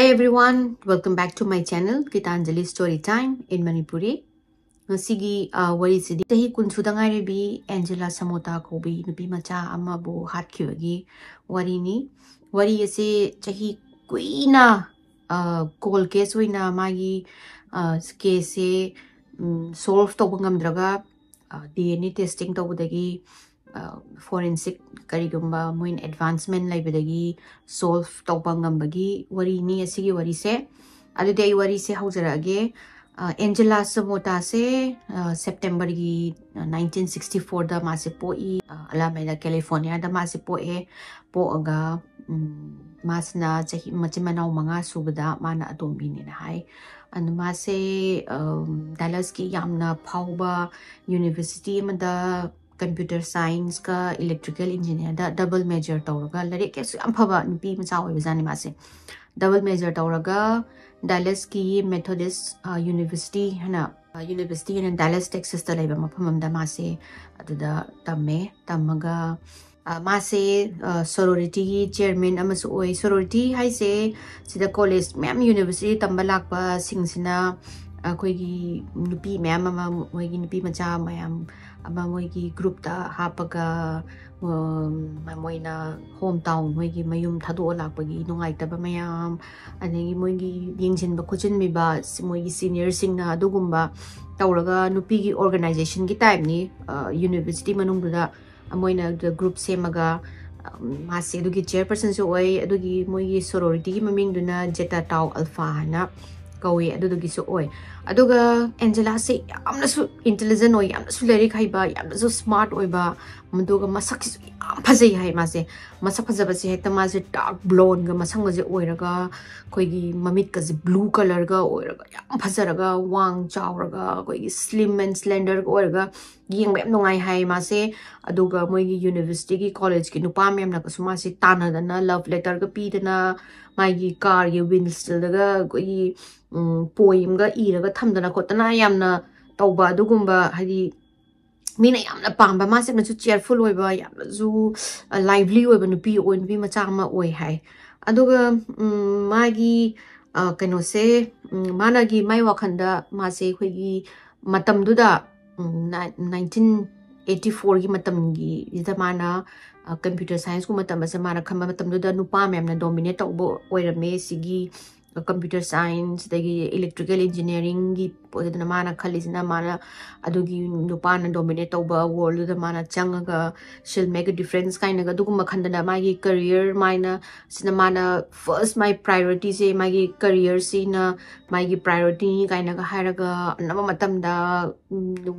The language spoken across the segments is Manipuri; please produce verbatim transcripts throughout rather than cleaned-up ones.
Hey everyone, welcome back to my channel, Gitanjali Story Time in Manipuri. ꯉꯁꯤꯒꯤ ꯑ, ꯋꯥꯔꯤꯁꯤꯗꯤ ꯆꯍꯤ ꯀꯨꯟ ꯁꯨꯗ ꯉꯥꯏꯔꯤꯕꯤ ꯑꯦꯟꯖꯦꯂꯥ ꯁꯃꯣꯇꯥ ꯀꯧꯕꯤ ꯅꯨꯄꯤ ꯃꯆꯥ ꯑꯃꯕꯨ ꯍꯥꯠꯈꯤꯕꯒꯤ ꯋꯥꯔꯤꯅꯤ꯫ ꯋꯥꯔꯤ ꯑꯁꯤ ꯆꯍꯤ ꯀꯨꯏꯅ ꯀꯣꯜ ꯀꯦꯁ ꯑꯣꯏꯅ ꯃꯥꯒꯤ ꯀꯦꯁꯁꯦ ꯁꯣꯜꯚ ꯇꯧꯕ ꯉꯝꯗ꯭ꯔꯒ ꯗꯤ ꯑꯦꯟ ꯑꯦ ꯇꯦꯁꯇꯤꯡ ꯇꯧꯕꯗꯒꯤ ꯐꯣꯔꯦꯟꯁꯤꯛ ꯀꯔꯤꯒꯨꯝꯕ ꯃꯣꯏꯅ ꯑꯦꯗꯚꯥꯟꯁꯃꯦꯟ ꯂꯩꯕꯗꯒꯤ ꯁꯣꯜꯚ ꯇꯧꯕ ꯉꯝꯕꯒꯤ ꯋꯥꯔꯤꯅꯤ ꯑꯁꯤꯒꯤ ꯋꯥꯔꯤꯁꯦ꯫ ꯑꯗꯨꯗꯤ ꯑꯩ ꯋꯥꯔꯤꯁꯦ ꯍꯧꯖꯔꯛꯑꯒꯦ꯫ ꯑ, ꯑꯦꯟꯖꯦꯂꯥ ꯁꯃꯣꯇꯥꯁꯦ, ꯑ, ꯁꯦꯞꯇꯦꯝꯕꯔꯒꯤ, ꯑ, ꯅꯥꯏꯟꯇꯤꯟ ꯁꯤꯛꯁꯇꯤ ꯐꯣꯔꯗ ꯃꯥꯁꯦ ꯄꯣꯛꯏ, ꯑ, ꯑꯂꯥꯃꯦꯗ, ꯀꯦꯂꯤꯐꯣꯔꯅꯤꯌꯥꯗ ꯃꯥꯁꯦ ꯄꯣꯛꯑꯦ꯫ ꯄꯣꯛꯑꯒ, ꯎꯝ, ꯃꯥꯁꯤꯅ ꯆꯍꯤ, ꯃꯆꯤꯟ ꯃꯅꯥꯎ ꯃꯉꯥ ꯁꯨꯕꯗ ꯃꯥꯅ ꯑꯇꯣꯝꯕꯤꯅꯦꯅ ꯍꯥꯏ꯫ ꯑꯗꯨ ꯃꯥꯁꯦ, ꯎꯝ, ꯗꯥꯂꯁꯀꯤ ꯌꯥꯝꯅ ꯐꯥꯎꯕ ꯌꯨꯅꯤꯚꯔꯁꯤꯇꯤ ꯑꯃꯗ ꯀꯝꯄ꯭ꯌꯨꯇꯔ ꯁꯥꯏꯟꯁꯀ ꯏꯂꯦꯛꯇ꯭ꯔꯤꯀꯦꯜ ꯏꯟꯖꯤꯅꯤꯌꯥꯔꯗ ꯗꯕꯜ ꯃꯦꯖꯔ ꯇꯧꯔꯒ, ꯂꯥꯏꯔꯤꯛ ꯀꯩꯁꯨ ꯌꯥꯝ ꯐꯕ ꯅꯨꯄꯤ ꯃꯆꯥ ꯑꯣꯏꯕꯖꯥꯠꯅꯤ ꯃꯥꯁꯦ꯫ ꯗꯕꯜ ꯃꯦꯖꯔ ꯇꯧꯔꯒ ꯗꯥꯂꯁꯀꯤ ꯃꯦꯊꯣꯗꯤꯁ, ꯑ, ꯌꯨꯅꯤꯚꯔꯁꯤꯇꯤ ꯍꯥꯏꯅ, ꯑ, ꯌꯨꯅꯤꯚꯔꯁꯤꯇꯤ ꯍꯥꯏꯅ ꯗꯥꯂꯁ, ꯇꯦꯛꯁꯥꯁꯇ ꯂꯩꯕ ꯃꯐꯝ ꯑꯃꯗ ꯃꯥꯁꯦ ꯑꯗꯨꯗ ꯇꯝꯃꯦ꯫ ꯇꯝꯃꯒ, ꯑ, ꯃꯥꯁꯦ, ꯑ, ꯁꯣꯔꯣꯔꯤꯇꯤꯒꯤ ꯆꯤꯌꯔꯃꯦꯟ ꯑꯃꯁꯨ ꯑꯣꯏ꯫ ꯁꯣꯔꯣꯔꯤꯇꯤ ꯍꯥꯏꯁꯦ ꯁꯤꯗ ꯀꯣꯂꯦꯖ ꯃꯌꯥꯝ, ꯌꯨꯅꯤꯚꯔꯁꯤꯇꯤ ꯇꯝꯕ ꯂꯥꯛꯄꯁꯤꯡꯁꯤꯅ ꯑꯩꯈꯣꯏꯒꯤ ꯅꯨꯄꯤ ꯃꯌꯥꯝ ꯑꯃ, ꯃꯣꯏꯒꯤ ꯅꯨꯄꯤ ꯃꯆꯥ ꯃꯌꯥꯝ ꯑꯃ ꯃꯣꯏꯒꯤ ꯒ꯭ꯔꯨꯞꯇ ꯍꯥꯞꯄꯒ, ꯎꯝ, ꯃꯣꯏꯅ ꯍꯣꯝ ꯇꯥꯎꯟ, ꯃꯣꯏꯒꯤ ꯃꯌꯨꯝ ꯊꯥꯗꯣꯛꯑ ꯂꯥꯛꯄꯒꯤ ꯅꯨꯡꯉꯥꯏꯇꯕ ꯃꯌꯥꯝ, ꯑꯗꯒꯤ ꯃꯣꯏꯒꯤ ꯌꯦꯡꯁꯤꯟꯕ ꯈꯣꯠꯆꯤꯟꯕꯤꯕ, ꯁꯤ-, ꯃꯣꯏꯒꯤ ꯁꯤꯅꯤꯌꯔꯁꯤꯡꯅ ꯑꯗꯨꯒꯨꯝꯕ ꯇꯧꯔꯒ ꯅꯨꯄꯤꯒꯤ ꯑꯣꯔꯒꯅꯥꯏꯖꯦꯁꯟꯒꯤ ꯇꯥꯏꯞꯅꯤ, ꯑ, ꯌꯨꯅꯤꯚꯔꯁꯤꯇꯤ ꯃꯅꯨꯡꯗꯨꯗ ꯃꯣꯏꯅ ꯒ꯭ꯔꯨꯞ ꯁꯦꯝꯃꯒ, ꯎꯝ, ꯃꯥꯁꯦ ꯑꯗꯨꯒꯤ ꯆꯤꯌꯔꯄꯔꯁꯟꯁꯨ ꯑꯣꯏ, ꯑꯗꯨꯒꯤ ꯃꯣꯏꯒꯤ ꯁꯣꯔꯣꯔꯤꯇꯤꯒꯤ ꯃꯃꯤꯡꯗꯨꯅ ꯖꯦꯇꯥ ꯇꯥꯎ ꯑꯜꯐꯥ ꯍꯥꯏꯅ ꯀꯧꯏ, ꯑꯗꯨꯗꯨꯒꯤꯁꯨ ꯑꯣꯏ꯫ ꯑꯗꯨꯒ ꯑꯦꯟꯖꯦꯂꯥꯁꯦ ꯌꯥꯝꯅꯁꯨ ꯏꯟꯇꯦꯂꯤꯖꯦꯟ ꯑꯣꯏ, ꯌꯥꯝꯅꯁꯨ ꯂꯥꯏꯔꯤꯛ ꯍꯩꯕ, ꯌꯥꯝꯅꯁꯨ ꯁ꯭ꯃꯥꯔꯠ ꯑꯣꯏꯕ, ꯑꯗꯨꯒ ꯃꯁꯛꯁꯤꯁꯨ ꯌꯥꯝ ꯐꯖꯩ ꯍꯥꯏ ꯃꯥꯁꯦ꯫ ꯃꯁꯛ ꯐꯖꯕꯁꯦ ꯍꯦꯛꯇ ꯃꯥꯁꯦ ꯗꯥꯔꯛ ꯕ꯭ꯂꯣꯟꯒ ꯃꯁꯪꯒꯁꯦ ꯑꯣꯏꯔꯒ, ꯑꯩꯈꯣꯏꯒꯤ ꯃꯃꯤꯠꯀꯁꯦ ꯕ꯭ꯂꯨ ꯀꯂꯔꯒ ꯑꯣꯏꯔꯒ, ꯌꯥꯝ ꯐꯖꯔꯒ, ꯋꯥꯡ ꯆꯥꯎꯔꯒ, ꯑꯩꯈꯣꯏꯒꯤ ꯁ꯭ꯂꯤꯝ ꯑꯦꯟ ꯁ꯭ꯂꯦꯟꯗꯔꯒ ꯑꯣꯏꯔꯒ, ꯌꯦꯡꯕ ꯌꯥꯝ ꯅꯨꯡꯉꯥꯏ ꯍꯥꯏ ꯃꯥꯁꯦ꯫ ꯑꯗꯨꯒ ꯃꯣꯏꯒꯤ ꯌꯨꯅꯤꯚꯔꯁꯤꯇꯤꯒꯤ ꯀꯣꯂꯦꯖꯀꯤ ꯅꯨꯄꯥ ꯃꯌꯥꯝꯅꯒꯁꯨ ꯃꯥꯁꯦ ꯇꯥꯟꯅꯗꯅ, ꯂꯚ ꯂꯦꯇꯔꯒ ꯄꯤꯗꯅ, ꯃꯥꯒꯤ ꯀꯥꯔꯒꯤ ꯋꯤꯟꯁꯤꯜꯗꯒ ꯑꯩꯈꯣꯏꯒꯤ, ꯎꯝ, ꯄꯣꯏꯝꯒ ꯏꯔꯒ ꯊꯝꯗꯅ ꯈꯣꯠꯇꯅ ꯌꯥꯝꯅ ꯇꯧꯕ, ꯑꯗꯨꯒꯨꯝꯕ, ꯍꯥꯏꯗꯤ, ꯃꯤꯅ ꯌꯥꯝꯅ ꯄꯥꯝꯕ, ꯃꯥꯁꯦ ꯌꯥꯝꯅꯁꯨ cheerful ꯑꯣꯏꯕ, ꯌꯥꯝꯅꯁꯨ lively ꯑꯣꯏꯕ ꯅꯨꯄꯤ ꯑꯣꯏ, ꯅꯨꯄꯤ ꯃꯆꯥ ꯑꯃ ꯑꯣꯏ ꯍꯥꯏ꯫ ꯑꯗꯨꯒ ꯎꯝ, ꯃꯥꯒꯤ ꯑ, ꯀꯩꯅꯣꯁꯦ ꯎꯝ, ꯃꯥꯅꯒꯤ ꯃꯥꯏ ꯋꯥꯈꯜꯗ ꯃꯥꯁꯦ ꯑꯩꯈꯣꯏꯒꯤ ꯃꯇꯝꯗꯨꯗ ꯎꯝ, ꯅꯥꯏꯟꯇꯤꯟ ꯑꯩꯠꯇꯤ ꯐꯣꯔꯒꯤ ꯃꯇꯝꯒꯤꯁꯤꯗ ꯃꯥꯅ ꯀꯝꯄ꯭ꯌꯨꯇꯔ ꯁꯥꯏꯟꯁꯀꯨꯝꯕ ꯇꯝꯕꯁꯦ ꯃꯥꯅ ꯈꯟꯕ ꯃꯇꯝꯗꯨꯗ ꯅꯨꯄꯥ ꯃꯌꯥꯝꯅ dominate ꯇꯧꯕ ꯑꯣꯏꯔꯝꯃꯦ ꯁꯤꯒꯤ computer science, ꯑꯗꯒꯤ electrical engineeringꯒꯤ ꯄꯣꯠꯇꯨꯗꯅ ꯃꯥꯅ ꯈꯜꯂꯤꯁꯤꯅ ꯃꯥꯅ ꯑꯗꯨꯒꯤ ꯅꯨꯄꯥꯅ dominate ꯇꯧꯕ worldꯗꯨꯗ ꯃꯥꯅ ꯆꯪꯉꯒ she'll make a difference ꯀꯥꯏꯅꯒ ꯑꯗꯨꯒꯨꯝꯕ ꯈꯟꯗꯅ ꯃꯥꯒꯤ career ꯃꯥꯏꯅ ꯁꯤꯅ ꯃꯥꯅ first ꯃꯥꯏ priorityꯁꯦ ꯃꯥꯒꯤ careerꯁꯤꯅ ꯃꯥꯒꯤ priorityꯅꯤ ꯀꯥꯏꯅꯒ ꯍꯥꯏꯔꯒ ꯑꯅꯝꯕ ꯃꯇꯝꯗ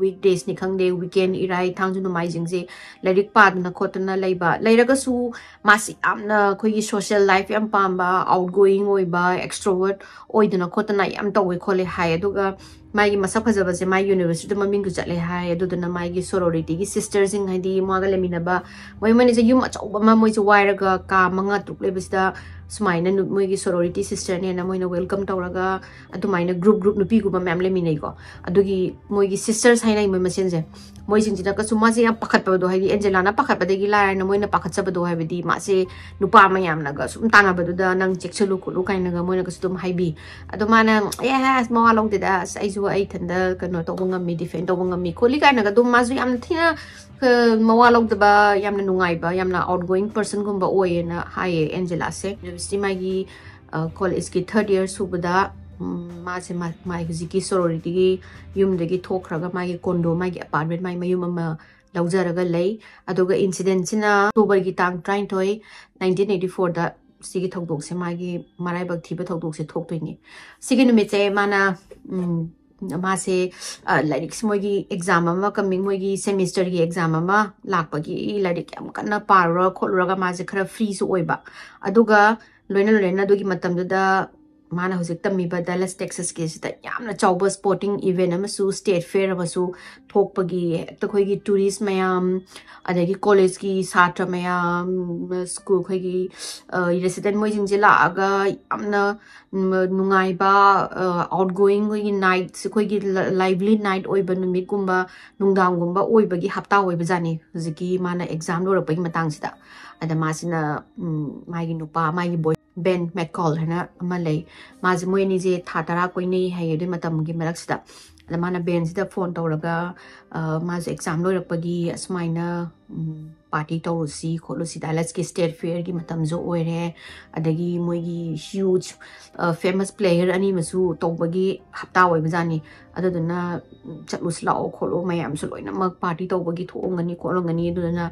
weekdaysꯅꯤ ꯈꯪꯗꯦ, weekend, ꯏꯔꯥꯏ, ꯊꯥꯡꯖ, ꯅꯣꯡꯃꯥꯏꯖꯤꯡꯁꯦ ꯂꯥꯏꯔꯤꯛ ꯄꯥꯗꯅ ꯈꯣꯠꯇꯅ ꯂꯩꯕ꯫ ꯂꯩꯔꯒꯁꯨ ꯃꯥꯁꯤ ꯌꯥꯝꯅ ꯑꯩꯈꯣꯏꯒꯤ social life ꯌꯥꯝ ꯄꯥꯝꯕ, outgoing ꯑꯣꯏꯕ, extrovert ꯑꯣꯏꯗꯅ ꯈꯣꯠꯇꯅ ꯌꯥꯝ ꯇꯧꯋꯦ ꯈꯣꯠꯂꯦ ꯍꯥꯏ꯫ ꯑꯗꯨꯒ ꯃꯥꯒꯤ ꯃꯁꯛ ꯐꯖꯕꯁꯦ ꯃꯥꯒꯤ universityꯗ ꯃꯃꯤꯡꯁꯨ ꯆꯠꯂꯦ ꯍꯥꯏ꯫ ꯑꯗꯨꯗꯨꯅ ꯃꯥꯒꯤ sororityꯒꯤ sisterꯁꯤꯡ, ꯍꯥꯏꯗꯤ ꯃꯥꯒ ꯂꯩꯃꯤꯟꯅꯕ, ꯃꯣꯏ ꯃꯣꯏꯅꯤꯁꯦ ꯌꯨꯝ ꯑꯆꯧꯕ ꯑꯃ, ꯃꯣꯏꯁꯦ ꯋꯥꯏꯔꯒ ꯀꯥ ꯃꯉꯥ ꯇꯔꯨꯛ ꯂꯩꯕꯁꯤꯗ ꯁꯨꯃꯥꯏꯅ ꯅꯨ-, ꯃꯣꯏꯒꯤ sorority sisterꯅꯦꯅ ꯃꯣꯏꯅ welcome ꯇꯧꯔꯒ ꯑꯗꯨꯃꯥꯏꯅ group group ꯅꯨꯄꯤꯒꯨꯝꯕ ꯃꯌꯥꯝ ꯂꯩꯃꯤꯟꯅꯩꯀꯣ꯫ ꯑꯗꯨꯒꯤ ꯃꯣꯏꯒꯤ sisters ꯍꯥꯏꯅꯩ ꯃꯣꯏ ꯃꯁꯦꯟꯁꯦ꯫ ꯃꯣꯏꯁꯤꯡꯁꯤꯅ ꯀꯩꯁꯨ ꯃꯥꯁꯦ ꯌꯥꯝ ꯄꯥꯈꯠꯄꯗꯣ, ꯍꯥꯏꯗꯤ ꯑꯦꯟꯖꯦꯂꯥꯅ ꯄꯥꯈꯠꯄꯗꯒꯤ ꯂꯥꯏꯔꯅ ꯃꯣꯏꯅ ꯄꯥꯈꯠꯆꯕꯗꯣ, ꯍꯥꯏꯕꯗꯤ ꯃꯥꯁꯦ ꯅꯨꯄꯥ ꯃꯌꯥꯝꯅꯒ ꯁꯨꯝ ꯇꯥꯟꯅꯕꯗꯨꯗ ꯅꯪ ꯆꯦꯛꯁꯤꯜꯂꯨ ꯈꯣꯠꯂꯨ ꯀꯥꯏꯅꯒ ꯃꯣꯏꯅ ꯀꯩꯁꯨ ꯑꯗꯨꯝ ꯍꯥꯏꯕꯤ꯫ ꯑꯗꯣ ꯃꯥꯅ ꯑꯦ ꯑꯁ ꯃꯋꯥ ꯂꯧꯗꯦꯗ, ꯑꯁ ꯑꯩꯁꯨ ꯑꯩ ꯏꯊꯟꯗ ꯀꯩꯅꯣ ꯇꯧꯕ ꯉꯝꯃꯤ, defend ꯇꯧꯕ ꯉꯝꯃꯤ ꯈꯣꯠꯂꯤ ꯀꯥꯏꯅꯒ ꯑꯗꯨꯝ ꯃꯥꯁꯨ ꯌꯥꯝꯅ ꯊꯤꯅ ꯑ, ꯃꯋꯥ ꯂꯧꯗꯕ, ꯌꯥꯝꯅ ꯅꯨꯡꯉꯥꯏꯕ, ꯌꯥꯝꯅ outgoing personꯒꯨꯝꯕ ꯑꯣꯏꯌꯦꯅ ꯍꯥꯏꯌꯦ ꯑꯦꯟꯖꯦꯂꯥꯁꯦ꯫ University ꯃꯥꯒꯤ ꯀꯣꯂꯦꯖꯀꯤ third year ꯁꯨꯕꯗ ꯎꯝ, ꯃꯥꯁꯦ ꯃꯥ-, ꯃꯥꯒꯤ ꯍꯧꯖꯤꯛꯀꯤ sororityꯒꯤ ꯌꯨꯝꯗꯒꯤ ꯊꯣꯛꯈ꯭ꯔꯒ ꯃꯥꯒꯤ condo, ꯃꯥꯒꯤ apartment, ꯃꯥꯒꯤ ꯃꯌꯨꯝ ꯑꯃ ꯂꯧꯖꯔꯒ ꯂꯩ꯫ ꯑꯗꯨꯒ incidentsꯁꯤꯅ Octoberꯒꯤ ꯇꯥꯡ ꯇꯔꯥꯅꯤꯊꯣꯏ, nineteen eighty fourꯗ ꯁꯤꯒꯤ ꯊꯧꯗꯣꯛꯁꯦ, ꯃꯥꯒꯤ ꯃꯔꯥꯏꯕꯛ ꯊꯤꯕ ꯊꯧꯗꯣꯛꯁꯦ ꯊꯣꯛꯇꯣꯏꯅꯤ꯫ ꯁꯤꯒꯤ ꯅꯨꯃꯤꯠꯁꯦ ꯃꯥꯅ ꯎꯝ, ꯃꯥꯁꯦ ꯑ, ꯂꯥꯏꯔꯤꯛꯁꯦ ꯃꯣꯏꯒꯤ exam ꯑꯃ coming, ꯃꯣꯏꯒꯤ semesterꯒꯤ exam ꯑꯃ ꯂꯥꯛꯄꯒꯤ ꯂꯥꯏꯔꯤꯛ ꯌꯥꯝ ꯀꯟꯅ ꯄꯥꯔꯨꯔ ꯈꯣꯠꯂꯨꯔꯒ ꯃꯥꯁꯦ ꯈꯔ freeꯁꯨ ꯑꯣꯏꯕ꯫ ꯑꯗꯨꯒ ꯂꯣꯏꯅ ꯂꯣꯏꯅꯅ ꯑꯗꯨꯒꯤ ꯃꯇꯝꯗꯨꯗ ꯃꯥꯅ ꯍꯧꯖꯤꯛ ꯇꯝꯃꯤꯕ ꯗꯂꯁ ꯇꯦꯛꯁꯥꯁꯀꯤꯁꯤꯗ ꯌꯥꯝꯅ ꯆꯥꯎꯕ ꯁ꯭ꯄꯣꯔꯇꯤꯡ ꯏꯚꯦꯟ ꯑꯃꯁꯨ, ꯁ꯭ꯇꯦꯠ ꯐꯦꯌꯔ ꯑꯃꯁꯨ ꯊꯣꯛꯄꯒꯤ, ꯍꯦꯛꯇ ꯑꯩꯈꯣꯏꯒꯤ ꯇꯨꯔꯤꯁ ꯃꯌꯥꯝ, ꯑꯗꯒꯤ ꯀꯣꯂꯦꯖꯀꯤ ꯁꯥꯇ꯭ꯔ ꯃꯌꯥꯝ, ꯁ꯭ꯀꯨꯜ, ꯑꯩꯈꯣꯏꯒꯤ ꯔꯦꯁꯤꯗꯦꯟ ꯃꯣꯏꯁꯤꯡꯁꯦ ꯂꯥꯛꯑꯒ ꯌꯥꯝꯅ ꯅꯨꯡꯉꯥꯏꯕ, ꯑꯥꯎꯠ ꯒꯣꯋꯤꯡ, ꯑꯩꯈꯣꯏꯒꯤ ꯅꯥꯏꯠꯁ, ꯑꯩꯈꯣꯏꯒꯤ ꯂꯥꯏꯚꯂꯤ ꯅꯥꯏꯠ ꯑꯣꯏꯕ ꯅꯨꯃꯤꯠꯀꯨꯝꯕ, ꯅꯨꯡꯗꯥꯡꯒꯨꯝꯕ ꯑꯣꯏꯕꯒꯤ ꯍꯞꯇꯥ ꯑꯣꯏꯕꯖꯥꯠꯅꯤ ꯍꯧꯖꯤꯛꯀꯤ ꯃꯥꯅ ꯑꯦꯛꯖꯥꯝ ꯂꯣꯏꯔꯛꯄꯒꯤ ꯃꯇꯥꯡꯁꯤꯗ꯫ ꯑꯗ ꯃꯥꯁꯤꯅ, ꯎꯝ, ꯃꯥꯒꯤ ꯅꯨꯄꯥ, ꯃꯥꯒꯤ ꯕꯣꯏ ꯕꯦꯟ ꯃꯦꯛꯀꯣꯜ ꯍꯥꯏꯅ ꯑꯃ ꯂꯩ꯫ ꯃꯥꯁꯦ, ꯃꯣꯏ ꯑꯅꯤꯁꯦ ꯊꯥ ꯇꯔꯥ ꯀꯣꯏꯅꯩ ꯍꯥꯏꯌꯦ ꯑꯗꯨꯏ ꯃꯇꯝꯒꯤ ꯃꯔꯛꯁꯤꯗ꯫ ꯑꯗ ꯃꯥꯅ ꯕꯦꯟꯁꯤꯗ ꯐꯣꯟ ꯇꯧꯔꯒ, ꯑ, ꯃꯥꯁꯦ ꯑꯦꯛꯖꯥꯝ ꯂꯣꯏꯔꯛꯄꯒꯤ ꯑꯁꯨꯃꯥꯏꯅ, ꯎꯝ, ꯄꯥꯔꯇꯤ ꯇꯧꯔꯨꯁꯤ ꯈꯣꯠꯂꯨꯁꯤ, ꯗꯥꯂꯁꯀꯤ ꯁ꯭ꯇꯦꯠ ꯐꯤꯌꯔꯒꯤ ꯃꯇꯝꯁꯨ ꯑꯣꯏꯔꯦ, ꯑꯗꯒꯤ ꯃꯣꯏꯒꯤ ꯍ꯭ꯌꯨꯖ, ꯑ, ꯐꯦꯃꯁ ꯄ꯭ꯂꯦꯌꯔ ꯑꯅꯤ ꯑꯃꯁꯨ ꯇꯧꯕꯒꯤ ꯍꯞꯇꯥ ꯑꯣꯏꯕꯖꯥꯠꯅꯤ꯫ ꯑꯗꯨꯗꯨꯅ, ꯎꯝ, ꯆꯠꯂꯨꯁꯤ ꯂꯥꯛꯑꯣ ꯈꯣꯠꯂꯣ, ꯃꯌꯥꯝꯁꯨ ꯂꯣꯏꯅꯃꯛ ꯄꯥꯔꯇꯤ ꯇꯧꯕꯒꯤ ꯊꯣꯛꯑꯝꯒꯅꯤ ꯈꯣꯠꯂꯝꯒꯅꯤ꯫ ꯑꯗꯨꯗꯨꯅ,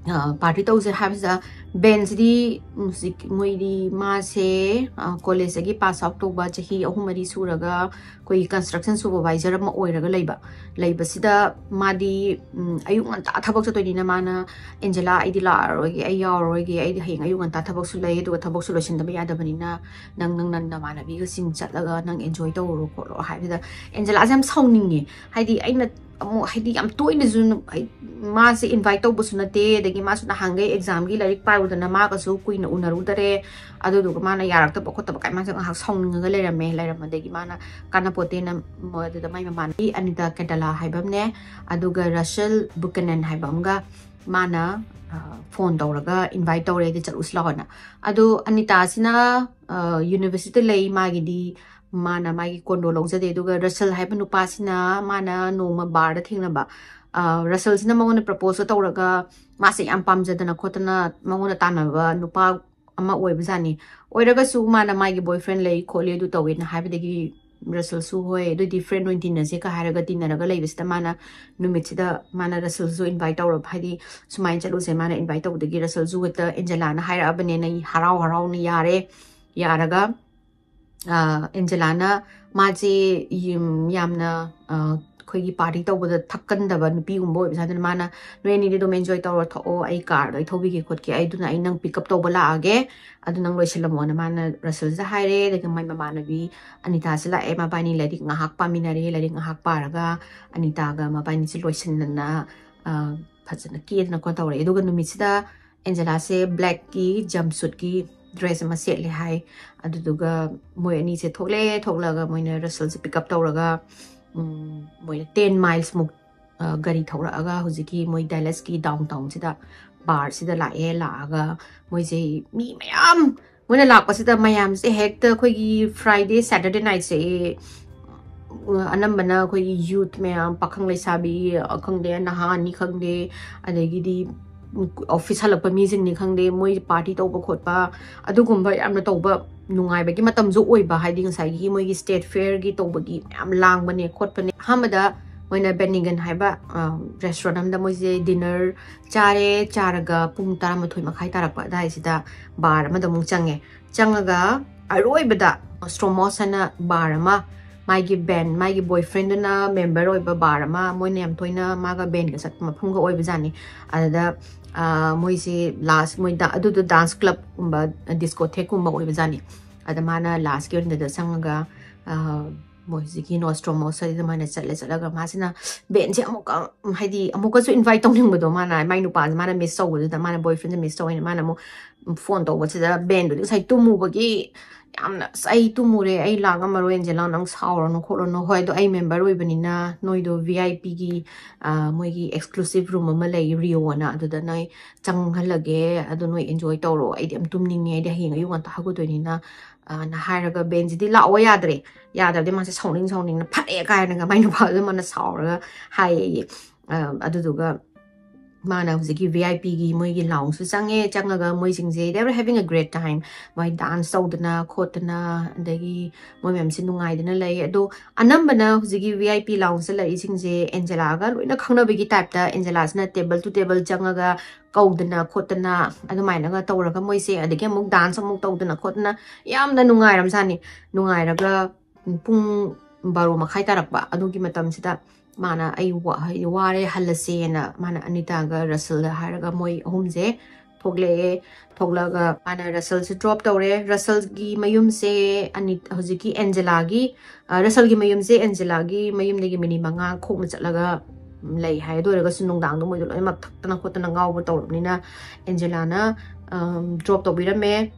ꯑ, ꯄꯥꯔꯇꯤ ꯇꯧꯁꯦ ꯍꯥꯏꯕꯁꯤꯗ, ꯕꯦꯟꯁꯤꯗꯤ, ꯎꯝ, ꯍꯧꯖꯤꯛ ꯃꯣꯏꯗꯤ, ꯃꯥꯁꯦ, ꯑ, ꯀꯣꯂꯦꯖꯇꯒꯤ ꯄꯥꯁ ꯑꯥꯎꯠ ꯇꯧꯕ ꯆꯍꯤ ꯑꯍꯨꯝ ꯃꯔꯤ ꯁꯨꯔꯒ ꯑꯩꯈꯣꯏꯒꯤ ꯀꯟꯁꯇ꯭ꯔꯛꯁꯟ ꯁꯨꯄꯔꯚꯥꯏꯖꯔ ꯑꯃ ꯑꯣꯏꯔꯒ ꯂꯩꯕ, ꯂꯩꯕꯁꯤꯗ ꯃꯥꯗꯤ, ꯎꯝ, ꯑꯌꯨꯛ ꯉꯟꯇꯥ ꯊꯕꯛ ꯆꯠꯇꯣꯏꯅꯤꯅ ꯃꯥꯅ, "ꯑꯦꯟꯖꯦꯂꯥ, ꯑꯩꯗꯤ ꯂꯥꯛꯑꯔꯣꯏꯒꯦ, ꯑꯩ ꯌꯥꯎꯔꯔꯣꯏꯒꯦ, ꯑꯩꯗꯤ ꯍꯌꯦꯡ ꯑꯌꯨꯛ ꯉꯟꯇꯥ ꯊꯕꯛꯁꯨ ꯂꯩ, ꯑꯗꯨꯒ ꯊꯕꯛꯁꯨ ꯂꯣꯏꯁꯤꯟꯗꯕ ꯌꯥꯗꯕꯅꯤꯅ ꯅꯪ, ꯅꯪ, ꯅꯪ ꯅꯃꯥꯟꯅꯕꯤꯒꯁꯤꯡ ꯆꯠꯂꯒ ꯅꯪ ꯑꯦꯟꯖꯣꯏ ꯇꯧꯔꯨꯔꯣ ꯈꯣꯠꯂꯣ" ꯍꯥꯏꯕꯗ, ꯑꯦꯟꯖꯦꯂꯥꯁꯦ ꯌꯥꯝ ꯁꯥꯎꯅꯤꯡꯉꯦ꯫ ꯍꯥꯏꯗꯤ ꯑꯩꯅ ꯑꯃꯨꯛ, ꯍꯥꯏꯗꯤ ꯌꯥꯝ ꯇꯣꯏꯅꯁꯨ ꯅꯨ-, ꯑꯩ, ꯃꯥꯁꯦ ꯏꯟꯚꯥꯏꯠ ꯇꯧꯕꯁꯨ ꯅꯠꯇꯦ, ꯑꯗꯒꯤ ꯃꯥꯁꯨ ꯅꯍꯥꯟꯈꯩ ꯑꯦꯛꯖꯥꯝꯒꯤ ꯂꯥꯏꯔꯤꯛ ꯄꯥꯔꯨꯗꯅ ꯃꯥꯒꯁꯨ ꯀꯨꯏꯅ ꯎꯅꯔꯨꯗꯔꯦ, ꯑꯗꯨꯗꯨꯒ ꯃꯥꯅ ꯌꯥꯔꯛꯇꯕ ꯈꯣꯠꯇꯕ ꯀꯥꯏ ꯃꯥꯁꯦ ꯉꯥꯏꯍꯥꯛ ꯁꯥꯎꯅꯤꯡꯉꯒ ꯂꯩꯔꯝꯃꯦ꯫ ꯂꯩꯔꯝꯕꯗꯒꯤ ꯃꯥꯅ ꯀꯥꯟꯅꯄꯣꯠꯇꯦꯅ ꯃ-, ꯑꯗꯨꯗ ꯃꯥꯏ ꯃꯃꯥꯟꯅꯕꯤ ꯑꯅꯤꯇꯥ ꯀꯦꯇꯂꯥ ꯍꯥꯏꯕ ꯑꯃꯅꯦ, ꯑꯗꯨꯒ ꯔꯁꯦꯜ ꯕꯨꯀꯅꯟ ꯍꯥꯏꯕ ꯑꯃꯒ ꯃꯥꯅ, ꯑ, ꯐꯣꯟ ꯇꯧꯔꯒ ꯏꯟꯚꯥꯏꯠ ꯇꯧꯔꯦ, "ꯑꯗꯨ ꯆꯠꯂꯨꯁꯤ ꯂꯥꯛꯑꯣꯅ"꯫ ꯑꯗꯣ ꯑꯅꯤꯇꯥꯁꯤꯅ, ꯑ, ꯌꯨꯅꯤꯚꯔꯁꯤꯇꯤꯗ ꯂꯩ, ꯃꯥꯒꯤꯗꯤ ꯃꯥꯅ ꯃꯥꯒꯤ ꯀꯣꯟꯗꯣ ꯂꯧꯖꯗꯦ꯫ ꯑꯗꯨꯒ ꯔꯁꯦꯜ ꯍꯥꯏꯕ ꯅꯨꯄꯥꯁꯤꯅ ꯃꯥꯅ ꯅꯣꯡꯃ ꯕꯥꯔꯗ ꯊꯦꯡꯅꯕ, ꯑ, ꯔꯁꯦꯜꯁꯤꯅ ꯃꯉꯣꯟꯗ ꯄ꯭ꯔꯄꯣꯁ ꯇꯧꯔꯒ ꯃꯥꯁꯦ ꯌꯥꯝ ꯄꯥꯝꯖꯗꯅ ꯈꯣꯠꯇꯅ ꯃꯉꯣꯟꯗ ꯇꯥꯟꯅꯕ ꯅꯨꯄꯥ ꯑꯃ ꯑꯣꯏꯕꯖꯥꯠꯅꯤ꯫ ꯑꯣꯏꯔꯒꯁꯨ ꯃꯥꯅ ꯃꯥꯒꯤ ꯕꯣꯏ ꯐ꯭ꯔꯦꯟ ꯂꯩ ꯈꯣꯠꯂꯤ ꯑꯗꯨ ꯇꯧꯋꯦꯅ ꯍꯥꯏꯕꯗꯒꯤ ꯔꯁꯦꯜꯁꯨ, "ꯍꯣꯏ, ꯑꯗꯨꯗꯤ ꯐ꯭ꯔꯦꯟ ꯑꯣꯏꯅ ꯇꯤꯟꯅꯁꯦ"ꯀ ꯍꯥꯏꯔꯒ ꯇꯤꯟꯅꯔꯒ ꯂꯩꯕꯁꯤꯗ ꯃꯥꯅ ꯅꯨꯃꯤꯠꯁꯤꯗ ꯃꯥꯅ ꯔꯁꯦꯜꯁꯨ ꯏꯟꯚꯥꯏꯠ ꯇꯧꯔꯕ, ꯍꯥꯏꯗꯤ ꯁꯨꯃꯥꯏꯅ ꯆꯠꯂꯨꯁꯦ, ꯃꯥꯅ ꯏꯟꯚꯥꯏꯠ ꯇꯧꯕꯗꯒꯤ ꯔꯁꯦꯜꯁꯨ ꯍꯦꯛꯇ ꯑꯦꯟꯖꯦꯂꯥꯅ ꯍꯥꯏꯔꯛꯑꯕꯅꯦꯅ ꯍꯔꯥꯎ ꯍꯔꯥꯎꯅ ꯌꯥꯔꯦ꯫ ꯌꯥꯔꯒ, ꯑ, ꯑꯦꯟꯖꯦꯂꯥꯅ ꯃꯥꯁꯦ ꯌꯨꯝ-, ꯌꯥꯝꯅ, ꯑ, ꯑꯩꯈꯣꯏꯒꯤ party ꯇꯧꯕꯗ ꯊꯛꯀꯟꯗꯕ ꯅꯨꯄꯤꯒꯨꯝꯕ ꯑꯣꯏꯕꯁꯦ, ꯑꯗꯨꯅ ꯃꯥꯅ, "ꯅꯣꯏ ꯑꯅꯤꯗꯤ ꯑꯗꯨꯝ enjoy ꯇꯧꯔꯣ, ꯊꯛꯑꯣ, ꯑꯩ car ꯗꯣ ꯑꯩ ꯊꯧꯕꯤꯒꯦ ꯈꯣꯠꯀꯦ, ꯑꯩꯗꯨꯅ ꯑꯩ ꯅꯪ pick up ꯇꯧꯕ ꯂꯥꯛꯑꯒꯦ, ꯑꯗꯨ ꯅꯪ ꯂꯣꯏꯁꯤꯜꯂꯝꯃꯣꯅ" ꯃꯥꯅ ꯔꯁꯜꯁꯦ ꯍꯥꯏꯔꯦ꯫ ꯑꯗꯒꯤ ꯃꯥꯏ ꯃꯃꯥꯟꯅꯕꯤ ꯑꯅꯤꯇꯥꯁꯦ ꯂꯥꯛꯑꯦ꯫ ꯃꯕꯥꯅꯤ ꯂꯥꯏꯔꯤꯛ ꯉꯥꯏꯍꯥꯛ ꯄꯥꯃꯤꯟꯅꯔꯦ꯫ ꯂꯥꯏꯔꯤꯛ ꯉꯥꯏꯍꯥꯛ ꯄꯥꯔꯒ ꯑꯅꯤꯇꯥꯒ ꯃꯕꯥꯅꯤꯁꯦ ꯂꯣꯏꯁꯤꯟꯅꯅ, ꯑ, ꯐꯖꯅ ꯀꯦꯗꯅ ꯈꯣꯠ ꯇꯧꯔꯛꯑꯦ꯫ ꯑꯗꯨꯒ ꯅꯨꯃꯤꯠꯁꯤꯗ ꯑꯦꯟꯖꯦꯂꯥꯁꯦ black ꯀꯤ jumpsuit ꯀꯤ dress ꯑꯃ ꯁꯦꯠꯂꯦ ꯍꯥꯏ꯫ ꯑꯗꯨꯗꯨꯒ ꯃꯣꯏ ꯑꯅꯤꯁꯦ ꯊꯣꯛꯂꯛꯑꯦ꯫ ꯊꯣꯛꯂꯛꯑꯒ ꯃꯣꯏꯅ ꯔꯁꯜꯁꯦ pick up ꯇꯧꯔꯒ, ꯎꯝ, ꯃꯣꯏꯅ ten miles ꯃꯨꯛ, ꯑ, ꯒꯥꯔꯤ ꯊꯧꯔꯛꯑꯒ ꯍꯧꯖꯤꯛꯀꯤ ꯃꯣꯏ Dallas ꯀꯤ downtown ꯁꯤꯗ, bar ꯁꯤꯗ ꯂꯥꯛꯑꯦ꯫ ꯂꯥꯛꯑꯒ ꯃꯣꯏꯁꯦ ꯃꯤ ꯃꯌꯥꯝ, ꯃꯣꯏꯅ ꯂꯥꯛꯄꯁꯤꯗ ꯃꯌꯥꯝꯁꯦ ꯍꯦꯛꯇ ꯑꯩꯈꯣꯏꯒꯤ Friday, Saturday night ꯁꯦ, ꯑ, ꯑꯅꯝꯕꯅ ꯑꯩꯈꯣꯏꯒꯤ youth ꯃꯌꯥꯝ, ꯄꯥꯈꯪ ꯂꯩꯁꯥꯕꯤ, ꯑ, ꯈꯪꯗꯦ, ꯅꯍꯥꯅꯤ ꯈꯪꯗꯦ, ꯑꯗꯒꯤꯗꯤ office ꯍꯜꯂꯛꯄ ꯃꯤꯁꯤꯡꯅꯤ ꯈꯪꯗꯦ, ꯃꯣꯏ party ꯇꯧꯕ ꯈꯣꯠꯄ, ꯑꯗꯨꯒꯨꯝꯕ ꯌꯥꯝꯅ ꯇꯧꯕ ꯅꯨꯡꯉꯥꯏꯕꯒꯤ ꯃꯇꯝꯁꯨ ꯑꯣꯏꯕ, ꯍꯥꯏꯗꯤ ꯉꯁꯥꯏꯒꯤ ꯃꯣꯏꯒꯤ state fair ꯒꯤ ꯇꯧꯕꯒꯤ ꯃꯌꯥꯝ ꯂꯥꯡꯕꯅꯦ ꯈꯣꯠꯄꯅꯦ꯫ ꯑꯍꯥꯟꯕꯗ ꯃꯣꯏꯅ Bennigan ꯍꯥꯏꯕ, ꯑ, restaurant ꯑꯃꯗ ꯃꯣꯏꯁꯦ dinner ꯆꯥꯔꯦ꯫ ꯆꯥꯔꯒ ꯄꯨꯡ ꯇꯔꯥꯃꯥꯊꯣꯏ ꯃꯈꯥꯏ ꯇꯥꯔꯛꯄ ꯑꯗꯥꯏꯁꯤꯗ bar ꯑꯃꯗ ꯑꯃꯨꯛ ꯆꯪꯉꯦ꯫ ꯆꯪꯉꯒ ꯑꯔꯣꯏꯕꯗ Nostromos ꯍꯥꯏꯅ bar ꯑꯃ, ꯃꯥꯒꯤ band, ꯃꯥꯒꯤ boyfriend ꯗꯨꯅ member ꯑꯣꯏꯕ bar ꯑꯃ, ꯃꯣꯏꯅ ꯌꯥꯝ ꯇꯣꯏꯅ ꯃꯥꯒ band ꯒ ꯆꯠꯄ ꯃꯐꯝꯒ ꯑꯣꯏꯕꯖꯥꯠꯅꯤ꯫ ꯑꯗꯨꯗ, ꯑ, ꯃꯣꯏꯁꯦ last, ꯃꯣꯏꯗ ꯑꯗꯨꯗꯣ dance club ꯀꯨꯝꯕ, discotheque ꯀꯨꯝꯕ ꯑꯣꯏꯕꯖꯥꯠꯅꯤ꯫ ꯑꯗ ꯃꯥꯅ last ꯀꯤ ꯑꯣꯏꯅ ꯑꯗꯨꯗ ꯆꯪꯉꯒ, ꯑ, ꯃꯣꯏ ꯍꯧꯖꯤꯛꯀꯤ Nostromos ꯍꯥꯏꯗ ꯑꯗꯨꯃꯥꯏꯅ ꯆꯠꯂꯦ꯫ ꯆꯠꯂꯒ ꯃꯥꯁꯤꯅ band ꯁꯦ ꯑꯃꯨꯛꯀ, ꯍꯥꯏꯗꯤ ꯑꯃꯨꯛꯀꯁꯨ invite ꯇꯧꯅꯤꯡꯕꯗꯣ, ꯃꯥꯅ, ꯃꯥꯏ ꯅꯨꯄꯥꯁꯦ ꯃꯥꯅ miss ꯇꯧꯕꯗꯨꯗ, ꯃꯥꯅ boyfriend ꯁꯦ miss ꯇꯧꯋꯦꯅ ꯃꯥꯅ ꯑꯃꯨꯛ phone ꯇꯧꯕꯁꯤꯗ band ꯗꯨꯗꯤ ꯉꯁꯥꯏ ꯇꯨꯝꯃꯨꯕꯒꯤ ꯌꯥꯝꯅ, "ꯑꯁ, ꯑꯩ ꯇꯨꯝꯃꯨꯔꯦ, ꯑꯩ ꯂꯥꯛ ꯉꯝꯃꯔꯣꯏ, ꯑꯦꯟꯖꯦꯂꯥ, ꯅꯪ ꯁꯥꯎꯔꯅꯨ ꯈꯣꯠꯂꯅꯨ꯫ ꯍꯣꯏ, ꯑꯗꯣ ꯑꯩ member ꯑꯣꯏꯕꯅꯤꯅ ꯅꯣꯏꯗꯣ V I P ꯒꯤ, ꯑ, ꯃꯣꯏꯒꯤ exclusive room ꯑꯃ ꯂꯩ, Rio ꯑꯅ, ꯑꯗꯨꯗ ꯅꯣꯏ ꯆꯪꯍꯜꯂꯒꯦ, ꯑꯗꯣ ꯅꯣꯏ enjoy ꯇꯧꯔꯣ, ꯑꯩꯗꯤ ꯌꯥꯝ ꯇꯨꯝꯅꯤꯡꯉꯦ, ꯑꯩꯗꯤ ꯍꯌꯦꯡ ꯑꯌꯨꯛ ꯉꯟꯇꯥ ꯍꯧꯒꯠꯇꯣꯏꯅꯤꯅ", ꯑꯅ ꯍꯥꯏꯔꯒ band ꯁꯤꯗꯤ ꯂꯥꯛꯑꯣ ꯌꯥꯗ꯭ꯔꯦ꯫ ꯌꯥꯗꯕꯗꯤ ꯃꯥꯁꯦ ꯁꯥꯎꯅꯤꯡ ꯁꯥꯎꯅꯤꯡꯅ, "ꯐꯔꯦ" ꯀꯥꯏꯅꯒ ꯃꯥꯏ ꯅꯨꯄꯥꯗꯨꯗ ꯃꯥꯅ ꯁꯥꯎꯔꯒ ꯍꯥꯏꯌꯦꯌꯦ꯫ ꯑ, ꯑꯗꯨꯗꯨꯒ ꯃꯥꯅ ꯍꯧꯖꯤꯛꯀꯤ V I P ꯒꯤ ꯃꯣꯏꯒꯤ lounge ꯁꯨ ꯆꯪꯉꯦ꯫ ꯆꯪꯉꯒ ꯃꯣꯏꯁꯤꯡꯁꯦ, they were having a great time, ꯃꯣꯏ dance ꯇꯧꯗꯅ ꯈꯣꯠꯇꯅ, ꯑꯗꯒꯤ ꯃꯣꯏ ꯃꯌꯥꯝꯁꯦ ꯅꯨꯡꯉꯥꯏꯗꯅ ꯂꯩ꯫ ꯑꯗꯣ ꯑꯅꯝꯕꯅ ꯍꯧꯖꯤꯛꯀꯤ V I P lounge ꯇ ꯂꯩꯔꯤꯁꯤꯡꯁꯦ ꯑꯦꯟꯖꯦꯂꯥꯒ ꯂꯣꯏꯅ ꯈꯪꯅꯕꯒꯤ type ꯇ, ꯑꯦꯟꯖꯦꯂꯥꯁꯤꯅ table to table ꯆꯪꯉꯒ ꯀꯧꯗꯅ ꯈꯣꯠꯇꯅ ꯑꯗꯨꯃꯥꯏꯅꯒ ꯇꯧꯔꯒ ꯃꯣꯏꯁꯦ, ꯑꯗꯒꯤ ꯑꯃꯨꯛ dance ꯑꯃꯨꯛ ꯇꯧꯗꯅ ꯈꯣꯠꯇꯅ ꯌꯥꯝꯅ ꯅꯨꯡꯉꯥꯏꯔꯝꯖꯥꯠꯅꯤ꯫ ꯅꯨꯡꯉꯥꯏꯔꯒ ꯄꯨꯡ ꯕꯥꯔꯣ ꯃꯈꯥꯏ ꯇꯥꯔꯛꯄ ꯑꯗꯨꯒꯤ ꯃꯇꯝꯁꯤꯗ ꯃꯥꯅ "ꯑꯩ ꯋꯥ-, ꯍꯥꯏꯗꯤ ꯋꯥꯔꯦ, ꯍꯜꯂꯁꯦꯅ" ꯃꯥꯅ ꯑꯅꯤꯇꯥꯒ ꯔꯁꯜꯗ ꯍꯥꯏꯔꯒ ꯃꯣꯏ ꯑꯍꯨꯝꯁꯦ ꯊꯣꯛꯂꯛꯑꯦ꯫ ꯊꯣꯛꯂꯛꯑꯒ ꯃꯥꯅ ꯔꯁꯜꯁꯦ ꯗ꯭ꯔꯣꯞ ꯇꯧꯔꯦ꯫ ꯔꯁꯜꯒꯤ ꯃꯌꯨꯝꯁꯦ ꯑꯅꯤ-, ꯍꯧꯖꯤꯛꯀꯤ ꯑꯦꯟꯖꯦꯂꯥꯒꯤ, ꯑ, ꯔꯁꯜꯒꯤ ꯃꯌꯨꯝꯁꯦ ꯑꯦꯟꯖꯦꯂꯥꯒꯤ ꯃꯌꯨꯝꯗꯒꯤ ꯃꯤꯅꯤꯠ ꯃꯉꯥ ꯈꯣꯡꯅ ꯆꯠꯂꯒ ꯂꯩ ꯍꯥꯏ꯫ ꯑꯗꯨ ꯑꯣꯏꯔꯒꯁꯨ ꯅꯨꯡꯗꯥꯡꯗꯣ ꯃꯣꯏꯗꯣ ꯂꯣꯏꯅꯃꯛ ꯊꯛꯇꯅ ꯈꯣꯠꯇꯅ ꯉꯥꯎꯕ ꯇꯧꯔꯕꯅꯤꯅ ꯑꯦꯟꯖꯦꯂꯥꯅ, ꯑꯝ, ꯗ꯭ꯔꯣꯞ ꯇꯧꯕꯤꯔꯝꯃꯦ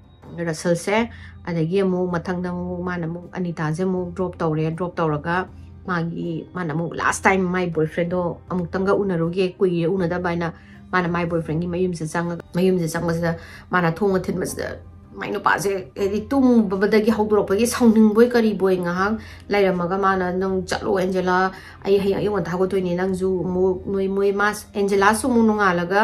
ꯔꯁꯜꯁꯦ꯫ ꯑꯗꯒꯤ ꯑꯃꯨꯛ ꯃꯊꯪꯗ ꯑꯃꯨꯛ ꯃꯥꯅ ꯑꯃꯨꯛ ꯑꯅꯤꯇꯥꯁꯦ ꯑꯃꯨꯛ ꯗ꯭ꯔꯣꯞ ꯇꯧꯔꯦ꯫ ꯗ꯭ꯔꯣꯞ ꯇꯧꯔꯒ ꯃꯥꯒꯤ, ꯃꯥꯅ ꯑꯃꯨꯛ ꯂꯥꯁ ꯇꯥꯏꯝ ꯃꯥꯏ ꯕꯣꯏꯐ꯭ꯔꯦꯟꯗꯣ ꯑꯃꯨꯛꯇꯪꯒ ꯎꯅꯔꯨꯒꯦ, ꯀꯨꯏꯔꯦ ꯎꯅꯗꯕ ꯍꯥꯏꯅ ꯃꯥꯅ ꯃꯥꯏ ꯕꯣꯏꯐ꯭ꯔꯦꯟꯒꯤ ꯃꯌꯨꯝꯁꯦ ꯆꯪꯉꯒ, ꯃꯌꯨꯝꯁꯦ ꯆꯪꯕꯁꯤꯗ ꯃꯥꯅ ꯊꯣꯡꯒ ꯊꯤꯟꯕꯁꯤꯗ ꯃꯥꯏ ꯅꯨꯄꯥꯁꯦ ꯍꯥꯏꯗꯤ ꯇꯨꯝꯕꯗꯒꯤ ꯍꯧꯗꯣꯔꯛꯄꯒꯤ ꯁꯥꯎꯅꯤꯡꯕꯣꯏ ꯀꯔꯤꯕꯣꯏ ꯉꯥꯏꯍꯥꯛ ꯂꯩꯔꯝꯃꯒ ꯃꯥꯅ "ꯅꯪ ꯆꯠꯂꯣ ꯑꯦꯟꯖꯦꯂꯥ, ꯑꯩ ꯍꯌꯦꯡ ꯑꯌꯨꯛ ꯉꯟꯇꯥ ꯍꯧꯒꯠꯇꯣꯏꯅꯦ, ꯅꯪꯁꯨ ꯑꯃꯨꯛ ꯅꯣꯏ ꯃꯣꯏ", ꯃꯥ ꯑꯦꯟꯖꯦꯂꯥꯁꯨ ꯑꯃꯨꯛ ꯅꯣꯡꯉꯥꯜꯂꯒ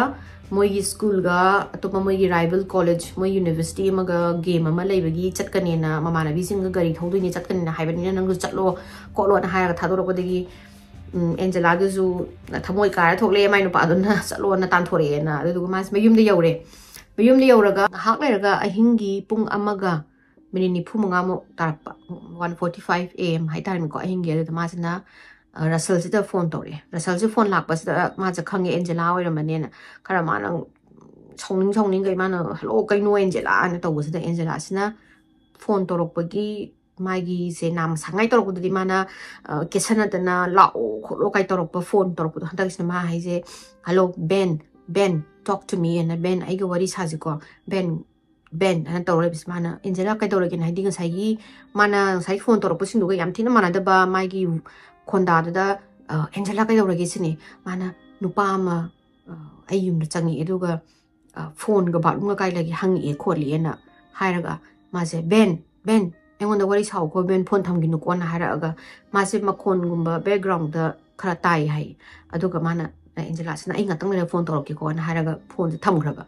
ꯃꯣꯏꯒꯤ ꯁ꯭ꯀꯨꯜꯒ ꯑꯇꯣꯞꯄ ꯃꯣꯏꯒꯤ ꯔꯥꯏꯕꯦꯜ ꯀꯣꯂꯦꯖ, ꯃꯣꯏ ꯌꯨꯅꯤꯚꯔꯁꯤꯇꯤ ꯑꯃꯒ ꯒꯦꯝ ꯑꯃ ꯂꯩꯕꯒꯤ ꯆꯠꯀꯅꯦꯅ, ꯃꯃꯥꯟꯅꯕꯤꯁꯤꯡꯒ ꯒꯥꯔꯤ ꯊꯧꯗꯣꯏꯅꯦ ꯆꯠꯀꯅꯦꯅ ꯍꯥꯏꯕꯅꯤꯅ ꯅꯪꯁꯨ ꯆꯠꯂꯣ ꯈꯣꯠꯂꯣꯅ ꯍꯥꯏꯔꯒ ꯊꯥꯗꯣꯔꯛꯄꯗꯒꯤ, ꯎꯝ, ꯑꯦꯟꯖꯦꯂꯥꯗꯨꯁꯨ ꯊꯃꯣꯏ ꯀꯥꯏꯔ ꯊꯣꯛꯂꯛꯑꯦ, ꯃꯥꯏ ꯅꯨꯄꯥꯗꯨꯅ "ꯆꯠꯂꯣꯅ" ꯇꯥꯟꯊꯣꯔꯛꯑꯦꯅ꯫ ꯑꯗꯨꯗꯨꯒ ꯃꯥꯁꯦ ꯃꯌꯨꯝꯗ ꯌꯧꯔꯦ꯫ ꯃꯌꯨꯝꯗ ꯌꯧꯔꯒ ꯉꯥꯏꯍꯥꯛ ꯂꯩꯔꯒ ꯑꯍꯤꯡꯒꯤ ꯄꯨꯡ ꯑꯃꯒ ꯃꯤꯅꯤꯠ ꯅꯤꯐꯨ ꯃꯉꯥꯃꯨꯛ ꯇꯥꯔꯛꯄ, one forty five A M ꯍꯥꯏꯇꯥꯔꯦꯅꯦꯀꯣ, ꯑꯍꯤꯡꯒꯤ꯫ ꯑꯗꯨꯗ ꯃꯥꯁꯤꯅ, ꯑ, ꯔꯁꯜꯁꯤꯗ ꯐꯣꯟ ꯇꯧꯔꯛꯑꯦ꯫ ꯔꯁꯜꯁꯦ ꯐꯣꯟ ꯂꯥꯛꯄꯁꯤꯗ ꯃꯥꯁꯦ ꯈꯪꯉꯦ ꯑꯦꯟꯖꯦꯂꯥ ꯑꯣꯏꯔꯝꯃꯅꯦꯅ꯫ ꯈꯔ ꯃꯥꯅ ꯁꯥꯎꯅꯤꯡ ꯁꯥꯎꯅꯤꯡꯈꯩ ꯃꯥꯅ "ꯍꯜꯂꯣ, ꯀꯩꯅꯣ ꯑꯦꯟꯖꯦꯂꯥ?" ꯍꯥꯏꯅ ꯇꯧꯕꯁꯤꯗ ꯑꯦꯟꯖꯦꯂꯥꯁꯤꯅ ꯐꯣꯟ ꯇꯧꯔꯛꯄꯒꯤ ꯃꯥꯒꯤꯁꯦ ꯅꯥꯝ ꯁꯥꯡꯉꯥꯏ ꯇꯧꯔꯛꯄꯗꯨꯗꯤ ꯃꯥꯅ, ꯑ, ꯀꯦꯁꯟꯅꯗꯅ "ꯂꯥꯛꯑꯣ ꯈꯣꯠꯂꯣ" ꯀꯥꯏ ꯇꯧꯔꯛꯄ, ꯐꯣꯟ ꯇꯧꯔꯛꯄꯗꯣ꯫ ꯍꯟꯗꯛꯁꯤꯅ ꯃꯥ ꯍꯥꯏꯁꯦ, "hello, Ben, Ben, talk to me" ꯑꯅ, "ꯕꯦꯟ, ꯑꯩꯒ ꯋꯥꯔꯤ ꯁꯥꯁꯤꯀꯣ, ꯕꯦꯟ, ꯕꯦꯟ" ꯍꯥꯏꯅ ꯇꯧꯔ ꯂꯩꯕꯁꯦ ꯃꯥꯅ, "ꯑꯦꯟꯖꯦꯂꯥ ꯀꯩꯗꯧꯔꯒꯦꯅ?" ꯍꯥꯏꯗꯤ ꯉꯁꯥꯏꯒꯤ ꯃꯥꯅ ꯉꯁꯥꯏ ꯐꯣꯟ ꯇꯧꯔꯛꯄꯁꯤꯡꯗꯨꯒ ꯌꯥꯝ ꯊꯤꯅ ꯃꯥꯟꯅꯗꯕ ꯃꯥꯒꯤ ꯈꯣꯟꯗꯥꯗꯨꯗ, ꯑ, "ꯑꯦꯟꯖꯦꯂꯥ ꯀꯩꯗꯧꯔꯒꯦ?" ꯁꯤꯅꯤ꯫ ꯃꯥꯅ, "ꯅꯨꯄꯥ ꯑꯃ, ꯑ, ꯑꯩ ꯌꯨꯝꯗ ꯆꯪꯉꯛꯑꯦ, ꯑꯗꯨꯒ, ꯑ, ꯐꯣꯟꯒ ꯕꯥꯠꯔꯨꯝꯒ ꯀꯥꯏ ꯂꯩꯒꯦ ꯍꯪꯉꯛꯑꯦ" ꯈꯣꯠꯂꯦꯅ ꯍꯥꯏꯔꯒ ꯃꯥꯁꯦ, "ꯕꯦꯟ, ꯕꯦꯟ, ꯑꯩꯉꯣꯟꯗ ꯋꯥꯔꯤ ꯁꯥꯎꯀꯣ ꯕꯦꯟ, ꯐꯣꯟ ꯊꯝꯈꯤꯅꯨꯀꯣꯅ" ꯍꯥꯏꯔꯛꯑꯒ ꯃꯥꯁꯦ ꯃꯈꯣꯟꯒꯨꯝꯕ ꯕꯦꯛꯒ꯭ꯔꯥꯎꯟꯗ ꯈꯔ ꯇꯥꯏ ꯍꯥꯏ꯫ ꯑꯗꯨꯒ ꯃꯥꯅ, ꯑꯦꯟꯖꯦꯂꯥꯁꯤꯅ "ꯑꯩ ꯉꯥꯛꯇꯪ ꯂꯩꯔꯒ ꯐꯣꯟ ꯇꯧꯔꯛꯀꯦꯀꯣꯅ" ꯍꯥꯏꯔꯒ ꯐꯣꯟꯁꯦ ꯊꯝꯈ꯭ꯔꯕ꯫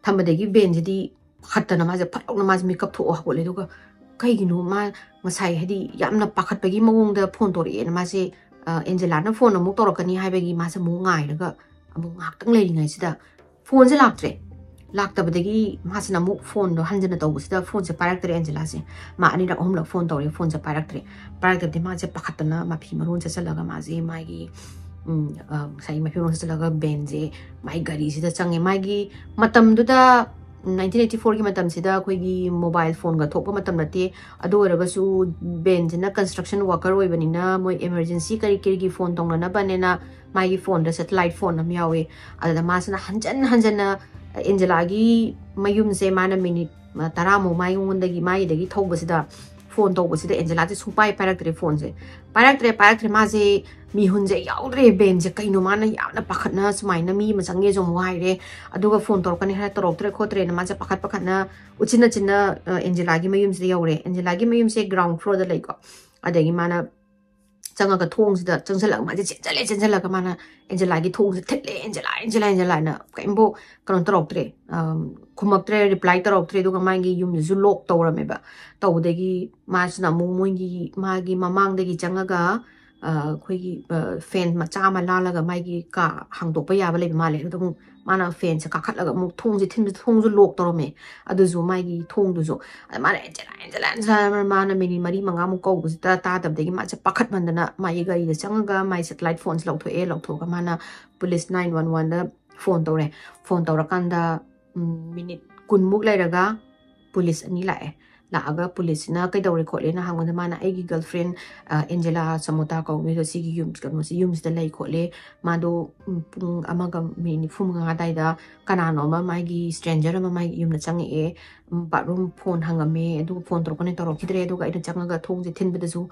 ꯊꯝꯕꯗꯒꯤ ꯕꯦꯟꯁꯤꯗꯤ ꯄꯥꯈꯠꯇꯅ ꯃꯥꯁꯦ ꯐꯠ ꯂꯥꯎꯅ ꯃꯥꯁꯦ ꯃꯤꯀꯞ ꯊꯣꯛꯑ ꯍꯧꯒꯠꯂꯦ꯫ ꯑꯗꯨꯒ ꯀꯩꯒꯤꯅꯣ ꯃꯥ ꯉꯁꯥꯏ ꯍꯥꯏꯗꯤ ꯌꯥꯝꯅ ꯄꯥꯈꯠꯄꯒꯤ ꯃꯑꯣꯡꯗ ꯐꯣꯟ ꯇꯧꯔꯛꯑꯦꯅ ꯃꯥꯁꯦ, ꯑ, ꯑꯦꯟꯖꯦꯂꯥꯅ ꯐꯣꯟ ꯑꯃꯨꯛ ꯇꯧꯔꯛꯀꯅꯤ ꯍꯥꯏꯕꯒꯤ ꯃꯥꯁꯦ ꯑꯃꯨꯛ ꯉꯥꯏꯔꯒ ꯑꯃꯨꯛ ꯉꯥꯏꯍꯥꯛꯇꯪ ꯂꯩꯔꯤꯉꯩꯁꯤꯗ ꯐꯣꯟꯁꯦ ꯂꯥꯛꯇ꯭ꯔꯦ꯫ ꯂꯥꯛꯇꯕꯗꯒꯤ ꯃꯥꯁꯤꯅ ꯑꯃꯨꯛ ꯐꯣꯟꯗꯣ ꯍꯟꯖꯤꯟꯅ ꯇꯧꯕꯁꯤꯗ ꯐꯣꯟꯁꯦ ꯄꯥꯏꯔꯛꯇ꯭ꯔꯦ ꯑꯦꯟꯖꯦꯂꯥꯁꯦ꯫ ꯃꯥ ꯑꯅꯤꯔꯛ ꯑꯍꯨꯝꯂꯛ ꯐꯣꯟ ꯇꯧꯔꯦ, ꯐꯣꯟꯁꯦ ꯄꯥꯏꯔꯛꯇ꯭ꯔꯦ꯫ ꯄꯥꯏꯔꯛꯇꯕꯗꯤ ꯃꯥꯁꯦ ꯄꯥꯈꯠꯇꯅ ꯃꯐꯤ ꯃꯔꯣꯟ ꯆꯠꯁꯜꯂꯒ ꯃꯥꯁꯦ ꯃꯥꯒꯤ, ꯎꯝ, ꯑ, ꯉꯁꯥꯏꯒꯤ ꯃꯐꯤ ꯃꯔꯣꯟ ꯆꯠꯁꯜꯂꯒ ꯕꯦꯟꯁꯦ ꯃꯥꯒꯤ ꯒꯥꯔꯤꯁꯤꯗ ꯆꯪꯉꯦ꯫ ꯃꯥꯒꯤ ꯃꯇꯝꯗꯨꯗ, nineteen eighty fourꯒꯤ ꯃꯇꯝꯁꯤꯗ ꯑꯩꯈꯣꯏꯒꯤ ꯃꯣꯕꯥꯏꯜ ꯐꯣꯟꯒ ꯊꯣꯛꯄ ꯃꯇꯝ ꯅꯠꯇꯦ꯫ ꯑꯗꯨ ꯑꯣꯏꯔꯒꯁꯨ ꯕꯦꯟꯁꯤꯅ construction worker ꯑꯣꯏꯕꯅꯤꯅ ꯃꯣꯏ emergency ꯀꯔꯤ ꯀꯔꯤꯒꯤ ꯐꯣꯟ ꯇꯧꯅꯅꯕꯅꯦꯅ ꯃꯥꯒꯤ ꯐꯣꯟꯗ satellite phone ꯑꯃ ꯌꯥꯎꯋꯦ꯫ ꯑꯗꯨꯗ ꯃꯥꯁꯤꯅ ꯍꯟꯖꯟ ꯍꯟꯖꯟꯅ ꯑꯦꯟꯖꯦꯂꯥꯒꯤ ꯃꯌꯨꯝꯁꯦ ꯃꯥꯅ ꯃꯤꯅꯤꯠ ꯇꯔꯥꯃꯨꯛ ꯃꯥꯏꯉꯣꯟꯗꯒꯤ, ꯃꯥꯒꯤꯗꯒꯤ ꯊꯧꯕꯁꯤꯗ ꯐꯣꯟ ꯇꯧꯕꯁꯤꯗ ꯑꯦꯟꯖꯦꯂꯥꯁꯦ ꯁꯨꯡꯄꯥꯏ ꯄꯥꯏꯔꯛꯇ꯭ꯔꯦ ꯐꯣꯟꯁꯦ꯫ ꯄꯥꯏꯔꯛꯇ꯭ꯔꯦ, ꯄꯥꯏꯔꯛꯇ꯭ꯔꯦ꯫ ꯃꯥꯁꯦ ꯃꯤꯍꯨꯟꯁꯦ ꯌꯥꯎꯗ꯭ꯔꯦ ꯕꯦꯟꯁꯦ꯫ ꯀꯩꯅꯣ ꯃꯥꯅ ꯌꯥꯝꯅ ꯄꯥꯈꯠꯅ ꯁꯨꯃꯥꯏꯅ ꯃꯤ ꯑꯃ ꯆꯪꯉꯦꯁꯨ ꯑꯃꯨꯛ ꯍꯥꯏꯔꯦ, ꯑꯗꯨꯒ ꯐꯣꯟ ꯇꯧꯔꯛꯀꯅꯤ ꯍꯥꯏꯔ ꯇꯧꯔꯛꯇ꯭ꯔꯦ ꯈꯣꯠꯇ꯭ꯔꯦꯅ ꯃꯥꯁꯦ ꯄꯥꯈꯠ ꯄꯥꯈꯠꯅ ꯎꯆꯤꯟ ꯅꯥꯆꯤꯟꯅ, ꯑ, ꯑꯦꯟꯖꯦꯂꯥꯒꯤ ꯃꯌꯨꯝꯁꯤꯗ ꯌꯧꯔꯦ꯫ ꯑꯦꯟꯖꯦꯂꯥꯒꯤ ꯃꯌꯨꯝꯁꯦ ground floorꯗ ꯂꯩꯀꯣ꯫ ꯑꯗꯒꯤ ꯃꯥꯅ ꯆꯪꯉꯒ ꯊꯣꯡꯁꯤꯗ ꯆꯪꯁꯤꯜꯂꯒ ꯃꯥꯁꯦ ꯆꯦꯟꯁꯤꯜꯂꯦ, ꯆꯦꯟꯁꯤꯜꯂꯒ ꯃꯥꯅ ꯑꯦꯟꯖꯦꯂꯥꯒꯤ ꯊꯣꯡꯁꯦ ꯊꯤꯜꯂꯦ, "ꯑꯦꯟꯖꯦꯂꯥ, ꯑꯦꯟꯖꯦꯂꯥ, ꯑꯦꯟꯖꯦꯂꯥ" ꯍꯥꯏꯅ ꯀꯔꯤꯝꯐꯥꯎ ꯀꯩꯅꯣ ꯇꯧꯔꯛꯇ꯭ꯔꯦ, ꯑꯝ, ꯈꯨꯝꯃꯛꯇ꯭ꯔꯦ, reply ꯇꯧꯔꯛꯇ꯭ꯔꯦ꯫ ꯑꯗꯨꯒ ꯃꯥꯒꯤ ꯌꯨꯝꯗꯨꯁꯨ lock ꯇꯧꯔꯝꯃꯦꯕ꯫ ꯇꯧꯕꯗꯒꯤ ꯃꯥꯁꯤꯅ ꯑꯃꯨꯛ ꯃꯣꯏꯒꯤ, ꯃꯥꯒꯤ ꯃꯃꯥꯡꯗꯒꯤ ꯆꯪꯉꯒ, ꯑ, ꯑꯩꯈꯣꯏꯒꯤ, ꯑ, fan ꯃꯆꯥ ꯑꯃ ꯂꯥꯜꯂꯒ ꯃꯥꯒꯤ ꯀꯥ ꯍꯥꯡꯗꯣꯛꯄ ꯌꯥꯕ ꯂꯩꯕ ꯃꯥꯜꯂꯦ꯫ ꯑꯗꯨꯗ ꯑꯃꯨꯛ ꯃꯥꯅ fanꯁꯦ ꯀꯥꯈꯠꯂꯒ ꯑꯃꯨꯛ ꯊꯣꯡꯁꯦ ꯊꯤꯟꯕ, ꯊꯣꯡꯁꯨ lock ꯇꯧꯔꯝꯃꯦ꯫ ꯑꯗꯨꯁꯨ ꯃꯥꯒꯤ ꯊꯣꯡꯗꯨꯁꯨ꯫ ꯑꯗ ꯃꯥꯅ "ꯑꯦꯟꯖꯦꯂꯥ, ꯑꯦꯟꯖꯦꯂꯥ, ꯑꯦꯟꯖꯦꯂꯥ" ꯃꯥꯅ ꯃꯤꯅꯤꯠ ꯃꯔꯤ ꯃꯉꯥꯃꯨꯛ ꯀꯧꯕꯁꯤꯗ ꯇꯥꯗꯕꯗꯒꯤ ꯃꯥꯁꯦ ꯄꯥꯈꯠꯃꯟꯗꯅ ꯃꯥꯒꯤ ꯒꯥꯔꯤꯗ ꯆꯪꯉꯒ ꯃꯥꯒꯤ satellite phoneꯁꯦ ꯂꯧꯊꯣꯛꯑꯦ꯫ ꯂꯧꯊꯣꯛꯑꯒ ꯃꯥꯅ police nine one oneꯗ phone ꯇꯧꯔꯦ꯫ Phone ꯇꯧꯔꯀꯥꯟꯗ, ꯎꯝ, ꯃꯤꯅꯤꯠ ꯀꯨꯟꯃꯨꯛ ꯂꯩꯔꯒ police ꯑꯅꯤ ꯂꯥꯛꯑꯦ꯫ ꯂꯥꯛꯑꯒ policeꯁꯤꯅ "ꯀꯩꯗꯧꯔꯦ ꯈꯣꯠꯂꯦꯅ" ꯍꯪꯕꯗ ꯃꯥꯅ "ꯑꯩꯒꯤ girlfriend, ꯑ, ꯑꯦꯟꯖꯦꯂꯥ ꯆꯃꯣꯇꯥ ꯀꯧꯕ ꯃꯤꯗꯣ ꯁꯤꯒꯤ ꯌꯨꯝ, ꯀꯩꯅꯣꯁꯤ, ꯌꯨꯝꯁꯤꯗ ꯂꯩ ꯈꯣꯠꯂꯦ꯫ ꯃꯥꯗꯣ, ꯎꯝ, ꯄꯨꯡ ꯑꯃꯒ ꯃꯤꯅꯤꯠ ꯅꯤꯐꯨ ꯃꯉꯥ ꯑꯗꯥꯏꯗ ꯀꯅꯥꯅꯣ ꯑꯃ ꯃꯥꯒꯤ stranger ꯑꯃ ꯃꯥꯒꯤ ꯌꯨꯝꯗ ꯆꯪꯉꯛꯑꯦ꯫ ꯎꯝ, bathroom phone ꯍꯪꯉꯝꯃꯦ, ꯑꯗꯨꯒ phone ꯇꯧꯔꯛꯀꯅꯤ ꯇꯧꯔꯛꯈꯤꯗ꯭ꯔꯦ, ꯑꯗꯨꯒ ꯑꯩꯅ ꯆꯪꯉꯒ ꯊꯣꯡꯁꯦ ꯊꯤꯟꯕꯗꯁꯨ,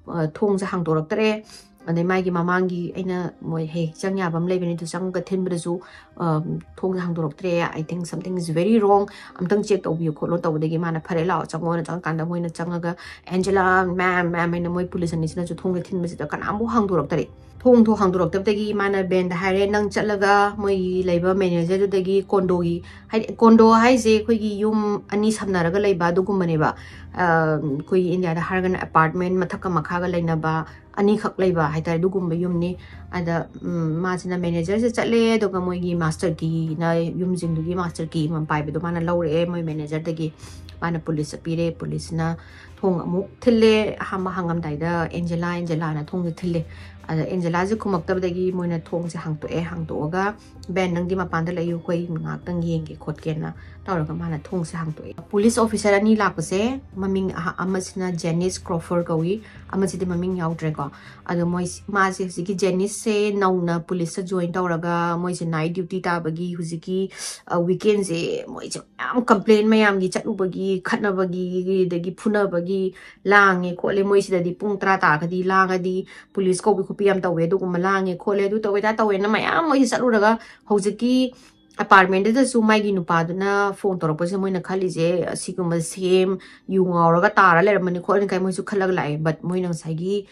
ꯑ, ꯊꯣꯡꯁꯦ ꯍꯥꯡꯗꯣꯔꯛꯇ꯭ꯔꯦ꯫ ꯑꯗꯩ ꯃꯥꯒꯤ ꯃꯃꯥꯡꯒꯤ ꯑꯩꯅ ꯃꯣꯏ ꯍꯦꯛ ꯆꯪ ꯌꯥꯕ ꯑꯃ ꯂꯩꯕꯅꯤ, ꯑꯗꯨ ꯆꯪꯉꯒ ꯊꯤꯟꯕꯗꯁꯨ, ꯑ, ꯊꯣꯡꯁꯦ ꯍꯥꯡꯗꯣꯔꯛꯇ꯭ꯔꯦ꯫ I think something is very wrong, ꯑꯝꯇꯪ check ꯇꯧꯕꯤꯌꯨ ꯈꯣꯠꯂꯣ" ꯇꯧꯕꯗꯒꯤ ꯃꯥꯅ "ꯐꯔꯦ ꯂꯥꯛꯑꯣ ꯆꯪꯉꯣꯅ" ꯆꯪꯉꯀꯥꯟꯗ ꯃꯣꯏꯅ ꯆꯪꯉꯒ "ꯑꯦꯟꯖꯦꯂꯥ, ma'am, ma'am" ꯍꯥꯏꯅ ꯃꯣꯏ police ꯑꯅꯤꯁꯤꯅꯁꯨ ꯊꯣꯡꯁꯦ ꯊꯤꯟꯕꯁꯤꯗ ꯀꯅꯥꯝꯐꯥꯎ ꯍꯥꯡꯗꯣꯔꯛꯇꯔꯦ꯫ ꯊꯣꯡꯗꯣ ꯍꯥꯡꯗꯣꯔꯛꯇꯕꯗꯒꯤ ꯃꯥꯅ ꯕꯦꯟꯗ ꯍꯥꯏꯔꯦ, "ꯅꯪ ꯆꯠꯂꯒ ꯃꯣꯏꯒꯤ ꯂꯩꯕ managerꯗꯨꯗꯒꯤ ꯀꯣꯟꯗꯣꯒꯤ", ꯍꯥꯏꯗꯤ ꯀꯣꯟꯗꯣ ꯍꯥꯏꯁꯦ ꯑꯩꯈꯣꯏꯒꯤ ꯌꯨꯝ ꯑꯅꯤ ꯁꯝꯅꯔꯒ ꯂꯩꯕ ꯑꯗꯨꯒꯨꯝꯕꯅꯦꯕ꯫ ꯑ, ꯑꯩꯈꯣꯏꯒꯤ ꯏꯟꯗꯤꯌꯥꯗ ꯍꯥꯏꯔꯒꯅ apartment ꯃꯊꯛꯀ ꯃꯈꯥꯒ ꯂꯩꯅꯕ, ꯑꯅꯤꯈꯛ ꯂꯩꯕ ꯍꯥꯏꯇꯥꯔꯦ, ꯑꯗꯨꯒꯨꯝꯕ ꯌꯨꯝꯅꯤ꯫ ꯑꯗ ꯎꯝ, ꯃꯥꯁꯤꯅ ꯃꯦꯅꯦꯖꯔꯁꯦ ꯆꯠꯂꯦ, ꯑꯗꯨꯒ ꯃꯣꯏꯒꯤ ꯃꯥꯁꯇꯔ ꯀꯤꯅ, ꯌꯨꯝꯁꯤꯡꯗꯨꯒꯤ ꯃꯥꯁꯇꯔ ꯀꯤ ꯑꯃ ꯄꯥꯏꯕꯗꯣ ꯃꯥꯅ ꯂꯧꯔꯛꯑꯦ ꯃꯣꯏ ꯃꯦꯅꯦꯖꯔꯗꯒꯤ꯫ ꯃꯥꯅ ꯄꯨꯂꯤꯁꯇ ꯄꯤꯔꯦ꯫ ꯄꯨꯂꯤꯁꯅ ꯊꯣꯡ ꯑꯃꯨꯛ ꯊꯤꯜꯂꯦ꯫ ꯑꯍꯥꯟꯕ ꯍꯥꯡꯉꯝꯗꯥꯏꯗ ꯑꯦꯟꯖꯦꯂꯥ, ꯑꯦꯟꯖꯦꯂꯥꯅ ꯊꯣꯡꯁꯦ ꯊꯤꯜꯂꯦ꯫ ꯑꯗ ꯑꯦꯟꯖꯦꯂꯥꯁꯦ ꯈꯨꯝꯃꯛꯇꯕꯗꯒꯤ ꯃꯣꯏꯅ ꯊꯣꯡꯁꯦ ꯍꯥꯡꯇꯣꯛꯑꯦ꯫ ꯍꯥꯡꯇꯣꯛꯑꯒ "ꯕꯦꯟ, ꯅꯪꯗꯤ ꯃꯄꯥꯟꯗ ꯂꯩꯌꯨ, ꯑꯩꯈꯣꯏ ꯉꯥꯏꯍꯥꯛꯇꯪ ꯌꯦꯡꯒꯦ" ꯈꯣꯠꯀꯦꯅ ꯇꯧꯔꯒ ꯃꯥꯅ ꯊꯣꯡꯁꯦ ꯍꯥꯡꯇꯣꯛꯑꯦ꯫ ꯄꯨꯂꯤꯁ ꯑꯣꯐꯤꯁꯔ ꯑꯅꯤ ꯂꯥꯛꯄꯁꯦ, ꯃꯃꯤꯡ ꯑꯍ-, ꯑꯃꯁꯤꯅ ꯖꯦꯅꯤꯁ ꯀ꯭ꯔꯣꯐꯔ ꯀꯧꯏ, ꯑꯃꯁꯤꯗꯤ ꯃꯃꯤꯡ ꯌꯥꯎꯗ꯭ꯔꯦꯀꯣ꯫ ꯑꯗꯣ ꯃꯣꯏ, ꯃꯥꯁꯦ, ꯍꯧꯖꯤꯛꯀꯤ ꯖꯦꯅꯤꯁꯁꯦ ꯅꯧꯅ ꯄꯨꯂꯤꯁꯇ ꯖꯣꯏꯟ ꯇꯧꯔꯒ, ꯃꯣꯏꯁꯦ ꯅꯥꯏꯠ ꯗ꯭ꯌꯨꯇꯤ ꯇꯥꯕꯒꯤ ꯍꯧꯖꯤꯛꯀꯤ, ꯑ, ꯋꯤꯀꯦꯟꯁꯦ ꯃꯣꯏꯁꯦ ꯃꯌꯥꯝ ꯀꯝꯄ꯭ꯂꯦꯟ ꯃꯌꯥꯝꯒꯤ ꯆꯠꯂꯨꯕꯒꯤ, ꯈꯠꯅꯕꯒꯤ, ꯑꯗꯒꯤ ꯐꯨꯅꯕꯒꯤ, ꯂꯥꯡꯉꯦ ꯈꯣꯠꯂꯦ, ꯃꯣꯏꯁꯤꯗꯗꯤ ꯄꯨꯡ ꯇꯔꯥ ꯇꯥꯔꯒꯗꯤ ꯂꯥꯡꯉꯗꯤ ꯄꯨꯂꯤꯁ ꯀꯧꯕꯤ ꯈꯣꯠꯄꯤ ꯌꯥꯝ ꯇꯧꯋꯦ, ꯑꯗꯨꯒꯨꯝꯕ ꯂꯥꯡꯉꯦ ꯈꯣꯠꯂꯦ, ꯑꯗꯨ ꯇꯧꯋꯦ, ꯑꯗꯥ ꯇꯧꯋꯦꯅ ꯃꯌꯥꯝ ꯃꯣꯏꯁꯦ ꯆꯠꯂꯨꯔꯒ ꯍꯧꯖꯤꯛꯀꯤ ꯑꯄꯥꯔꯠꯃꯦꯟꯗꯨꯗꯁꯨ ꯃꯥꯒꯤ ꯅꯨꯄꯥꯗꯨꯅ ꯐꯣꯟ ꯇꯧꯔꯛꯄꯁꯦ ꯃꯣꯏꯅ ꯈꯜꯂꯤꯁꯦ ꯑꯁꯤꯒꯨꯝꯕ ꯁꯦꯝ, ꯌꯨ ꯉꯥꯎꯔꯒ ꯇꯥꯔ ꯂꯩꯔꯝꯃꯅꯤ ꯈꯣꯠꯂꯅꯤ ꯀꯥꯏ ꯃꯣꯏꯁꯨ ꯈꯜꯂꯒ ꯂꯥꯛꯑꯦ꯫ But ꯃꯣꯏꯅ ꯉꯁꯥꯏꯒꯤ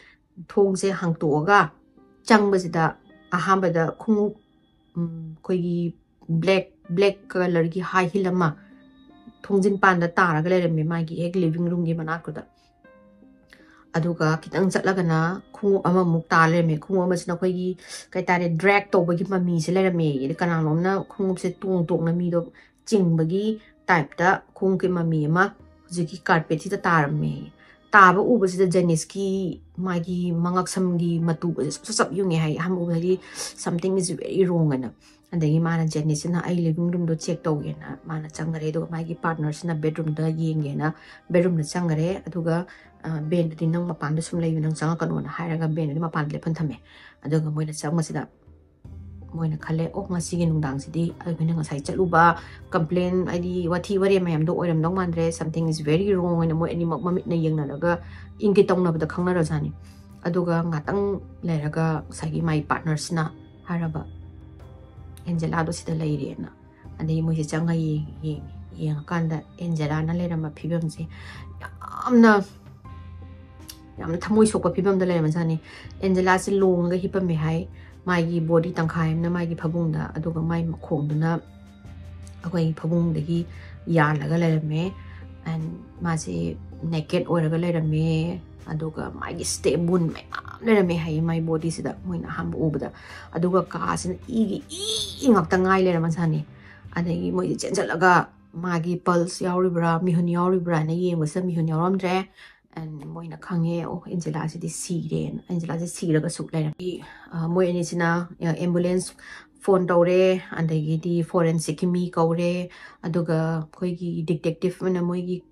ꯊꯣꯡꯁꯦ ꯍꯥꯡꯇꯣꯛꯑꯒ ꯆꯪꯕꯁꯤꯗ ꯑꯍꯥꯟꯕꯗ ꯈꯣꯡꯎꯞ, ꯎꯝ, ꯑꯩꯈꯣꯏꯒꯤ ꯕ꯭ꯂꯦꯛ, ꯕ꯭ꯂꯦꯛ ꯀꯂꯔꯒꯤ ꯍꯥꯏ ꯍꯤꯜ ꯑꯃ ꯊꯣꯡꯖꯤꯟ ꯄꯥꯟꯗ ꯇꯥꯔꯒ ꯂꯩꯔꯝꯃꯦ, ꯃꯥꯒꯤ ꯍꯦꯛ ꯂꯤꯚꯤꯡ ꯔꯨꯝꯒꯤ ꯃꯅꯥꯛꯇꯨꯗ꯫ ꯑꯗꯨꯒ ꯈꯤꯇꯪ ꯆꯠꯂꯒꯅ ꯈꯣꯡꯎꯞ ꯑꯃꯃꯨꯛ ꯇꯥ ꯂꯩꯔꯝꯃꯦ꯫ ꯈꯣꯡꯎꯞ ꯑꯃꯁꯤꯅ ꯑꯩꯈꯣꯏꯒꯤ, ꯀꯩ ꯍꯥꯏꯇꯥꯔꯦ, ꯗ꯭ꯔꯦꯒ ꯇꯧꯕꯒꯤ ꯃꯃꯤꯁꯦ ꯂꯩꯔꯝꯃꯦ꯫ ꯑꯗ ꯀꯅꯥꯅꯣꯝꯅ ꯈꯣꯡꯎꯞꯁꯦ ꯇꯣꯡ ꯇꯣꯡꯅ ꯃꯤꯗꯣ ꯆꯤꯡꯕꯒꯤ ꯇꯥꯏꯞꯇ ꯈꯣꯡꯎꯞꯀꯤ ꯃꯃꯤ ꯑꯃ ꯍꯧꯖꯤꯛꯀꯤ ꯀꯥꯔꯄꯦꯠꯁꯤꯗ ꯇꯥꯔꯝꯃꯦ꯫ ꯇꯥꯕ ꯎꯕꯁꯤꯗ ꯖꯦꯅꯤꯁꯀꯤ ꯃꯥꯒꯤ ꯃꯉꯛꯁꯝꯒꯤ ꯃꯇꯨꯒꯁꯦ ꯁꯞ ꯁꯞ ꯁꯞ ꯌꯨꯡꯉꯦ ꯍꯥꯏ, ꯑꯍꯥꯟꯕ ꯎꯕꯗꯗꯤ "Something is very wrong" ꯍꯥꯏꯅ꯫ ꯑꯗꯒꯤ ꯃꯥꯅ, ꯖꯦꯅꯤꯁꯁꯤꯅ ꯑꯩ ꯂꯤꯚꯤꯡ ꯔꯨꯝꯗꯣ ꯆꯦꯛ ꯇꯧꯒꯦꯅ ꯃꯥꯅ ꯆꯪꯈꯔꯦ꯫ ꯑꯗꯨꯒ ꯃꯥꯒꯤ ꯄꯥꯔꯠꯅꯔꯁꯤꯅ ꯕꯦꯗꯔꯨꯝꯗ ꯌꯦꯡꯒꯦꯅ ꯕꯦꯗꯔꯨꯝꯗ ꯆꯪꯈꯔꯦ꯫ ꯑꯗꯨꯒ, ꯑ, "ꯕꯦꯟꯗꯨꯗꯤ ꯅꯪ ꯃꯄꯥꯟꯗ ꯁꯨꯝ ꯂꯩꯌꯨ, ꯅꯪ ꯆꯪꯉꯛꯀꯅꯣꯅ" ꯍꯥꯏꯔꯒ ꯕꯦꯟꯗꯨꯗꯤ ꯃꯄꯥꯟꯗ ꯂꯦꯞꯍꯟ ꯊꯝꯃꯦ꯫ ꯑꯗꯨꯒ ꯃꯣꯏꯅ ꯆꯪꯕꯁꯤꯗ ꯃꯣꯏꯅ ꯈꯜꯂꯦ, "ꯑꯣ, ꯉꯁꯤꯒꯤ ꯅꯨꯡꯗꯥꯡꯁꯤꯗꯤ ꯑꯩꯈꯣꯏꯅ ꯉꯁꯥꯏ ꯆꯠꯂꯨꯕ ꯀꯝꯄ꯭ꯂꯦꯟ, ꯍꯥꯏꯗꯤ ꯋꯥꯊꯤ ꯋꯥꯔꯦꯝ ꯃꯌꯥꯝꯗꯣ ꯑꯣꯏꯔꯝꯗꯧ ꯃꯥꯟꯗ꯭ꯔꯦ, something is very wrong" ꯍꯥꯏꯅ ꯃꯣꯏ ꯑꯅꯤꯃꯛ ꯃꯃꯤꯠꯅ ꯌꯦꯡꯅꯔꯒ ꯏꯪꯒꯤꯠ ꯇꯧꯅꯕꯗ ꯈꯪꯅꯔꯖꯥꯠꯅꯤ꯫ ꯑꯗꯨꯒ ꯉꯥꯛꯇꯪ ꯂꯩꯔꯒ ꯉꯁꯥꯏꯒꯤ ꯃꯥꯏ ꯄꯥꯔꯠꯅꯔꯁꯤꯅ ꯍꯥꯏꯔꯕ, "ꯑꯦꯟꯖꯦꯂꯥꯗꯣ ꯁꯤꯗ ꯂꯩꯔꯦꯅ"꯫ ꯑꯗꯩ ꯃꯣꯏꯁꯦ ꯆꯪꯉ ꯌꯦꯡ-, ꯌꯦꯡꯉꯦ꯫ ꯌꯦꯡꯉꯀꯥꯟꯗ ꯑꯦꯟꯖꯦꯂꯥꯅ ꯂꯩꯔꯝꯕ ꯐꯤꯕꯝꯁꯦ ꯌꯥꯝꯅ, ꯌꯥꯝꯅ ꯊꯃꯣꯏ ꯁꯣꯛꯄ ꯐꯤꯕꯝꯗ ꯂꯩꯔꯝꯕꯖꯥꯠꯅꯤ꯫ ꯑꯦꯟꯖꯦꯂꯥꯁꯦ ꯂꯣꯡꯉꯒ ꯍꯤꯞꯄꯝꯃꯦ ꯍꯥꯏ, ꯃꯥꯒꯤ ꯕꯣꯗꯤ ꯇꯪꯈꯥꯏ ꯑꯃꯅ ꯃꯥꯒꯤ ꯐꯃꯨꯡꯗ, ꯑꯗꯨꯒ ꯃꯥꯒꯤ ꯃꯈꯣꯡꯗꯨꯅ ꯑꯩꯈꯣꯏ ꯐꯃꯨꯡꯗꯒꯤ ꯌꯥꯜꯂꯒ ꯂꯩꯔꯝꯃꯦ꯫ And ꯃꯥꯁꯦ ꯅꯦꯀꯦꯠ ꯑꯣꯏꯔꯒ ꯂꯩꯔꯝꯃꯦ꯫ ꯑꯗꯨꯒ ꯃꯥꯒꯤ stab wound ꯃꯌꯥꯝ ꯂꯩꯔꯝꯃꯦ ꯍꯥꯏꯌꯦ ꯃꯥꯏ bodyꯁꯤꯗ, ꯃꯣꯏꯅ ꯑꯍꯥꯟꯕ ꯎꯕꯗ꯫ ꯑꯗꯨꯒ ꯀꯥꯁꯤꯅ ꯏꯒꯤ ꯏ ꯉꯥꯛꯇ ꯉꯥꯏ ꯂꯩꯔꯝꯃ ꯖꯥꯠꯅꯤ꯫ ꯑꯗꯒꯤ ꯃꯣꯏꯁꯦ ꯆꯦꯟꯁꯤꯜꯂꯒ ꯃꯥꯒꯤ pulse ꯌꯥꯎꯔꯤꯕ꯭ꯔꯥ, ꯃꯤꯍꯨꯟ ꯌꯥꯎꯔꯤꯕ꯭ꯔꯥ ꯍꯥꯏꯅ ꯌꯦꯡꯕꯁꯤꯗ ꯃꯤꯍꯨꯟ ꯌꯥꯎꯔꯝꯗ꯭ꯔꯦ꯫ And ꯃꯣꯏꯅ ꯈꯪꯉꯦ, "ꯑꯣ, ꯑꯦꯟꯖꯦꯂꯥꯁꯤꯗꯤ ꯁꯤꯔꯦꯅ, ꯑꯦꯟꯖꯦꯂꯥꯁꯤ ꯁꯤꯔꯒ ꯁꯨꯛ ꯂꯩꯔꯝꯃꯤ"꯫ ꯑ, ꯃꯣꯏ ꯑꯅꯤꯁꯤꯅ, ꯑ, ambulance phone ꯇꯧꯔꯦ, ꯑꯗꯒꯤꯗꯤ forensicꯀꯤ ꯃꯤ ꯀꯧꯔꯦ, ꯑꯗꯨꯒ ꯑꯩꯈꯣꯏꯒꯤ detective ꯑꯃꯅ, ꯃꯣꯏꯒꯤ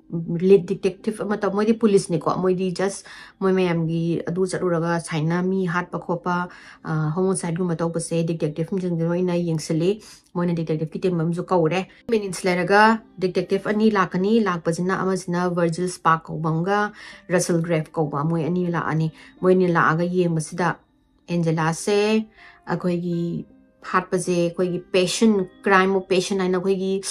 lead detective ꯑꯃ ꯇꯧ, ꯃꯣꯏꯗꯤ policeꯅꯤꯀꯣ, ꯃꯣꯏꯗꯤ just ꯃꯣꯏ ꯃꯌꯥꯝꯒꯤ ꯑꯗꯨ ꯆꯠꯂꯨꯔꯒ ꯁꯨꯃꯥꯏꯅ ꯃꯤ ꯍꯥꯠꯄ ꯈꯣꯠꯄ, ꯑ, homicideꯒꯨꯝꯕ ꯇꯧꯕꯁꯦ detectiveꯁꯤꯡꯁꯤꯅ ꯂꯣꯏꯅ ꯌꯦꯡꯁꯤꯜꯂꯤ꯫ ꯃꯣꯏꯅ detectiveꯀꯤ team ꯑꯃꯁꯨ ꯀꯧꯔꯦ꯫ Minutes ꯂꯩꯔꯒ detective ꯑꯅꯤ ꯂꯥꯛꯀꯅꯤ꯫ ꯂꯥꯛꯄꯁꯤꯅ, ꯑꯃꯁꯤꯅ Virgil Spark ꯀꯧꯕ ꯑꯃꯒ Russell Graves ꯀꯧꯕ, ꯃꯣꯏ ꯑꯅꯤ ꯂꯥꯛꯑꯅꯤ꯫ ꯃꯣꯏ ꯑꯅꯤ ꯂꯥꯛꯑꯒ ꯌꯦꯡꯕꯁꯤꯗ ꯑꯦꯟꯖꯦꯂꯥꯁꯦ ꯑꯩꯈꯣꯏꯒꯤ ꯍꯥꯠꯄꯁꯦ, ꯑꯩꯈꯣꯏꯒꯤ passion, crime of passion ꯍꯥꯏꯅ ꯑꯩꯈꯣꯏꯒꯤ,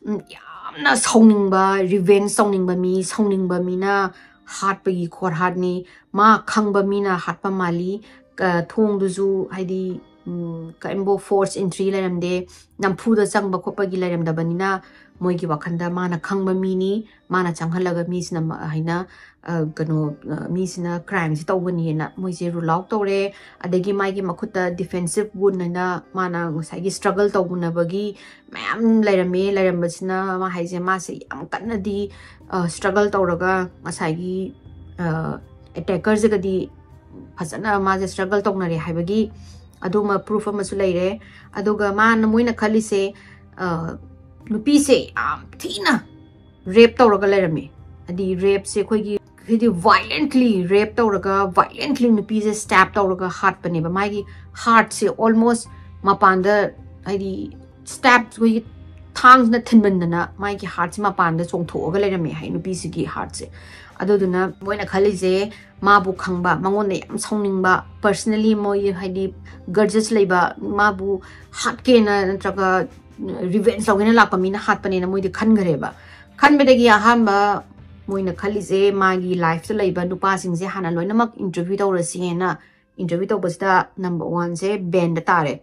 ꯎꯝ, ꯌꯥꯝꯅ ꯁꯥꯎꯅꯤꯡꯕ, revenge ꯇꯧꯅꯤꯡꯕ ꯃꯤ, ꯁꯥꯎꯅꯤꯡꯕ ꯃꯤꯅ ꯍꯥꯠꯄꯒꯤ ꯈꯣꯠꯍꯥꯠꯅꯤ꯫ ꯃꯥ ꯈꯪꯕ ꯃꯤꯅ ꯍꯥꯠꯄ ꯃꯥꯜꯂꯤ꯫ ꯀ-, ꯊꯣꯡꯗꯨꯁꯨ ꯍꯥꯏꯗꯤ, ꯎꯝ, ꯀꯔꯤꯝꯕꯨ force entry ꯂꯩꯔꯝꯗꯦ, ꯅꯝꯐꯨꯗ ꯆꯪꯕ ꯈꯣꯠꯄꯒꯤ ꯂꯩꯔꯝꯗꯕꯅꯤꯅ ꯃꯣꯏꯒꯤ ꯋꯥꯈꯜꯗ ꯃꯥꯅ ꯈꯪꯕ ꯃꯤꯅꯤ, ꯃꯥꯅ ꯆꯪꯍꯜꯂꯒ ꯃꯤꯁꯤꯅ ꯃ-, ꯍꯥꯏꯅ, ꯑ, ꯀꯩꯅꯣ, ꯑ, ꯃꯤꯁꯤꯅ crimeꯁꯤ ꯇꯧꯕꯅꯤꯅ ꯃꯣꯏꯁꯦ rule out ꯇꯧꯔꯦ꯫ ꯑꯗꯒꯤ ꯃꯥꯒꯤ ꯃꯈꯨꯠꯇ defensive wound ꯍꯥꯏꯅ ꯃꯥꯅ ꯉꯁꯥꯏꯒꯤ struggle ꯇꯧꯅꯕꯒꯤ ꯃꯌꯥꯝ ꯂꯩꯔꯝꯃꯦ꯫ ꯂꯩꯔꯝꯕꯁꯤꯅ ꯃꯥ ꯍꯥꯏꯁꯦ, ꯃꯥꯁꯦ ꯌꯥꯝ ꯀꯟꯅꯗꯤ, ꯑ, struggle ꯇꯧꯔꯒ ꯉꯁꯥꯏꯒꯤ, ꯑ, attackerꯁꯤꯒꯗꯤ ꯐꯖꯅ ꯃꯥꯁꯦ struggle ꯇꯧꯅꯔꯦ ꯍꯥꯏꯕꯒꯤ ꯑꯗꯨꯃ proof ꯑꯃꯁꯨ ꯂꯩꯔꯦ꯫ ꯑꯗꯨꯒ ꯃꯥꯅ, ꯃꯣꯏꯅ ꯈꯜꯂꯤꯁꯦ, ꯑ, ꯅꯨꯄꯤꯁꯦ ꯌꯥꯝ ꯊꯤꯅ rape ꯇꯧꯔꯒ ꯂꯩꯔꯝꯃꯦ꯫ ꯍꯥꯏꯗꯤ rapeꯁꯦ ꯑꯩꯈꯣꯏꯒꯤ, ꯍꯥꯏꯗꯤ violently rape ꯇꯧꯔꯒ, violently ꯅꯨꯄꯤꯁꯦ stab ꯇꯧꯔꯒ ꯍꯥꯠꯄꯅꯦꯕ꯫ ꯃꯥꯒꯤ heartꯁꯦ almost ꯃꯄꯥꯟꯗ, ꯍꯥꯏꯗꯤ stab, ꯑꯩꯈꯣꯏꯒꯤ ꯊꯥꯡꯁꯤꯅ ꯊꯤꯟꯃꯟꯗꯅ ꯃꯥꯒꯤ heartꯁꯦ ꯃꯄꯥꯟꯗ ꯆꯣꯡꯊꯣꯛꯑꯒ ꯂꯩꯔꯝꯃꯦ ꯍꯥꯏ, ꯅꯨꯄꯤꯁꯤꯒꯤ heartꯁꯦ꯫ ꯑꯗꯨꯗꯨꯅ ꯃꯣꯏꯅ ꯈꯜꯂꯤꯁꯦ, ꯃꯥꯕꯨ ꯈꯪꯕ, ꯃꯉꯣꯟꯗ ꯌꯥꯝ ꯁꯥꯎꯅꯤꯡꯕ, personally ꯃꯣꯏ ꯍꯥꯏꯗꯤ grudges ꯂꯩꯕ, ꯃꯥꯕꯨ ꯍꯥꯠꯀꯦꯅ ꯅꯠꯇ꯭ꯔꯒ revenge ꯂꯧꯒꯦꯅ ꯂꯥꯛꯄ ꯃꯤꯅ ꯍꯥꯠꯄꯅꯦꯅ ꯃꯣꯏꯗꯤ ꯈꯟꯈ꯭ꯔꯦꯕ꯫ ꯈꯟꯕꯗꯒꯤ ꯑꯍꯥꯟꯕ ꯃꯣꯏꯅ ꯈꯜꯂꯤꯁꯦ, ꯃꯥꯒꯤ lifeꯇ ꯂꯩꯕ ꯅꯨꯄꯥꯁꯤꯡꯁꯦ ꯍꯥꯟꯅ ꯂꯣꯏꯅꯃꯛ interview ꯇꯧꯔꯁꯤꯅ꯫ Interview ꯇꯧꯕꯁꯤꯗ number oneꯁꯦ Benꯗ ꯇꯥꯔꯦ꯫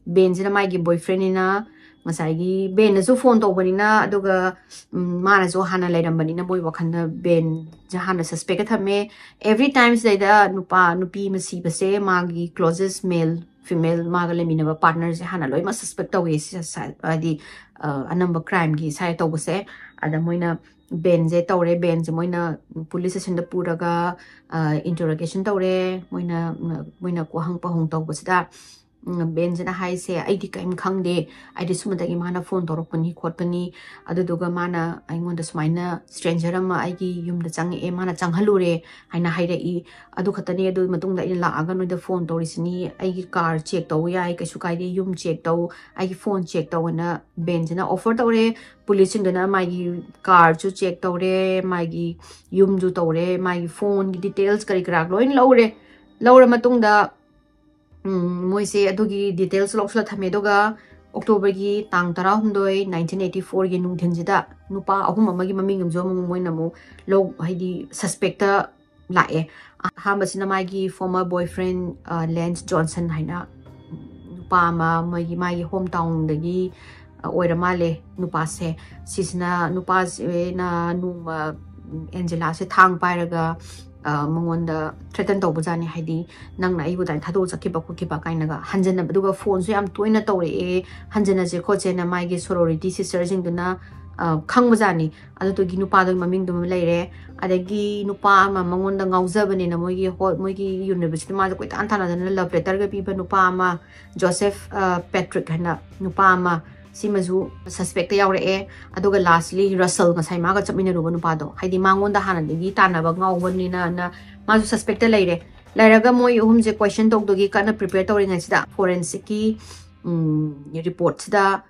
Benꯁꯤꯅ ꯃꯥꯒꯤ boyfriendꯅꯤꯅ ꯉꯁꯥꯏꯒꯤ ꯕꯦꯟꯅꯁꯨ ꯐꯣꯟ ꯇꯧꯕꯅꯤꯅ, ꯑꯗꯨꯒ ꯎꯝ, ꯃꯥꯅꯁꯨ ꯍꯥꯟꯅ ꯂꯩꯔꯝꯕꯅꯤꯅ, ꯃꯣꯏ ꯋꯥꯈꯜꯗ ꯕꯦꯟꯁꯦ ꯍꯥꯟꯅ ꯁꯁꯄꯦꯛꯇ ꯊꯝꯃꯦ꯫ ꯑꯦꯚ꯭ꯔꯤ ꯇꯥꯏꯝ ꯁꯤꯗꯩꯗ ꯅꯨꯄꯥ ꯅꯨꯄꯤ ꯑꯃ ꯁꯤꯕꯁꯦ ꯃꯥꯒꯤ ꯀ꯭ꯂꯣꯖꯦꯁ ꯃꯦꯜ ꯐꯤꯃꯦꯜ ꯃꯥꯒ ꯂꯩꯃꯤꯟꯅꯕ ꯄꯥꯔꯠꯅꯔꯁꯦ ꯍꯥꯟꯅ ꯂꯣꯏꯅꯃꯛ ꯁꯁꯄꯦꯛ ꯇꯧꯋꯦ꯫ ꯁꯤ ꯁ- ꯍꯥꯏꯗꯤ ꯑ, ꯑꯅꯝꯕ ꯀ꯭ꯔꯥꯏꯝꯒꯤ ꯁꯥꯏ ꯇꯧꯕꯁꯦ꯫ ꯑꯗ ꯃꯣꯏꯅ ꯕꯦꯟꯁꯦ ꯇꯧꯔꯦ꯫ ꯕꯦꯟꯁꯦ ꯃꯣꯏꯅ ꯄꯨꯂꯤꯁ ꯁ꯭ꯇꯦꯁꯟꯗ ꯄꯨꯔꯒ ꯏꯟꯇꯔꯣꯒꯦꯁꯟ ꯇꯧꯔꯦ꯫ ꯃꯣꯏꯅ ꯃꯣꯏꯅ ꯋꯥꯍꯪ ꯄꯥꯎꯍꯪ ꯇꯧꯕꯁꯤꯗ ꯎꯝ, ꯕꯦꯟꯁꯤꯅ ꯍꯥꯏꯁꯦ, "ꯑꯩꯗꯤ ꯀꯔꯤꯝ ꯈꯪꯗꯦ, ꯑꯩꯗꯤ ꯁꯨꯝꯕꯗꯒꯤ ꯃꯥꯅ ꯐꯣꯟ ꯇꯧꯔꯛꯄꯅꯤ ꯈꯣꯠꯄꯅꯤ, ꯑꯗꯨꯗꯨꯒ ꯃꯥꯅ ꯑꯩꯉꯣꯟꯗ ꯁꯨꯃꯥꯏꯅ ꯁ꯭ꯇ꯭ꯔꯦꯟꯖꯔ ꯑꯃ ꯑꯩꯒꯤ ꯌꯨꯝꯗ ꯆꯪꯉꯛꯑꯦ, ꯃꯥꯅ ꯆꯪꯍꯜꯂꯨꯔꯦ" ꯍꯥꯏꯅ ꯍꯥꯏꯔꯛꯏ꯫ ꯑꯗꯨ ꯈꯛꯇꯅꯤ꯫ ꯑꯗꯨ ꯃꯇꯨꯡꯗ ꯑꯩꯅ ꯂꯥꯛꯑꯒ ꯅꯣꯏꯗ ꯐꯣꯟ ꯇꯧꯔꯤꯁꯤꯅꯤ, "ꯑꯩꯒꯤ ꯀꯥꯔ ꯆꯦꯛ ꯇꯧ ꯌꯥꯏ, ꯀꯩꯁꯨ ꯀꯥꯏꯗꯦ, ꯌꯨꯝ ꯆꯦꯛ ꯇꯧ, ꯑꯩꯒꯤ ꯐꯣꯟ ꯆꯦꯛ ꯇꯧ" ꯍꯥꯏꯅ ꯕꯦꯟꯁꯤꯅ ꯑꯣꯐꯔ ꯇꯧꯔꯦ꯫ ꯄꯨꯂꯤꯁꯁꯤꯡꯗꯨꯅ ꯃꯥꯒꯤ ꯀꯥꯔꯁꯨ ꯆꯦꯛ ꯇꯧꯔꯦ, ꯃꯥꯒꯤ ꯌꯨꯝꯁꯨ ꯇꯧꯔꯦ, ꯃꯥꯒꯤ ꯐꯣꯟꯒꯤ ꯗꯤꯇꯦꯜꯁ ꯀꯔꯤ ꯀꯔꯥ ꯂꯣꯏ ꯂꯧꯔꯦ꯫ ꯂꯧꯔ ꯃꯇꯨꯡꯗ ꯎꯝ, ꯃꯣꯏꯁꯦ ꯑꯗꯨꯒꯤ ꯗꯤꯇꯦꯜꯁ ꯂꯧꯁꯤꯜꯂ ꯊꯝꯃꯦ꯫ ꯑꯗꯨꯒ ꯑꯣꯛꯇꯣꯕꯔꯒꯤ ꯇꯥꯡ ꯇꯔꯥꯍꯨꯝꯗꯣꯏ, ꯅꯥꯏꯟꯇꯤꯟ ꯑꯩꯠꯇꯤ ꯐꯣꯔꯒꯤ ꯅꯨꯡꯊꯤꯟꯁꯤꯗ ꯅꯨꯄꯥ ꯑꯍꯨꯝ ꯑꯃꯒꯤ ꯃꯃꯤꯡ ꯑꯃꯁꯨ ꯑꯃꯨꯛ ꯃꯣꯏꯅ ꯑꯃꯨꯛ ꯂꯧ, ꯍꯥꯏꯗꯤ ꯁꯁꯄꯦꯛꯇ ꯂꯥꯛꯑꯦ꯫ ꯑꯍꯥꯟꯕꯁꯤꯅ ꯃꯥꯒꯤ ꯐꯣꯔꯃꯔ ꯕꯣꯏꯐ꯭ꯔꯦꯟ, ꯑ, ꯂꯦꯟꯁ ꯖꯣꯟꯁꯟ ꯍꯥꯏꯅ ꯅꯨꯄꯥ ꯑꯃ, ꯃꯣꯏꯒꯤ, ꯃꯥꯒꯤ ꯍꯣꯝ ꯇꯥꯎꯟꯗꯒꯤ, ꯑ, ꯑꯣꯏꯔ ꯃꯥꯜꯂꯦ ꯅꯨꯄꯥꯁꯦ꯫ ꯁꯤꯁꯤꯅ, ꯅꯨꯄꯥꯁꯤꯅ ꯅꯣꯡꯃ, ꯎꯝ, ꯑꯦꯟꯖꯦꯂꯥꯁꯦ ꯊꯥꯡ ꯄꯥꯏꯔꯒ, ꯑ, ꯃꯉꯣꯟꯗ ꯊ꯭ꯔꯦꯇꯟ ꯇꯧꯕꯖꯥꯠꯅꯤ꯫ ꯍꯥꯏꯗꯤ, "ꯅꯪꯅ ꯑꯩꯕꯨ ꯑꯗꯨꯃꯥꯏꯅ ꯊꯥꯗꯣꯛꯑ ꯆꯠꯈꯤꯕ ꯈꯣꯠꯈꯤꯕ" ꯀꯥꯏꯅꯒ ꯍꯟꯖꯟꯅꯕ꯫ ꯑꯗꯨꯒ ꯐꯣꯟꯁꯨ ꯌꯥꯝ ꯇꯣꯏꯅ ꯇꯧꯔꯛꯑꯦ, ꯍꯟꯖꯟꯅꯁꯦ ꯈꯣꯠꯁꯦꯅ ꯃꯥꯒꯤ ꯁꯣꯔꯣꯔꯤꯇꯤ ꯁꯤꯁꯇꯔꯁꯤꯡꯗꯨꯅ, ꯑ, ꯈꯪꯕꯖꯥꯠꯅꯤ꯫ ꯑꯗꯨꯗꯨꯒꯤ ꯅꯨꯄꯥꯗꯨꯒꯤ ꯃꯃꯤꯡꯗꯨꯃ ꯂꯩꯔꯦ꯫ ꯑꯗꯒꯤ ꯅꯨꯄꯥ ꯑꯃ ꯃꯉꯣꯟꯗ ꯉꯥꯎꯖꯕꯅꯦꯅ ꯃꯣꯏꯒꯤ ꯍꯣ-, ꯃꯣꯏꯒꯤ ꯌꯨꯅꯤꯚꯔꯁꯤꯇꯤ ꯃꯥꯁꯦ ꯀꯣꯏꯇꯥꯟ ꯇꯥꯟꯅꯗꯅ ꯂꯕ ꯂꯦꯇꯔꯒ ꯄꯤꯕ ꯅꯨꯄꯥ ꯑꯃ, ꯖꯣꯁꯦꯐ, ꯑ, ꯄꯦꯇ꯭ꯔꯤꯛ ꯍꯥꯏꯅ ꯅꯨꯄꯥ ꯑꯃ, ꯁꯤꯃꯁꯨ ꯁꯁꯄꯦꯛꯇ ꯌꯥꯎꯔꯛꯑꯦ꯫ ꯑꯗꯨꯒ ꯂꯥꯁꯂꯤ ꯔꯁꯜ, ꯉꯁꯥꯏ ꯃꯥꯒ ꯆꯠꯃꯤꯟꯅꯔꯨꯕ ꯅꯨꯄꯥꯗꯣ, ꯍꯥꯏꯗꯤ ꯃꯉꯣꯟꯗ ꯍꯥꯟꯅꯗꯒꯤ ꯇꯥꯟꯅꯕ ꯉꯥꯎꯕꯅꯤꯅ ꯃꯥꯁꯨ ꯁꯁꯄꯦꯛꯇ ꯂꯩꯔꯦ꯫ ꯂꯩꯔꯒ ꯃꯣꯏ ꯑꯍꯨꯝꯁꯦ ꯀꯣꯏꯁꯟ ꯇꯧꯗꯣꯏꯒꯤ ꯀꯟꯅ ꯄ꯭ꯔꯤꯄꯦꯌꯔ ꯇꯧꯔꯤꯉꯩꯁꯤꯗ, ꯐꯣꯔꯦꯟꯁꯤꯛꯀꯤ, ꯎꯝ, ꯔꯤꯄꯣꯔꯠꯁꯤꯗ,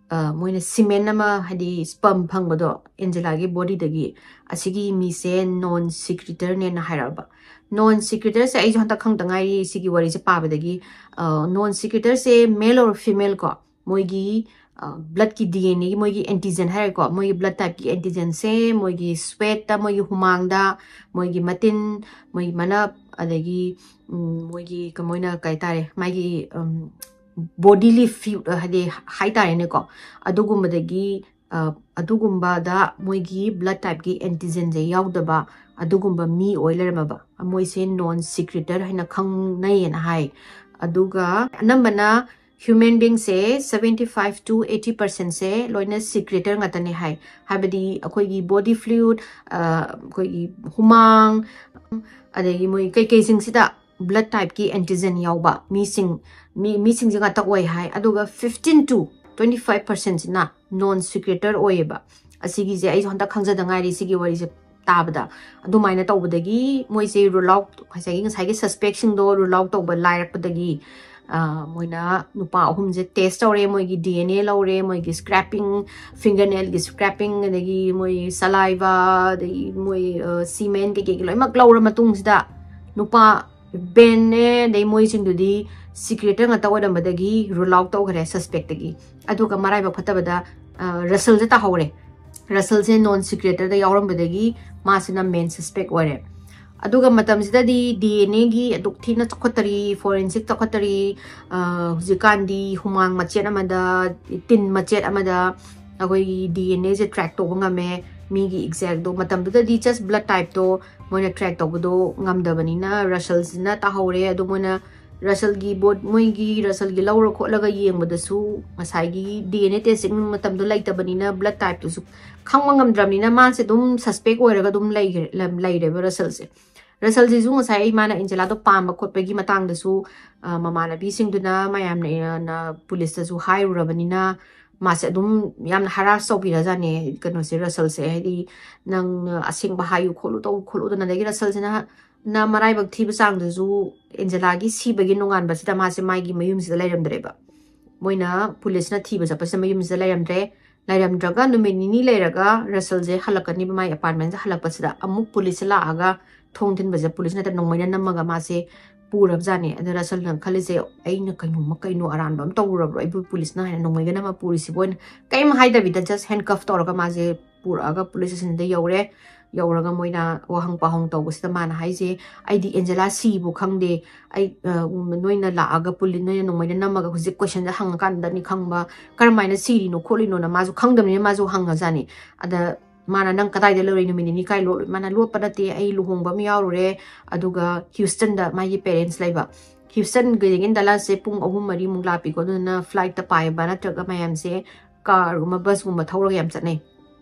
ꯑ, ꯃꯣꯏꯅ ꯁꯤꯃꯦꯟ ꯑꯃ, ꯍꯥꯏꯗꯤ ꯁ꯭ꯄꯝ ꯐꯪꯕꯗꯣ ꯑꯦꯟꯖꯦꯂꯥꯒꯤ ꯕꯣꯗꯤꯗꯒꯤ, ꯑꯁꯤꯒꯤ ꯃꯤꯁꯦ ꯅꯣꯟ ꯁꯤꯀ꯭ꯔꯤꯇꯔꯅꯦꯅ ꯍꯥꯏꯔꯛꯑꯕ꯫ ꯅꯣꯟ ꯁꯤꯀ꯭ꯔꯤꯇꯔꯁꯦ ꯑꯩꯁꯨ ꯍꯟꯗꯛ ꯈꯪꯗ ꯉꯥꯏꯔꯤ ꯁꯤꯒꯤ ꯋꯥꯔꯤꯁꯦ ꯄꯥꯕꯗꯒꯤ꯫ ꯑ, ꯅꯣꯟ ꯁꯤꯀ꯭ꯔꯤꯇꯔꯁꯦ ꯃꯦꯜ ꯑꯣꯔ ꯐꯤꯃꯦꯜ ꯀꯣ, ꯃꯣꯏꯒꯤ, ꯑ, ꯕ꯭ꯂꯗꯀꯤ ꯗꯤ ꯑꯦꯟ ꯑꯦꯒꯤ ꯃꯣꯏꯒꯤ ꯑꯦꯟꯇꯤꯖꯦꯟ ꯍꯥꯏꯔꯦꯀꯣ, ꯃꯣꯏꯒꯤ ꯕ꯭ꯂꯗ ꯇꯥꯏꯞꯀꯤ ꯑꯦꯟꯇꯤꯖꯦꯟꯁꯦ ꯃꯣꯏꯒꯤ ꯁ꯭ꯋꯦꯠꯇ, ꯃꯣꯏꯒꯤ ꯍꯨꯃꯥꯡꯗ, ꯃꯣꯏꯒꯤ ꯃꯇꯤꯟ, ꯃꯣꯏꯒꯤ ꯃꯅꯞ, ꯑꯗꯒꯤ, ꯎꯝ, ꯃꯣꯏꯒꯤ ꯀ-, ꯃꯣꯏꯅ ꯀꯩ ꯍꯥꯏꯇꯥꯔꯦ, ꯃꯥꯒꯤ, ꯎꯝ, bodily fluid, ꯍꯥꯏꯗꯤ ꯍꯥꯏꯇꯥꯔꯦꯅꯦꯀꯣ, ꯑꯗꯨꯒꯨꯝꯕꯗꯒꯤ ꯑ, ꯑꯗꯨꯒꯨꯝꯕꯗ ꯃꯣꯏꯒꯤ blood typeꯀꯤ antigenꯁꯦ ꯌꯥꯎꯗꯕ ꯑꯗꯨꯒꯨꯝꯕ ꯃꯤ ꯑꯣꯏ ꯂꯩꯔꯝꯃꯕ, ꯃꯣꯏꯁꯦ non secretor ꯍꯥꯏꯅ ꯈꯪꯅꯩꯌꯦꯅ ꯍꯥꯏ꯫ ꯑꯗꯨꯒ ꯑꯅꯝꯕꯅ human beingꯁꯦ seventy five to eighty percentꯁꯦ ꯂꯣꯏꯅ secretor ꯉꯥꯛꯇꯅꯦ ꯍꯥꯏ꯫ ꯍꯥꯏꯕꯗꯤ ꯑꯩꯈꯣꯏꯒꯤ body fluid, ꯑ, ꯑꯩꯈꯣꯏꯒꯤ ꯍꯨꯃꯥꯡ, ꯑꯗꯒꯤ ꯃꯣꯏ ꯀꯩꯀꯩꯁꯤꯡꯁꯤꯗ blood typeꯀꯤ antigen ꯌꯥꯎꯕ ꯃꯤꯁꯤꯡ, ꯃꯤ, ꯃꯤꯁꯤꯡꯁꯦ ꯉꯥꯛꯇ ꯑꯣꯏ ꯍꯥꯏ꯫ ꯑꯗꯨꯒ fifteen to twenty five percentꯁꯤꯅ non secretor ꯑꯣꯏꯌꯦꯕ꯫ ꯑꯁꯤꯒꯤꯁꯦ ꯑꯩꯁꯨ ꯍꯟꯗꯛ ꯈꯪꯖꯗ ꯉꯥꯏꯔꯤ, ꯁꯤꯒꯤ ꯋꯥꯔꯤꯁꯦ ꯇꯥꯕꯗ꯫ ꯑꯗꯨꯃꯥꯏꯅ ꯇꯧꯕꯗꯒꯤ ꯃꯣꯏꯁꯦ rule out, ꯉꯁꯥꯏꯒꯤ, ꯉꯁꯥꯏꯒꯤ suspectꯁꯤꯡꯗꯣ rule out ꯇꯧꯕ ꯂꯥꯏꯔꯛꯄꯗꯒꯤ, ꯑ, ꯃꯣꯏꯅ ꯅꯨꯄꯥ ꯑꯍꯨꯝꯁꯦ test ꯇꯧꯔꯦ, ꯃꯣꯏꯒꯤ DNA ꯂꯧꯔꯦ, ꯃꯣꯏꯒꯤ scraping, fingernailꯒꯤ scraping, ꯑꯗꯒꯤ ꯃꯣꯏ saliva, ꯑꯗꯒꯤ ꯃꯣꯏ, ꯑ, semen ꯀꯩꯀꯩꯒꯤ ꯂꯣꯏꯅꯃꯛ ꯂꯧꯔ ꯃꯇꯨꯡꯁꯤꯗ ꯅꯨꯄꯥ Benꯅꯦ, ꯑꯗꯩ ꯃꯣꯏꯁꯤꯡꯗꯨꯗꯤ secretor ꯉꯥꯛꯇ ꯑꯣꯏꯔꯝꯕꯗꯒꯤ rule out ꯇꯧꯈ꯭ꯔꯦ suspectꯇꯒꯤ꯫ ꯑꯗꯨꯒ ꯃꯔꯥꯏꯕꯛ ꯐꯠꯇꯕꯗ, ꯑ, Russellꯁꯦ ꯇꯥꯍꯧꯔꯦ꯫ Russellꯁꯦ non secretorꯗ ꯌꯥꯎꯔꯝꯕꯗꯒꯤ ꯃꯥꯁꯤꯅ main suspect ꯑꯣꯏꯔꯦ꯫ ꯑꯗꯨꯒ ꯃꯇꯝꯁꯤꯗꯗꯤ DNAꯒꯤ ꯑꯗꯨꯛ ꯊꯤꯅ ꯆꯥꯎꯈꯠꯇꯔꯤ, forensic ꯆꯥꯎꯈꯠꯇꯔꯤ, ꯑ, ꯍꯧꯖꯤꯛꯀꯥꯟꯗꯤ ꯍꯨꯃꯥꯡ ꯃꯆꯦꯠ ꯑꯃꯗ, ꯇꯤꯟ ꯃꯆꯦꯠ ꯑꯃꯗ ꯑꯩꯈꯣꯏꯒꯤ DNAꯁꯦ track ꯇꯧꯕ ꯉꯝꯃꯦ꯫ ꯃꯤꯒꯤ exactꯗꯣ, ꯃꯇꯝꯗꯨꯗꯗꯤ just blood typeꯇꯣ ꯃꯣꯏꯅ track ꯇꯧꯕꯗꯣ ꯉꯝꯗꯕꯅꯤꯅ Russellꯁꯤꯅ ꯇꯥꯍꯧꯔꯦ꯫ ꯑꯗꯣ ꯃꯣꯏꯅ Russellꯒꯤ ꯕꯣꯠ, ꯃꯣꯏꯒꯤ Russellꯒꯤ ꯂꯧꯔ ꯈꯣꯠꯂꯒ ꯌꯦꯡꯕꯗꯁꯨ ꯉꯁꯥꯏꯒꯤ DNA testing ꯃꯇꯝꯗꯣ ꯂꯩꯇꯕꯅꯤꯅ blood typeꯇꯨꯁꯨ ꯈꯪꯕ ꯉꯝꯗ꯭ꯔꯕꯅꯤꯅ ꯃꯥꯁꯦ ꯑꯗꯨꯝ suspect ꯑꯣꯏꯔꯒ ꯑꯗꯨꯝ ꯂꯩꯈ꯭ꯔꯦ, ꯂꯩꯔꯦꯕ Russellꯁꯦ꯫ Russellꯁꯤꯁꯨ ꯉꯁꯥꯏ ꯏꯃꯥꯅ Angelaꯗꯣ ꯄꯥꯝꯕ ꯈꯣꯠꯄꯒꯤ ꯃꯇꯥꯡꯗꯁꯨ, ꯑ, ꯃꯃꯥꯟꯅꯕꯤꯁꯤꯡꯗꯨꯅ ꯃꯌꯥꯝꯅ, ꯅ, ꯄꯨꯂꯤꯁꯇꯁꯨ ꯍꯥꯏꯔꯨꯔꯕꯅꯤꯅ ꯃꯥꯁꯦ ꯑꯗꯨꯝ ꯌꯥꯝꯅ harass ꯇꯧꯕꯤꯔꯖꯥꯠꯅꯦ ꯀꯩꯅꯣꯁꯦ, Russellꯁꯦ꯫ ꯍꯥꯏꯗꯤ, "ꯅꯪ ꯑꯁꯦꯡꯕ ꯍꯥꯏꯌꯨ ꯈꯣꯠꯂꯨ, ꯇꯧ ꯈꯣꯠꯂꯨꯗꯅ", ꯑꯗꯒꯤ Russellꯁꯤꯅ ꯅ ꯃꯔꯥꯏꯕꯛ ꯊꯤꯕ ꯆꯥꯡꯗꯁꯨ Angelaꯒꯤ ꯁꯤꯕꯒꯤ ꯅꯣꯡꯉꯥꯟꯕꯁꯤꯗ ꯃꯥꯁꯦ ꯃꯥꯒꯤ ꯃꯌꯨꯝꯁꯤꯗ ꯂꯩꯔꯝꯗ꯭ꯔꯦꯕ꯫ ꯃꯣꯏꯅ ꯄꯨꯂꯤꯁꯅ ꯊꯤꯕ ꯆꯠꯄꯁꯤꯗ ꯃꯌꯨꯝꯁꯤꯗ ꯂꯩꯔꯝꯗ꯭ꯔꯦ꯫ ꯂꯩꯔꯝꯗ꯭ꯔꯒ ꯅꯨꯃꯤꯠ ꯅꯤꯅꯤ ꯂꯩꯔꯒ Russellꯁꯦ ꯍꯜꯂꯛꯀꯅꯤꯕ ꯃꯥꯒꯤ apartmentꯁꯦ꯫ ꯍꯜꯂꯛꯄꯁꯤꯗ ꯑꯃꯨꯛ ꯄꯨꯂꯤꯁꯁꯦ ꯂꯥꯛꯑꯒ ꯊꯣꯡ ꯊꯤꯟꯕꯁꯦ ꯄꯨꯂꯤꯁꯅ ꯍꯦꯛꯇ ꯅꯣꯡꯃꯩꯅ ꯅꯝꯃꯒ ꯃꯥꯁꯦ ꯄꯨꯔꯕꯖꯥꯠꯅꯦ꯫ ꯑꯗ Russellꯅ ꯈꯜꯂꯤꯁꯦ, "ꯑꯩꯅ ꯀꯩꯅꯣꯝꯃ, ꯀꯩꯅꯣ ꯑꯔꯥꯟꯕ ꯑꯃ ꯇꯧꯔꯨꯔꯕ꯭ꯔꯣ? ꯑꯩꯕꯨ ꯄꯨꯂꯤꯁꯅ ꯍꯥꯏꯅ ꯅꯣꯡꯃꯩꯒ ꯅꯝꯃ ꯄꯨꯔꯤꯁꯤꯕꯨ?" ꯍꯥꯏꯅ ꯀꯩꯝ ꯍꯥꯏꯗꯕꯤꯗ just handcuff ꯇꯧꯔꯒ ꯃꯥꯁꯦ ꯄꯨꯔꯛꯑꯒ ꯄꯨꯂꯤꯁ stationꯗ ꯌꯧꯔꯦ꯫ ꯌꯧꯔꯒ ꯃꯣꯏꯅ ꯋꯥꯍꯪ ꯄꯥꯎꯍꯪ ꯇꯧꯕꯁꯤꯗ ꯃꯥꯅ ꯍꯥꯏꯁꯦ, "ꯑꯩꯗꯤ ꯑꯦꯟꯖꯦꯂꯥ ꯁꯤꯕꯨ ꯈꯪꯗꯦ, ꯑꯩ ꯑ, ꯅꯣꯏꯅ ꯂꯥꯛꯑꯒ ꯄꯨꯂꯤ ꯅꯣꯏꯅ ꯅꯣꯡꯃꯩꯅ ꯅꯝꯃꯒ ꯍꯧꯖꯤꯛ ꯀꯣꯏꯁꯟꯗ ꯍꯪꯉꯀꯥꯟꯗꯅꯤ ꯈꯪꯕ, ꯀꯔꯝꯍꯥꯏꯅ ꯁꯤꯔꯤꯅꯣ ꯈꯣꯠꯂꯤꯅꯣꯅ" ꯃꯥꯁꯨ ꯈꯪꯗꯕꯅꯤꯅ ꯃꯥꯁꯨ ꯍꯪꯉꯖꯥꯠꯅꯤ꯫ ꯑꯗ ꯃꯥꯅ, "ꯅꯪ ꯀꯗꯥꯏꯗ ꯂꯩꯔꯨꯏ? ꯅꯨꯃꯤꯠ ꯅꯤꯅꯤ ꯀꯥꯏ ꯂꯣꯠꯂꯨꯏ?" ꯃꯥꯅ, "ꯂꯣꯠꯄ ꯅꯠꯇꯦ, ꯑꯩ ꯂꯨꯍꯣꯡꯕ ꯑꯃ ꯌꯥꯎꯔꯨꯔꯦ, ꯑꯗꯨꯒ ꯍ꯭ꯌꯨꯁꯇꯟꯗ ꯃꯥꯒꯤ ꯄꯦꯔꯦꯟꯁ ꯂꯩꯕ꯫ ꯍ꯭ꯌꯨꯁꯇꯟꯒꯗꯒꯤ ꯗꯂꯥꯁꯁꯦ ꯄꯨꯡ ꯑꯍꯨꯝ ꯃꯔꯤꯃꯨꯛ ꯂꯥꯞꯄꯤꯀꯣ, ꯑꯗꯨꯗꯨꯅ ꯐ꯭ꯂꯥꯏꯠꯇ ꯄꯥꯏꯕ ꯅꯠꯇ꯭ꯔꯒ ꯃꯌꯥꯝꯁꯦ ꯀꯥꯔꯒꯨꯝꯕ ꯕꯁꯀꯨꯝꯕ ꯊꯧꯔꯒ ꯌꯥꯝ ꯆꯠꯅꯩ꯫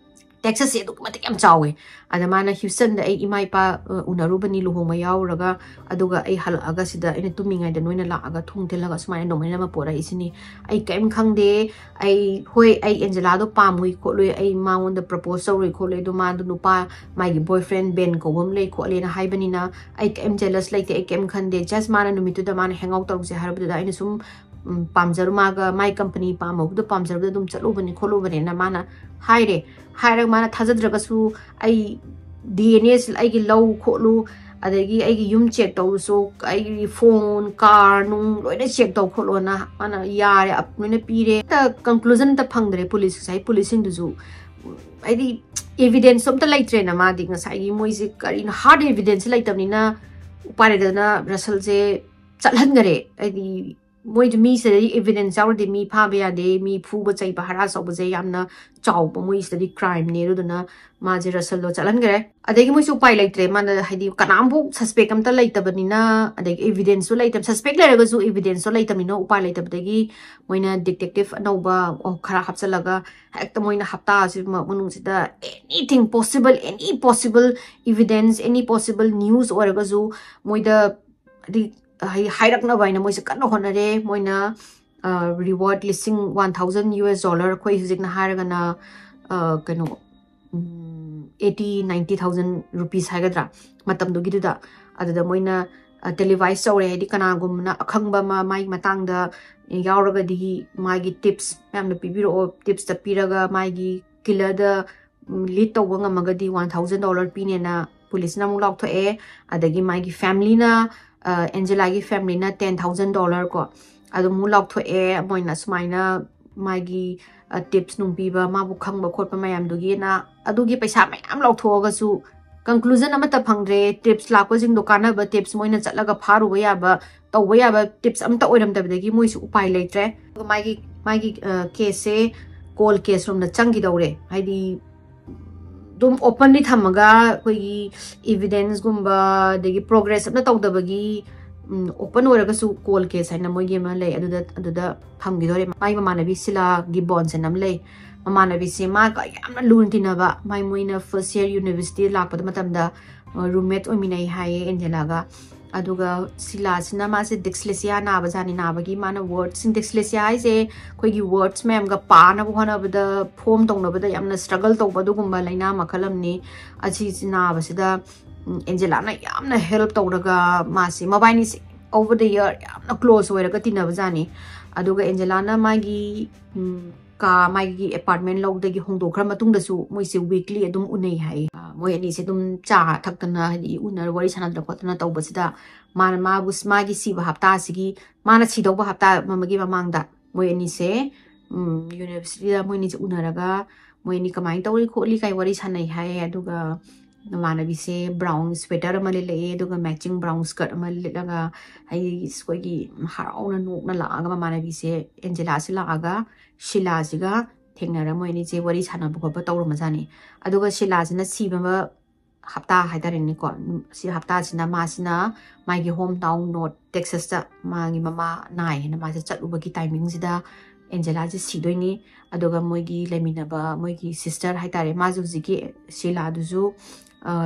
ꯇꯦꯛꯁꯁꯁꯦ ꯑꯗꯨꯛꯀꯤ ꯃꯇꯤꯛ ꯌꯥꯝ ꯆꯥꯎꯋꯦ꯫ ꯑꯗ ꯃꯥꯅ, "ꯍ꯭ꯌꯨꯁꯇꯟꯗ ꯑꯩ ꯏꯃꯥ ꯏꯄꯥ, ꯑ, ꯎꯅꯔꯨꯕꯅꯤ ꯂꯨꯍꯣꯡꯕ ꯌꯥꯎꯔꯨꯔꯒ, ꯑꯗꯨꯒ ꯑꯩ ꯍꯜꯂꯛꯑꯒ ꯁꯤꯗ ꯑꯩꯅ ꯇꯨꯝꯃꯤꯉꯩꯗ ꯅꯣꯏꯅ ꯂꯥꯛꯑꯒ ꯊꯣꯡ ꯊꯤꯜꯂꯒ ꯁꯨꯃꯥꯏꯅ ꯅꯣꯡꯃꯩꯅ ꯑꯃ ꯄꯣꯔꯛꯏꯁꯤꯅꯤ꯫ ꯑꯩ ꯀꯔꯤꯝ ꯈꯪꯗꯦ, ꯑꯩ, ꯍꯣꯏ, ꯑꯩ ꯑꯦꯟꯖꯦꯂꯥꯗꯣ ꯄꯥꯝꯃꯨꯏ ꯈꯣꯠꯂꯨꯏ, ꯑꯩ ꯃꯉꯣꯟꯗ ꯄ꯭ꯔꯄꯣꯁ ꯇꯧꯔꯨꯏ ꯈꯣꯠꯂꯨꯏ, ꯑꯗꯣ ꯃꯥꯗꯣ ꯅꯨꯄꯥ, ꯃꯥꯒꯤ ꯕꯣꯏ ꯐ꯭ꯔꯦꯟ ꯕꯦꯟ ꯀꯧꯕ ꯑꯃ ꯂꯩ ꯈꯣꯠꯂꯦꯅ ꯍꯥꯏꯕꯅꯤꯅ ꯑꯩ ꯀꯔꯤꯝ ꯖꯦꯂꯁ ꯂꯩꯇꯦ, ꯑꯩ ꯀꯔꯤꯝ ꯈꯟꯗꯦ꯫ ꯖꯁ ꯃꯥꯅ ꯅꯨꯃꯤꯠꯇꯨꯗ ꯃꯥꯅ ꯍꯦꯡ ꯑꯥꯎꯠ ꯇꯧꯁꯦ ꯍꯥꯏꯔꯕꯗꯨꯗ ꯑꯩꯅ ꯁꯨꯝ, ꯎꯝ, ꯄꯥꯝꯖꯔꯨ ꯃꯥꯒ ꯃꯥꯏ ꯀꯝꯄꯅꯤ ꯄꯥꯝꯃꯨꯕꯗꯣ ꯄꯥꯝꯖꯔꯨꯕꯗ ꯑꯗꯨꯝ ꯆꯠꯂꯨꯕꯅꯤ ꯈꯣꯠꯂꯨꯕꯅꯦꯅ ꯃꯥꯅ ꯍꯥꯏꯔꯦ꯫ ꯍꯥꯏꯔꯒ ꯃꯥꯅ ꯊꯥꯖꯗ꯭ꯔꯒꯁꯨ ꯑꯩ ꯗꯤ ꯑꯦꯟ ꯑꯦꯁ ꯑꯩꯒꯤ ꯂꯧ ꯈꯣꯠꯂꯨ, ꯑꯗꯒꯤ ꯑꯩꯒꯤ ꯌꯨꯝ ꯆꯦꯛ ꯇꯧꯔꯁꯨ, ꯑꯩꯒꯤ ꯐꯣꯟ, ꯀꯥꯔ ꯅꯨꯡ ꯂꯣꯏꯅ ꯆꯦꯛ ꯇꯧ ꯈꯣꯠꯂꯣꯅ ꯃꯥꯅ ꯌꯥꯔꯦ, ꯑꯞ-, ꯂꯣꯏꯅ ꯄꯤꯔꯦ꯫ ꯍꯦꯛꯇ ꯀꯟꯀ꯭ꯂꯨꯖꯟ ꯑꯝꯇ ꯐꯪꯗ꯭ꯔꯦ ꯄꯨꯂꯤꯁ, ꯉꯁꯥꯏ ꯄꯨꯂꯤꯁꯁꯤꯡꯗꯨꯁꯨ꯫ ꯍꯥꯏꯗꯤ ꯑꯦꯚꯤꯗꯦꯟꯁ ꯑꯝꯇ ꯂꯩꯇ꯭ꯔꯦꯅ ꯃꯥꯗꯤ꯫ ꯉꯁꯥꯏꯒꯤ ꯃꯣꯏꯁꯦ ꯀꯔꯤꯅꯣ, ꯍꯥꯔꯗ ꯑꯦꯚꯤꯗꯦꯟꯁ ꯂꯩꯇꯕꯅꯤꯅ ꯎꯄꯥꯏ ꯂꯩꯇꯗꯅ ꯔꯁꯜꯁꯦ ꯆꯠꯍꯟꯈꯔꯦ꯫ ꯍꯥꯏꯗꯤ ꯃꯣꯏꯗꯤ ꯃꯤꯁꯤꯗꯗꯤ ꯑꯦꯚꯤꯗꯦꯟꯁ ꯌꯥꯎꯔꯗꯤ ꯃꯤ ꯐꯥꯕ ꯌꯥꯗꯦ, ꯃꯤ ꯐꯨꯕ ꯆꯩꯕ ꯍꯔꯥꯁ ꯇꯧꯕꯁꯦ ꯌꯥꯝꯅ ꯆꯥꯎꯕ ꯃꯣꯏꯁꯤꯗꯗꯤ ꯀ꯭ꯔꯥꯏꯝꯅꯦ꯫ ꯑꯗꯨꯗꯨꯅ ꯃꯥꯁꯦ ꯔꯁꯜꯗꯣ ꯆꯠꯍꯟꯈ꯭ꯔꯦ꯫ ꯑꯗꯒꯤ ꯃꯣꯏꯁꯨ ꯎꯄꯥꯏ ꯂꯩꯇ꯭ꯔꯦ, ꯃꯥꯅ ꯍꯥꯏꯗꯤ ꯀꯅꯥꯝꯐꯥꯎ ꯁꯁꯄꯦꯛ ꯑꯝꯇ ꯂꯩꯇꯕꯅꯤꯅ, ꯑꯗꯒꯤ ꯑꯦꯚꯤꯗꯦꯟꯁꯁꯨ ꯂꯩꯇꯕ, ꯁꯁꯄꯦꯛ ꯂꯩꯔꯒꯁꯨ ꯑꯦꯚꯤꯗꯦꯟꯁꯇꯣ ꯂꯩꯇꯕꯅꯤꯅ ꯎꯄꯥꯏ ꯂꯩꯇꯕꯗꯒꯤ ꯃꯣꯏꯅ ꯗꯤꯇꯦꯛꯇꯤꯚ ꯑꯅꯧꯕ ꯈꯔ ꯍꯥꯞꯆꯤꯜꯂꯒ ꯍꯦꯛꯇ ꯃꯣꯏꯅ ꯍꯞꯇꯥ ꯑꯁꯤ ꯃꯅꯨꯡꯁꯤꯗ anything possible, any possible evidence, any possible news ꯑꯣꯏꯔꯒꯁꯨ ꯃꯣꯏꯗ ꯍꯥꯏꯗꯤ ꯍꯥꯏ-, ꯍꯥꯏꯔꯛꯅꯕ ꯍꯥꯏꯅ ꯃꯣꯏꯁꯦ ꯀꯟꯅ ꯍꯣꯠꯅꯔꯦ꯫ ꯃꯣꯏꯅ, ꯑ, ꯔꯤꯋꯥꯔꯗ ꯂꯤꯁꯤꯡ, one thousand U S dollar, ꯑꯩꯈꯣꯏ ꯍꯧꯖꯤꯛꯅ ꯍꯥꯏꯔꯒꯅ, ꯑ, ꯀꯩꯅꯣ, um, eighty, ninety thousand rupees ꯍꯥꯏꯒꯗ꯭ꯔꯥ, ꯃꯇꯝꯗꯨꯒꯤꯗꯨꯗ꯫ ꯑꯗꯨꯗ ꯃꯣꯏꯅ, ꯑ, ꯇꯦꯂꯤꯚꯥꯏꯁ ꯇꯧꯔꯦ, ꯍꯥꯏꯗꯤ ꯀꯅꯥꯒꯨꯝꯕꯅ ꯑꯈꯪꯕ ꯑꯃ ꯃꯥꯒꯤ ꯃꯇꯥꯡꯗ ꯌꯥꯎꯔꯒꯗꯤ ꯃꯥꯒꯤ ꯇꯤꯞꯁ ꯃꯌꯥꯝꯗꯣ ꯄꯤꯕꯤꯔꯛꯑꯣ, ꯇꯤꯞꯁꯇ ꯄꯤꯔꯒ ꯃꯥꯒꯤ ꯀꯤꯂꯔꯗ ꯂꯤꯗ ꯇꯧꯕ ꯉꯝꯃꯒꯗꯤ ꯋꯥꯟ ꯊꯥꯎꯖꯟ ꯗꯣꯂꯔ ꯄꯤꯅꯦꯅ ꯄꯨꯂꯤꯁꯅ ꯑꯃꯨꯛ ꯂꯥꯎꯊꯣꯛꯑꯦ꯫ ꯑꯗꯒꯤ ꯃꯥꯒꯤ ꯐꯦꯃꯤꯂꯤꯅ, ꯑ, ꯑꯦꯟꯖꯦꯂꯥꯒꯤ ꯐꯦꯃꯤꯂꯤꯅ ꯇꯦꯟ ꯊꯥꯎꯖꯟ ꯗꯣꯂꯔ ꯀꯣ, ꯑꯗꯨ ꯑꯃꯨꯛ ꯂꯥꯎꯊꯣꯛꯑꯦ꯫ ꯃꯣꯏꯅ ꯁꯨꯃꯥꯏꯅ ꯃꯥꯒꯤ ꯇꯤꯞꯁ ꯅꯨꯡ ꯄꯤꯕ, ꯃꯥꯕꯨ ꯈꯪꯕ ꯈꯣꯠꯄ ꯃꯌꯥꯝꯗꯨꯒꯤꯅ ꯑꯗꯨꯒꯤ ꯄꯩꯁꯥ ꯃꯌꯥꯝ ꯂꯧꯊꯣꯛꯑꯒꯁꯨ ꯀꯟꯀ꯭ꯂꯨꯖꯟ ꯑꯃꯠꯇ ꯐꯪꯗ꯭ꯔꯦ꯫ ꯇꯤꯞꯁ ꯂꯥꯛꯄꯁꯤꯡꯗꯣ ꯀꯥꯟꯅꯕ ꯇꯤꯞꯁ ꯃꯣꯏꯅ ꯆꯠꯂꯒ ꯐꯥꯔꯨꯕ ꯌꯥꯕ, ꯇꯧꯕ ꯌꯥꯕ ꯇꯤꯞꯁ ꯑꯝꯇ ꯑꯣꯏꯔꯝꯗꯕꯗꯒꯤ ꯃꯣꯏꯁꯨ ꯎꯄꯥꯏ ꯂꯩꯇ꯭ꯔꯦ꯫ ꯑꯗꯨꯒ ꯃꯥꯒꯤ ꯃꯥꯒꯤ ꯀꯦꯁꯁꯦ ꯀꯣꯜ ꯀꯦꯁ ꯔꯣꯝꯗ ꯆꯪꯈꯤꯗꯧꯔꯦ꯫ ꯍꯥꯏꯗꯤ ꯑꯗꯨꯝ ꯑꯣꯄꯟꯂꯤ ꯊꯝꯃꯒ ꯑꯩꯈꯣꯏꯒꯤ ꯏꯚꯤꯗꯦꯟꯁꯒꯨꯝꯕ ꯑꯗꯒꯤ ꯄ꯭ꯔꯣꯒ꯭ꯔꯦꯁ ꯑꯝꯇ ꯇꯧꯗꯕꯒꯤ ꯑꯣꯄꯟ ꯑꯣꯏꯔꯒꯁꯨ ꯀꯣꯜ ꯀꯦꯁ ꯍꯥꯏꯅ ꯃꯣꯏꯒꯤ ꯑꯃ ꯂꯩ, ꯑꯗꯨꯗ ꯑꯗꯨꯗ ꯊꯝꯈꯤꯗꯣꯔꯦ꯫ ꯃꯥꯒꯤ ꯃꯃꯥꯟꯅꯕꯤ ꯁꯤꯂꯥ ꯒꯤꯕꯣꯟꯁ ꯍꯥꯏꯅ ꯑꯃ ꯂꯩ꯫ ꯃꯃꯥꯟꯅꯕꯤꯁꯦ ꯃꯥꯒ ꯌꯥꯝꯅ ꯂꯨꯅ ꯇꯤꯟꯅꯕ, ꯃꯥꯏ ꯃꯣꯏꯅ ꯐꯥꯔꯁ ꯌꯔ ꯌꯨꯅꯤꯚꯔꯁꯤꯇꯤꯗ ꯂꯥꯛꯄꯗ ꯃꯇꯝꯗ ꯔꯨꯝꯃꯦꯠ ꯑꯣꯏꯃꯤꯟꯅꯩ ꯍꯥꯏꯌꯦ ꯑꯦꯟꯖꯦꯂꯥꯒ꯫ ꯑꯗꯨꯒ ꯁꯤꯂꯥꯁꯤꯅ ꯃꯥꯁꯦ ꯗꯤꯁꯂꯦꯁꯤꯌꯥ ꯅꯥꯕꯖꯥꯠꯅꯤ꯫ ꯅꯥꯕꯒꯤ ꯃꯥꯅ ꯋꯥꯔꯗꯁꯤꯡ, ꯗꯤꯁꯂꯦꯁꯤꯌꯥ ꯍꯥꯏꯁꯦ ꯑꯩꯈꯣꯏꯒꯤ ꯋꯥꯔꯗꯁ ꯃꯌꯥꯝꯒ ꯄꯥꯅꯕ ꯍꯣꯠꯅꯕꯗ, ꯐꯣꯝ ꯇꯧꯅꯕꯗ ꯌꯥꯝꯅ ꯁ꯭ꯇ꯭ꯔꯒꯜ ꯇꯧꯕ ꯑꯗꯨꯒꯨꯝꯕ ꯂꯥꯏꯅꯥ ꯃꯈꯜ ꯑꯃꯅꯤ꯫ ꯑꯁꯤ ꯅꯥꯕꯁꯤꯗ ꯎꯝ, ꯑꯦꯟꯖꯦꯂꯥꯅ ꯌꯥꯝꯅ ꯍꯦꯜꯞ ꯇꯧꯔꯒ ꯃꯥꯁꯦ, ꯃꯕꯥꯏꯅꯤꯁꯦ ꯑꯣꯚꯔ ꯗ ꯌꯔ ꯌꯥꯝꯅ ꯀ꯭ꯂꯣꯖ ꯑꯣꯏꯔꯒ ꯇꯤꯟꯅꯕꯖꯥꯠꯅꯤ꯫ ꯑꯗꯨꯒ ꯑꯦꯟꯖꯦꯂꯥꯅ ꯃꯥꯒꯤ ꯎꯝ, ꯀꯥ, ꯃꯥꯒꯤ ꯑꯦꯄꯥꯔꯠꯃꯦꯟ ꯂꯧꯗꯒꯤ ꯍꯣꯡꯗꯣꯛꯈ꯭ꯔ ꯃꯇꯨꯡꯗꯁꯨ ꯃꯣꯏꯁꯦ ꯋꯤꯛꯂꯤ ꯑꯗꯨꯝ ꯎꯅꯩ ꯍꯥꯏꯌꯦ꯫ ꯑ, ꯃꯣꯏ ꯑꯅꯤꯁꯦ ꯑꯗꯨꯝ ꯆꯥ ꯊꯛꯇꯅ, ꯍꯥꯏꯗꯤ ꯎꯅꯔ ꯋꯥꯔꯤ ꯁꯥꯟꯅꯗꯅ ꯈꯣꯠꯇꯅ ꯇꯧꯕꯁꯤꯗ ꯃꯥꯅ ꯃꯥꯕꯨ, ꯃꯥꯒꯤ ꯁꯤꯕ ꯍꯞꯇꯥ ꯑꯁꯤꯒꯤ, ꯃꯥꯅ ꯁꯤꯗꯧꯕ ꯍꯞꯇꯥ ꯑꯃꯒꯤ ꯃꯃꯥꯡꯗ ꯃꯣꯏ ꯑꯅꯤꯁꯦ ꯎꯝ, ꯌꯨꯅꯤꯚꯔꯁꯤꯇꯤꯗ ꯃꯣꯏ ꯑꯅꯤꯁꯦ ꯎꯅꯔꯒ ꯃꯣꯏ ꯑꯅꯤ ꯀꯃꯥꯏꯅ ꯇꯧꯔꯤ ꯈꯣꯠꯂꯤ ꯀꯥꯏ ꯋꯥꯔꯤ ꯁꯥꯟꯅꯩ ꯍꯥꯏꯌꯦ꯫ ꯑꯗꯨꯒ ꯃꯃꯥꯟꯅꯕꯤꯁꯦ ꯕ꯭ꯔꯥꯎꯟ ꯁ꯭ꯋꯦꯇꯔ ꯑꯃ ꯂꯤꯠꯂꯛꯑꯦ, ꯑꯗꯨꯒ ꯃꯦꯆꯤꯡ ꯕ꯭ꯔꯥꯎꯟ ꯁ꯭ꯀꯔꯠ ꯑꯃ ꯂꯤꯠꯂꯒ, ꯍꯥꯏꯗꯤ ꯑꯩꯈꯣꯏꯒꯤ ꯍꯔꯥꯎꯅ ꯅꯣꯛꯅ ꯂꯥꯛꯑꯒ ꯃꯃꯥꯟꯅꯕꯤꯁꯦ, ꯑꯦꯟꯖꯦꯂꯥꯁꯦ ꯂꯥꯛꯑꯒ ꯁꯤꯂꯥꯁꯤꯒ ꯊꯦꯡꯅꯔ ꯃꯣꯏ ꯑꯅꯤꯁꯦ ꯋꯥꯔꯤ ꯁꯥꯟꯅꯕ ꯈꯣꯠꯄ ꯇꯧꯔꯝꯕꯖꯥꯠꯅꯤ꯫ ꯑꯗꯨꯒ ꯁꯤꯂꯥꯁꯤꯅ ꯁꯤꯕ ꯍꯞꯇꯥ ꯍꯥꯏꯇꯥꯔꯦꯅꯦꯀꯣ, ꯁꯤ ꯍꯞꯇꯥꯁꯤꯅ ꯃꯥꯁꯤꯅ ꯃꯥꯒꯤ ꯍꯣꯝ ꯇꯥꯎꯟ ꯅꯣꯔꯠ ꯇꯦꯛꯁꯥꯁꯇ ꯃꯥꯒꯤ ꯃꯃꯥ ꯅꯥꯏ ꯍꯥꯏꯅ ꯃꯥꯁꯦ ꯆꯠꯂꯨꯕꯒꯤ ꯇꯥꯏꯃꯤꯡꯁꯤꯗ ꯑꯦꯟꯖꯦꯂꯥꯁꯦ ꯁꯤꯗꯣꯏꯅꯤ꯫ ꯑꯗꯨꯒ ꯃꯣꯏꯒꯤ ꯂꯩꯃꯤꯟꯅꯕ ꯃꯣꯏꯒꯤ ꯁꯤꯁꯇꯔ ꯍꯥꯏꯇꯥꯔꯦ, ꯃꯥꯁꯨ ꯍꯧꯖꯤꯛꯀꯤ ꯁꯤꯂꯥꯗꯨꯁꯨ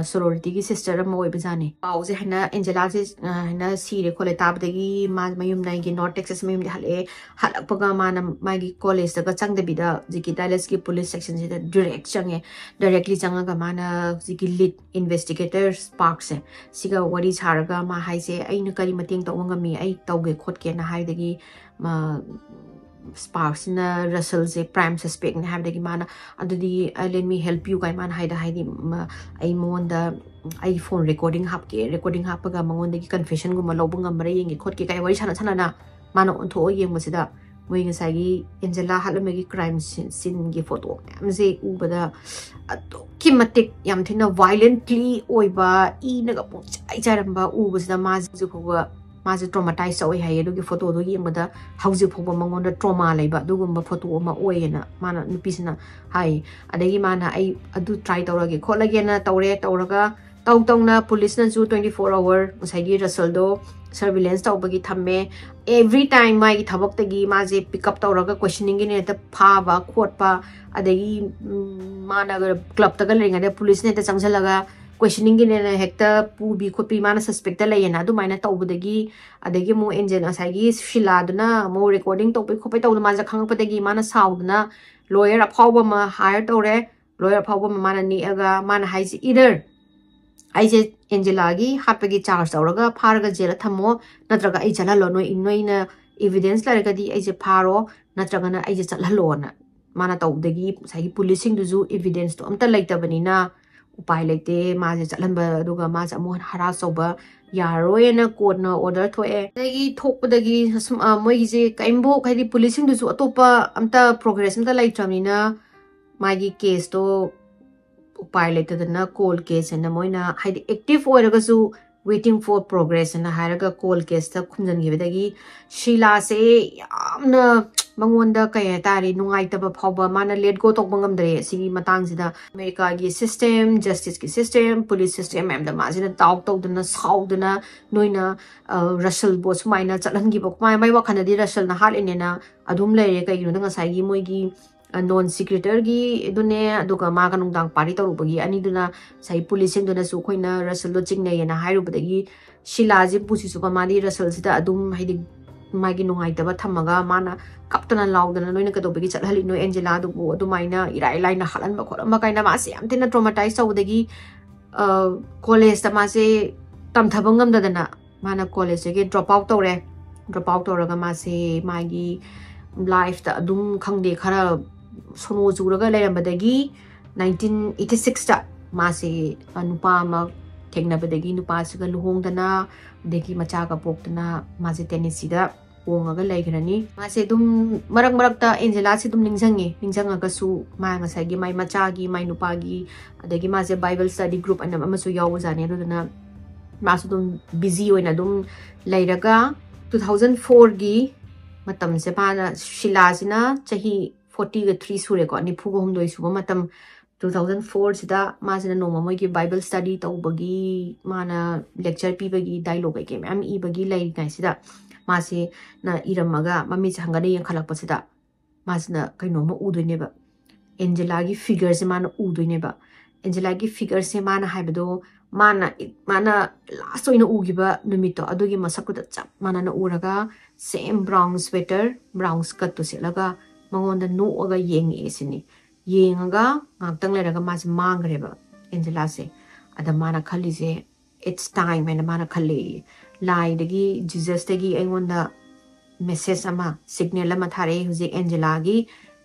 ꯁꯣꯔꯣꯔꯤꯇꯤꯒꯤ ꯁꯤꯁꯇꯔ ꯑꯃ ꯑꯣꯏꯕꯖꯥꯠꯅꯤ꯫ ꯄꯥꯎꯁꯦ ꯍꯥꯏꯅ ꯑꯦꯟꯖꯦꯂꯥꯁꯦ ꯑ, ꯍꯥꯏꯅ ꯁꯤꯔꯦ ꯈꯣꯠꯂꯦ ꯇꯥꯕꯗꯒꯤ ꯃꯥ ꯃꯌꯨꯝꯗꯒꯤ ꯅꯣꯔꯠ ꯇꯦꯛꯁꯥꯁ ꯃꯌꯨꯝꯗ ꯍꯜꯂꯛꯑꯦ꯫ ꯍꯜꯂꯛꯄꯒ ꯃꯥꯅ ꯃꯥꯒꯤ ꯀꯣꯂꯦꯖꯇꯒ ꯆꯪꯗꯕꯤꯗ ꯍꯧꯖꯤꯛꯀꯤ ꯗꯥꯂꯁꯀꯤ ꯄꯨꯂꯤꯁ ꯁꯦꯛꯁꯟꯁꯤꯗ ꯗꯤꯔꯦꯛ ꯆꯪꯉꯦ꯫ ꯗꯥꯏꯔꯦꯛꯂꯤ ꯆꯪꯉꯒ ꯃꯥꯅ ꯍꯧꯖꯤꯛꯀꯤ ꯂꯤꯗ ꯏꯟꯚꯦꯁꯇꯤꯒꯦꯇꯔ ꯁ꯭ꯄꯥꯔꯛꯁꯦ, ꯁꯤꯒ ꯋꯥꯔꯤ ꯁꯥꯔꯒ ꯃꯥ ꯍꯥꯏꯁꯦ, "ꯑꯩꯅ ꯀꯔꯤ ꯃꯇꯦꯡ ꯇꯧꯕ ꯉꯝꯃꯤ, ꯑꯩ ꯇꯧꯒꯦ ꯈꯣꯠꯀꯦꯅ" ꯍꯥꯏꯕꯗꯒꯤ ꯃꯥ, ꯁ꯭ꯄꯥꯔꯛꯁꯤꯅ ꯔꯁꯜꯁꯦ ꯄ꯭ꯔꯥꯏꯝ ꯁꯁꯄꯦꯛꯅꯦ ꯍꯥꯏꯕꯗꯒꯤ ꯃꯥꯅ, "ꯑꯗꯨꯗꯤ, ꯑ, let me help you" ꯀꯥꯏ ꯃꯥꯅ ꯍꯥꯏꯗ, ꯍꯥꯏꯗꯤ, ꯃ-, "ꯑꯩ ꯃꯉꯣꯟꯗ ꯑꯩꯒꯤ ꯐꯣꯟ ꯔꯦꯀꯣꯔꯗꯤꯡ ꯍꯥꯞꯀꯦ, ꯔꯦꯀꯣꯔꯗꯤꯡ ꯍꯥꯞꯄꯒ ꯃꯉꯣꯟꯗꯒꯤ ꯀꯟꯐꯦꯁꯟꯒꯨꯝꯕ ꯂꯧꯕ ꯉꯝꯕ꯭ꯔꯥ ꯌꯦꯡꯒꯦ ꯈꯣꯠꯀꯦ" ꯀꯥꯏ ꯋꯥꯔꯤ ꯁꯥꯟꯅ ꯁꯥꯟꯅꯅ ꯃꯥꯅ ꯑꯣꯟꯊꯣꯛꯑ ꯌꯦꯡꯕꯁꯤꯗ ꯃꯣꯏ ꯉꯁꯥꯏꯒꯤ ꯑꯦꯟꯖꯦꯂꯥ ꯍꯥꯠꯂꯝꯕꯒꯤ ꯀ꯭ꯔꯥꯏꯝ ꯁꯤꯟꯒꯤ ꯐꯣꯇꯣ ꯃꯌꯥꯝꯁꯦ ꯎꯕꯗ ꯑꯗꯨꯛꯀꯤ ꯃꯇꯤꯛ ꯌꯥꯝ ꯊꯤꯅ ꯚꯥꯏꯂꯦꯟꯠꯂꯤ ꯑꯣꯏꯕ, ꯏꯅꯒ ꯄꯨꯡꯆꯥꯏ ꯆꯥꯏꯔꯝꯕ ꯎꯕꯁꯤꯗ ꯃꯥꯁꯦ ꯍꯧꯖꯤꯛ ꯐꯥꯎꯕ ꯃꯥꯁꯦ ꯇ꯭ꯔꯣꯃꯥꯇꯥꯏꯁ ꯇꯧꯋꯦ ꯍꯥꯏꯌꯦ꯫ ꯑꯗꯨꯒꯤ ꯐꯣꯇꯣꯗꯣ ꯌꯦꯡꯕꯗ ꯍꯧꯖꯤꯛ ꯐꯥꯎꯕ ꯃꯉꯣꯟꯗ ꯇ꯭ꯔꯣꯃꯥ ꯂꯩꯕ ꯑꯗꯨꯒꯨꯝꯕ ꯐꯣꯇꯣ ꯑꯃ ꯑꯣꯏꯌꯦꯅ ꯃꯥꯅ, ꯅꯨꯄꯤꯁꯤꯅ ꯍꯥꯏ꯫ ꯑꯗꯒꯤ ꯃꯥꯅ, "ꯑꯩ ꯑꯗꯨ ꯇ꯭ꯔꯥꯏ ꯇꯧꯔꯒꯦ ꯈꯣꯠꯂꯒꯦꯅ" ꯇꯧꯔꯦ꯫ ꯇꯧꯔꯒ ꯇꯧ ꯇꯧꯅ ꯄꯨꯂꯤꯁꯅꯁꯨ twenty four hour ꯉꯁꯥꯏꯒꯤ ꯔꯁꯜꯗꯣ ꯁꯔꯚꯤꯂꯦꯟꯁ ꯇꯧꯕꯒꯤ ꯊꯝꯃꯦ꯫ Every time ꯃꯥꯒꯤ ꯊꯕꯛꯇꯒꯤ ꯃꯥꯁꯦ ꯄꯤꯛ ꯑꯞ ꯇꯧꯔꯒ ꯀꯣꯏꯁꯟꯅꯤꯡꯒꯤꯅꯦ ꯍꯦꯛꯇ ꯐꯥꯕ ꯈꯣꯠꯄ, ꯑꯗꯒꯤ ꯎꯝ, ꯃꯥꯅ ꯀ꯭ꯂꯕꯇꯒ ꯂꯩꯔꯤꯉꯩꯗ ꯄꯨꯂꯤꯁꯅ ꯍꯦꯛꯇ ꯆꯪꯁꯤꯜꯂꯒ ꯀꯣꯏꯁꯟꯅꯤꯡꯒꯤꯅꯦꯅ ꯍꯦꯛꯇ ꯄꯨꯕꯤ ꯈꯣꯠꯄꯤ ꯃꯥꯅ ꯁꯁꯄꯦꯛꯇ ꯂꯩꯌꯦꯅ꯫ ꯑꯗꯨꯃꯥꯏꯅ ꯇꯧꯕꯗꯒꯤ, ꯑꯗꯒꯤ ꯑꯃꯨꯛ ꯑꯦꯟꯖꯦꯜ ꯉꯁꯥꯏꯒꯤ ꯁꯤꯂꯥꯗꯨꯅ ꯑꯃꯨꯛ ꯔꯦꯀꯣꯔꯗꯤꯡ ꯇꯧꯕꯩ ꯈꯣꯠꯄꯩ ꯇꯧꯕꯗ ꯃꯥꯁꯦ ꯈꯪꯉꯛꯄꯗꯒꯤ ꯃꯥꯅ ꯁꯥꯎꯗꯅ ꯂꯣꯌꯔ ꯑꯐꯥꯎꯕ ꯑꯃ ꯍꯥꯏꯌꯔ ꯇꯧꯔꯦ꯫ ꯂꯣꯌꯔ ꯑꯐꯥꯎꯕ ꯑꯃ ꯃꯥꯅ ꯅꯦꯛꯑꯒ ꯃꯥꯅ ꯍꯥꯏꯁꯦ, "Either ꯑꯩꯁꯦ ꯑꯦꯟꯖꯦꯂꯥꯒꯤ ꯍꯥꯠꯄꯒꯤ ꯆꯥꯔꯖ ꯇꯧꯔꯒ ꯐꯥꯔꯒ ꯖꯦꯜꯗ ꯊꯝꯃꯣ, ꯅꯠꯇ꯭ꯔꯒ ꯑꯩ ꯆꯠꯍꯜꯂꯣ, ꯅꯣꯏ, ꯅꯣꯏꯅ ꯏꯚꯤꯗꯦꯟꯁ ꯂꯩꯔꯒꯗꯤ ꯑꯩꯁꯦ ꯐꯥꯔꯣ, ꯅꯠꯇ꯭ꯔꯒꯅ ꯑꯩꯁꯦ ꯆꯠꯍꯜꯂꯣꯅ" ꯃꯥꯅ ꯇꯧꯕꯗꯒꯤ ꯉꯁꯥꯏꯒꯤ ꯄꯨꯂꯤꯁꯁꯤꯡꯗꯨꯁꯨ ꯏꯚꯤꯗꯦꯟꯁꯇꯣ ꯑꯝꯇ ꯂꯩꯇꯕꯅꯤꯅ ꯎꯄꯥꯏ ꯂꯩꯇꯦ꯫ ꯃꯥꯁꯦ ꯆꯠꯍꯟꯕ, ꯑꯗꯨꯒ ꯃꯥꯁꯦ ꯑꯃꯨꯛ ꯍꯔꯥꯁ ꯇꯧꯕ ꯌꯥꯔꯔꯣꯏꯅ ꯀꯣꯔꯠꯅ ꯑꯣꯔꯗꯔ ꯊꯣꯛꯑꯦ꯫ ꯑꯗꯒꯤ ꯊꯣꯛꯄꯗꯒꯤ ꯑꯁꯨꯝ, ꯑ, ꯃꯣꯏꯒꯤꯁꯦ ꯀꯔꯤꯝꯐꯥꯎ, ꯍꯥꯏꯗꯤ ꯄꯨꯂꯤꯁꯁꯤꯡꯗꯨꯁꯨ ꯑꯇꯣꯞꯄ ꯑꯝꯇ ꯄ꯭ꯔꯣꯒ꯭ꯔꯦꯁ ꯑꯝꯇ ꯂꯩꯇ꯭ꯔꯕꯅꯤꯅ ꯃꯥꯒꯤ ꯀꯦꯁꯇꯣ ꯎꯄꯥꯏ ꯂꯩꯇꯗꯅ ꯀꯣꯜ ꯀꯦꯁ ꯍꯥꯏꯅ ꯃꯣꯏꯅ, ꯍꯥꯏꯗꯤ ꯑꯦꯛꯇꯤꯚ ꯑꯣꯏꯔꯒꯁꯨ waiting for progress ꯍꯥꯏꯅ ꯍꯥꯏꯔꯒ ꯀꯣꯜ ꯀꯦꯁꯇ ꯈꯨꯝꯖꯤꯟꯈꯤꯕꯗꯒꯤ ꯁꯤꯂꯥꯁꯦ ꯌꯥꯝꯅ ꯃꯉꯣꯟꯗ, ꯀꯩ ꯍꯥꯏꯇꯥꯔꯦ, ꯅꯨꯡꯉꯥꯏꯇꯕ ꯐꯥꯎꯕ, ꯃꯥꯅ ꯂꯦꯠ ꯒꯣ ꯇꯧꯕ ꯉꯝꯗ꯭ꯔꯦ꯫ ꯑꯁꯤꯒꯤ ꯃꯇꯥꯡꯁꯤꯗ ꯑꯃꯦꯔꯤꯀꯥꯒꯤ ꯁꯤꯁꯇꯦꯝ, ꯖꯁꯇꯤꯁꯀꯤ ꯁꯤꯁꯇꯦꯝ, ꯄꯨꯂꯤꯁ ꯁꯤꯁꯇꯦꯝ ꯃꯌꯥꯝꯗ ꯃꯥꯁꯤꯅ ꯗꯥꯎꯠ ꯇꯧꯗꯅ, ꯁꯥꯎꯗꯅ, "ꯅꯣꯏꯅ, ꯑ, ꯔꯁꯜꯕꯨ ꯁꯨꯃꯥꯏꯅ ꯆꯠꯍꯟꯈꯤꯕ", ꯃꯥꯏ, ꯃꯥꯏ ꯋꯥꯈꯜꯗꯗꯤ ꯔꯁꯜꯅ ꯍꯥꯠꯂꯤꯅꯦꯅ ꯑꯗꯨꯝ ꯂꯩꯔꯦ꯫ ꯀꯩꯒꯤꯅꯣꯗ ꯉꯁꯥꯏꯒꯤ ꯃꯣꯏꯒꯤ ꯅꯣꯟ ꯁꯤꯀ꯭ꯔꯦꯇꯔꯒꯤ ꯑꯗꯨꯅꯦ, ꯑꯗꯨꯒ ꯃꯥꯒ ꯅꯨꯡꯗꯥꯡ ꯄꯥꯔꯇꯤ ꯇꯧꯔꯨꯕꯒꯤ ꯑꯅꯤꯗꯨꯅ ꯉꯁꯥꯏ ꯄꯨꯂꯤꯁꯁꯤꯡꯗꯨꯅꯁꯨ ꯑꯩꯈꯣꯏꯅ ꯔꯁꯜꯗꯣ ꯆꯤꯡꯅꯩꯌꯦꯅ ꯍꯥꯏꯔꯨꯕꯗꯒꯤ ꯁꯤꯂꯥꯁꯦ ꯄꯨꯟꯁꯤ ꯆꯨꯞꯄ ꯃꯥꯗꯤ ꯔꯁꯜꯁꯤꯗ ꯑꯗꯨꯝ, ꯍꯥꯏꯗꯤ, ꯃꯥꯒꯤ ꯅꯨꯡꯉꯥꯏꯇꯕ ꯊꯝꯃꯒ ꯃꯥꯅ ꯀꯞꯇꯅ ꯂꯥꯎꯗꯅ, "ꯅꯣꯏꯅ ꯀꯩꯗꯧꯕꯒꯤ ꯆꯠꯍꯜꯂꯤꯅꯣ ꯑꯦꯟꯖꯦꯂꯥꯗꯨꯕꯨ?" ꯑꯗꯨꯃꯥꯏꯅ ꯏꯔꯥꯏ ꯂꯥꯏꯅ ꯍꯥꯠꯍꯟꯕ ꯈꯣꯠꯍꯟꯕ ꯀꯥꯏꯅ ꯃꯥꯁꯦ ꯌꯥꯝ ꯊꯤꯅ ꯇ꯭ꯔꯣꯃꯥꯇꯥꯏꯁ ꯇꯧꯕꯗꯒꯤ, ꯑ, ꯀꯣꯂꯦꯖꯇ ꯃꯥꯁꯦ ꯇꯝꯊꯕ ꯉꯝꯗꯗꯅ ꯃꯥꯅ ꯀꯣꯂꯦꯖꯇꯒꯤ ꯗ꯭ꯔꯣꯞ ꯑꯥꯎꯠ ꯇꯧꯔꯦ꯫ ꯗ꯭ꯔꯣꯞ ꯑꯥꯎꯠ ꯇꯧꯔꯒ ꯃꯥꯁꯦ ꯃꯥꯒꯤ ꯂꯥꯏꯐꯇ ꯑꯗꯨꯝ, ꯈꯪꯗꯦ, ꯈꯔ ꯁꯣꯅꯣ ꯆꯨꯔꯒ ꯂꯩꯔꯝꯕꯗꯒꯤ nineteen eighty sixꯇ ꯃꯥꯁꯦ, ꯑ, ꯅꯨꯄꯥ ꯑꯃ ꯊꯦꯡꯅꯕꯗꯒꯤ ꯅꯨꯄꯥꯁꯤꯒ ꯂꯨꯍꯣꯡꯗꯅ, ꯑꯗꯒꯤ ꯃꯆꯥꯒ ꯄꯣꯛꯇꯅ ꯃꯥꯁꯦ ꯇꯦꯅꯤꯁꯤꯗ ꯍꯣꯡꯉꯒ ꯂꯩꯈ꯭ꯔꯅꯤ꯫ ꯃꯥꯁꯦ ꯑꯗꯨꯝ ꯃꯔꯛ ꯃꯔꯛꯇ ꯑꯦꯟꯖꯦꯂꯥꯁꯦ ꯑꯗꯨꯝ ꯅꯤꯡꯁꯤꯡꯉꯦ꯫ ꯅꯤꯡꯁꯤꯡꯉꯒꯁꯨ ꯃꯥ ꯉꯁꯥꯏꯒꯤ ꯃꯥꯏ ꯃꯆꯥꯒꯤ, ꯃꯥꯏ ꯅꯨꯄꯥꯒꯤ, ꯑꯗꯒꯤ ꯃꯥꯁꯦ Bible study group ꯑꯅ ꯑꯃꯁꯨ ꯌꯥꯎꯕꯖꯥꯠꯅꯤ꯫ ꯑꯗꯨꯗꯨꯅ ꯃꯥꯁꯨ ꯑꯗꯨꯝ busy ꯑꯣꯏꯅ ꯑꯗꯨꯝ ꯂꯩꯔꯒ, two thousand fourꯒꯤ ꯃꯇꯝꯁꯦ, ꯃꯥꯅ, ꯁꯤꯂꯥꯁꯤꯅ ꯆꯍꯤ fortyꯒ three ꯁꯨꯔꯦꯀꯣ, ꯅꯤꯐꯨꯒ ꯍꯨꯝꯗꯣꯏ ꯁꯨꯕ ꯃꯇꯝ, two thousand fourꯁꯤꯗ ꯃꯥꯁꯤꯅ ꯅꯣꯡꯃ ꯃꯣꯏꯒꯤ Bible study ꯇꯧꯕꯒꯤ, ꯃꯥꯅ lecture ꯄꯤꯕꯒꯤ, dialogue ꯀꯩꯀꯩ ꯃꯌꯥꯝ ꯏꯕꯒꯤ ꯂꯩꯔꯤꯉꯩꯁꯤꯗ, ꯃꯥꯁꯤꯅ ꯏꯔꯝꯃꯒ ꯃꯃꯤꯠꯁꯦ ꯍꯪꯒꯠꯅ ꯌꯦꯡꯈꯠꯂꯛꯄꯁꯤꯗ, ꯃꯥꯁꯤꯅ ꯀꯩꯅꯣꯝꯃ ꯎꯗꯣꯏꯅꯦꯕ꯫ ꯑꯦꯟꯖꯦꯂꯥꯒꯤ figureꯁꯦ ꯃꯥꯅ ꯎꯗꯣꯏꯅꯦꯕ꯫ ꯑꯦꯟꯖꯦꯂꯥꯒꯤ figureꯁꯦ ꯃꯥꯅ ꯍꯥꯏꯕꯗꯣ, ꯃꯥꯅ, ꯃꯥꯅ last ꯑꯣꯏꯅ ꯎꯈꯤꯕ ꯅꯨꯃꯤꯠꯇꯣ, ꯑꯗꯨꯒꯤ ꯃꯁꯛꯇꯨꯗ ꯆꯞ ꯃꯥꯟꯅꯅ ꯎꯔꯒ, same brown sweater, brown skirtꯇꯣ ꯁꯦꯠꯂꯒ ꯃꯉꯣꯟꯗ ꯅꯣꯛꯑꯒ ꯌꯦꯡꯉꯛꯑꯦ ꯁꯤꯅꯤ꯫ ꯌꯦꯡꯉꯒ ꯉꯥꯛꯇꯪ ꯂꯩꯔꯒ ꯃꯥꯁꯦ ꯃꯥꯡꯈ꯭ꯔꯦꯕ, ꯑꯦꯟꯖꯦꯂꯥꯁꯦ꯫ ꯑꯗ ꯃꯥꯅ ꯈꯜꯂꯤꯁꯦ, "It's time" ꯍꯥꯏꯅ ꯃꯥꯅ ꯈꯜꯂꯦ꯫ ꯂꯥꯏꯗꯒꯤ, ꯖꯤꯖꯁꯇꯒꯤ ꯑꯩꯉꯣꯟꯗ message ꯑꯃ, signal ꯑꯃ ꯊꯥꯔꯛꯑꯦ꯫ ꯍꯧꯖꯤꯛ ꯑꯦꯟꯖꯦꯂꯥꯒꯤ